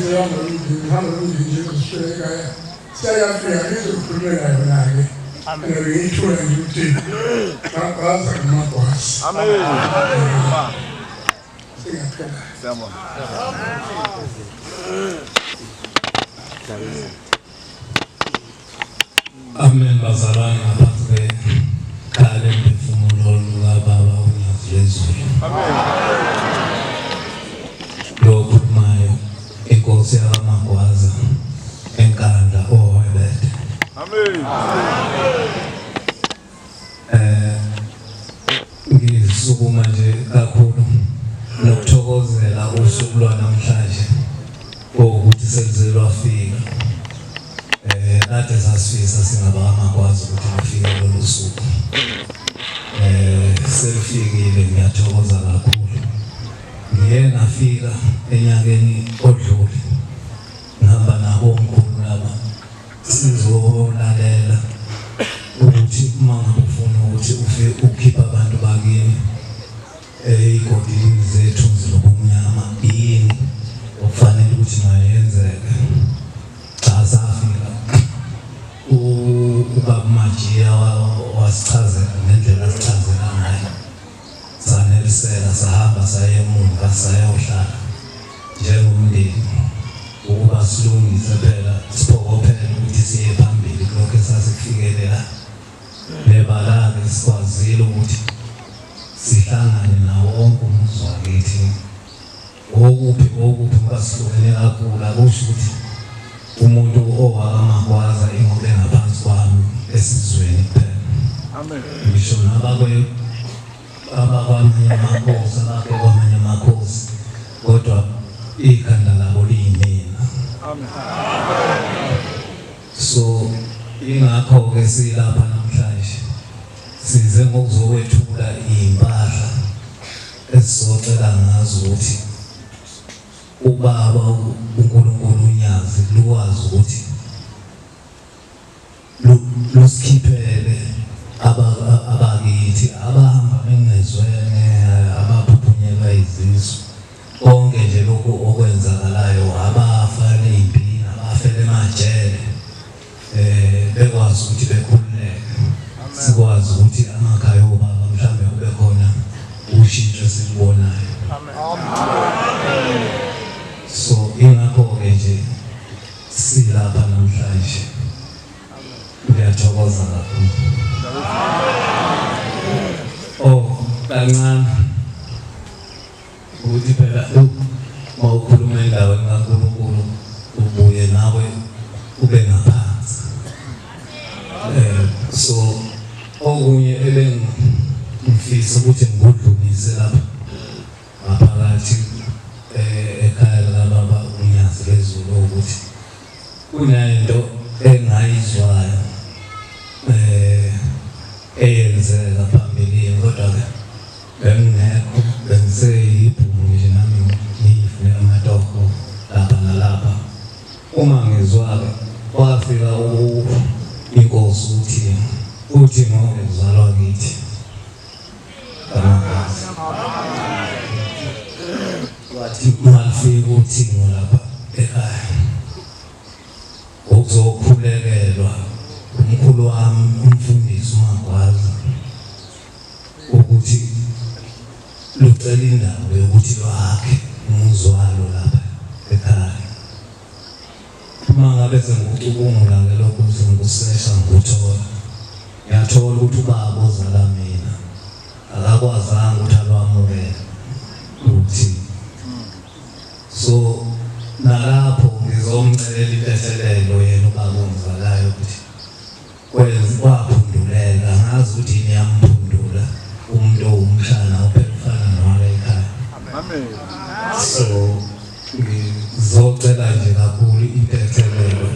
Ihamba lomndeni, ihamba lomndeni nje kushiya ekhaya. Siyafika ngizokhulumela yona-ke. Amen. Ngiyithula nje ukuthi baza kumagwazi. Amen. Singaphela. Siyabonga. Amen bazalwane ngaphansi kwekhaya lemphefumulo lukababa uNyazi lwezulu. Amen. Lo okhulumayo inkosi yakwaMagwaza eNkandla oHwebede. Amen. Ngisukuma nje kakhulu nokuthokozela usuku lwanamhlanje ukuthi selize lwafika. Kade sasifisa singabakaMagwaza ukuthi lufike lolu suku. Selifikile, ngiyathokoza kakhulu. Ngiye ngafika enyakeni odlule ngihamba nabo omkhulu laba sizolalela ukuthi uma ngabe ufuna ukuthi ufike ukhiphe abantu bakini ey'godini zethunzi lobumnyama yini okufanele ukuthi mayenzeke. Cha safika ubaba uMajiya wasichazela ngendlela asichazela ngayo, saneliseka sahamba saya emuva sayohlala njengomndeni ukuba silungise phela siphokophele ukuthi siye phambili kulokhu esasikufikele Nebala-ke sikwazile ukuthi sihlangane nawo wonke umuzi wakithi okuphi okuphi ngoba sihlukene kakhulu akusho ukuthi umuntu owakaMagwaza ingobe ngaphansi kwami esizweni kuphela. Amen. Ngisho nabakwe abakwamanye amakhosi abake kwamanye amakhosi kodwa ikhanda labo liyimina. Amen. So ingakho-ke silapha namhlanje size ngokuzokwethula iy'mpahla esizocela ngazo ukuthi ubaba uNkulunkulu uNyazi lukwazi ukuthi lusikhiphele abakithi abahamba bengezwene abaphuphunyelwa izisu konke nje lokhu okwenzakalayo abafa ney'mpini abafela emajele bekwazi ukuthi bekhululeke sikwazi ukuthi amakhaya obaba mhlawumbe kube khona ushintsho esilubonayo. So ingakho-ke nje silapha namhlanje. Ngiyathokoza kakhulu. Oh, kancane ukuthi phela uma ukhuluma endaweni kaNkulunkulu ubuye nawe ube ngaphansi. So okunye ebengifisa ukuthi ngikudlulise lapha ngaphakathi ekhaya likababa uNyazi lwezulu ukuthi kunento engayizwayo eyenzeka phambilini kodwa-ke bengingekho bengiseyibhungu nje nami ngiyifunela amatoho lapha nalapha. Uma ngizwa-ke kwafika inkosi ukuthi uthi ngoke uzalwa kithi wathi malifika uthingo lapha ekhaya ukuzokhulekelwa umkhulu wami umfundisi uMagwaza ukuthi lucela indawo yokuthi lwakhe umuzi walo lapha ekhaya. Uma ngabe sengikucubungula-ke lokhu sengikusesha ngikuthola, ngiyathola ukuthi ubaba ozala mina akakwazanga ukuthi alwamukele uthi so nalapho ngizomcelela intethelelo yena ubaba ongizalayo ukuthi kwaphunduleka ngazi ukuthi yini yamphundula umuntu owumshana ophela ufana nowala ekhaya. Amen. So ngizocela nje kakhulu intethelelo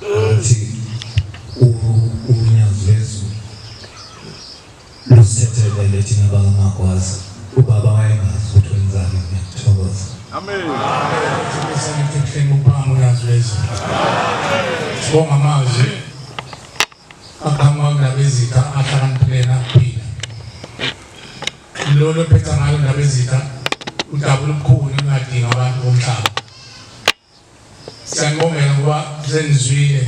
ukuthi uNyazi lwezulu Magwaza. Ubaba wayengazi ukuthi wenzani. Ngiyathokoza. Amen. Sibonga amazwi aqhamuka kuNdabezitha ahlakaniphile nakuphila. Lolo phetha ngalo Ndabezitha udaba olukhulu olungadinga abantu bomhlaba. Siyanibongela ngoba senizwile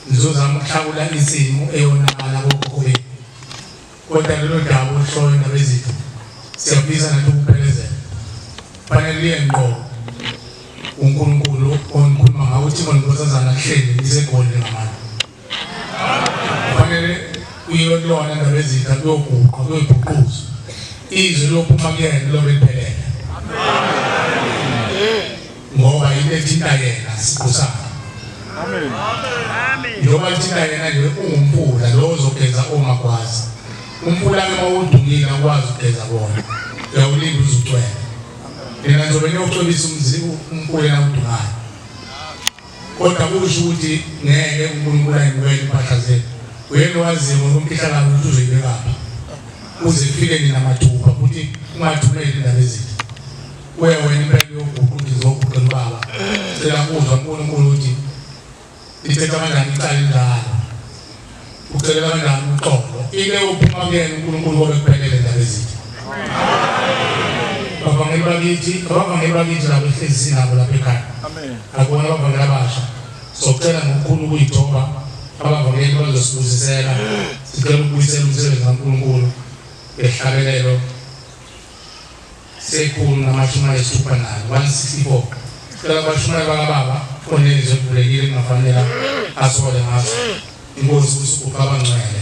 nizozama ukuhlakula insimu eyonakala kokhokho bethu. Kodwa lolo daba oluhloyo Ndabezitha siyafisa nathi ukuphelezela. Fanele liye ngqo uNkulunkulu onikhuluma ngawo uthi ngonkosazana kuhleli nisegoli ngamandla. Fanele kuyiwe kulona Ndabezitha kuyoguqa kuyobhuquzwa. Izwi lophuma kuyena lobe liphelele. Ngoba into ethinta yena siqu sakhe. Amen. Njengoba lithinta yena nje ungumfula lo ozogeza oMagwaza. Umfula ke mawudumile akwazi ukugeza bona. Uyawulinda uze ucwele. Nina nizobe niyocwebisa umzi umfula nawudumayo. Kodwa kusho ukuthi ngeke uNkulunkulu ayimukele impahla zenu. Uyena owaziyo ngokumfihlakalo ukuthi uzoyibekaphi. Uze kufike nina mathupha futhi ungathumeli indaba ezitha. Uye wena impela uyoguqa ukuthi uzoguqela ubaba. Cela kuzwa uNkulunkulu ukuthi lithetha kanjani icala injalo. Ucelela kanjani uxolo. Ile uphuma kuyena uNkulunkulu kobe kuphelele indaba ezitha. Abavangeli bakithi, abavangeli bakithi labo ehlezi sinabo lapha ekhaya. Amen. Akubona abavangeli abasha. Socela ngokukhulu ukuyithoba abavangeli bazosibusisela. Sicela ukubuyisela umsebenzi kaNkulunkulu ngehlabelelo 164, 164. Sicela abashumayeli bakababa khona izwi elivulekile kungafanele asole ngaso. Inkosi usuku abangcwele.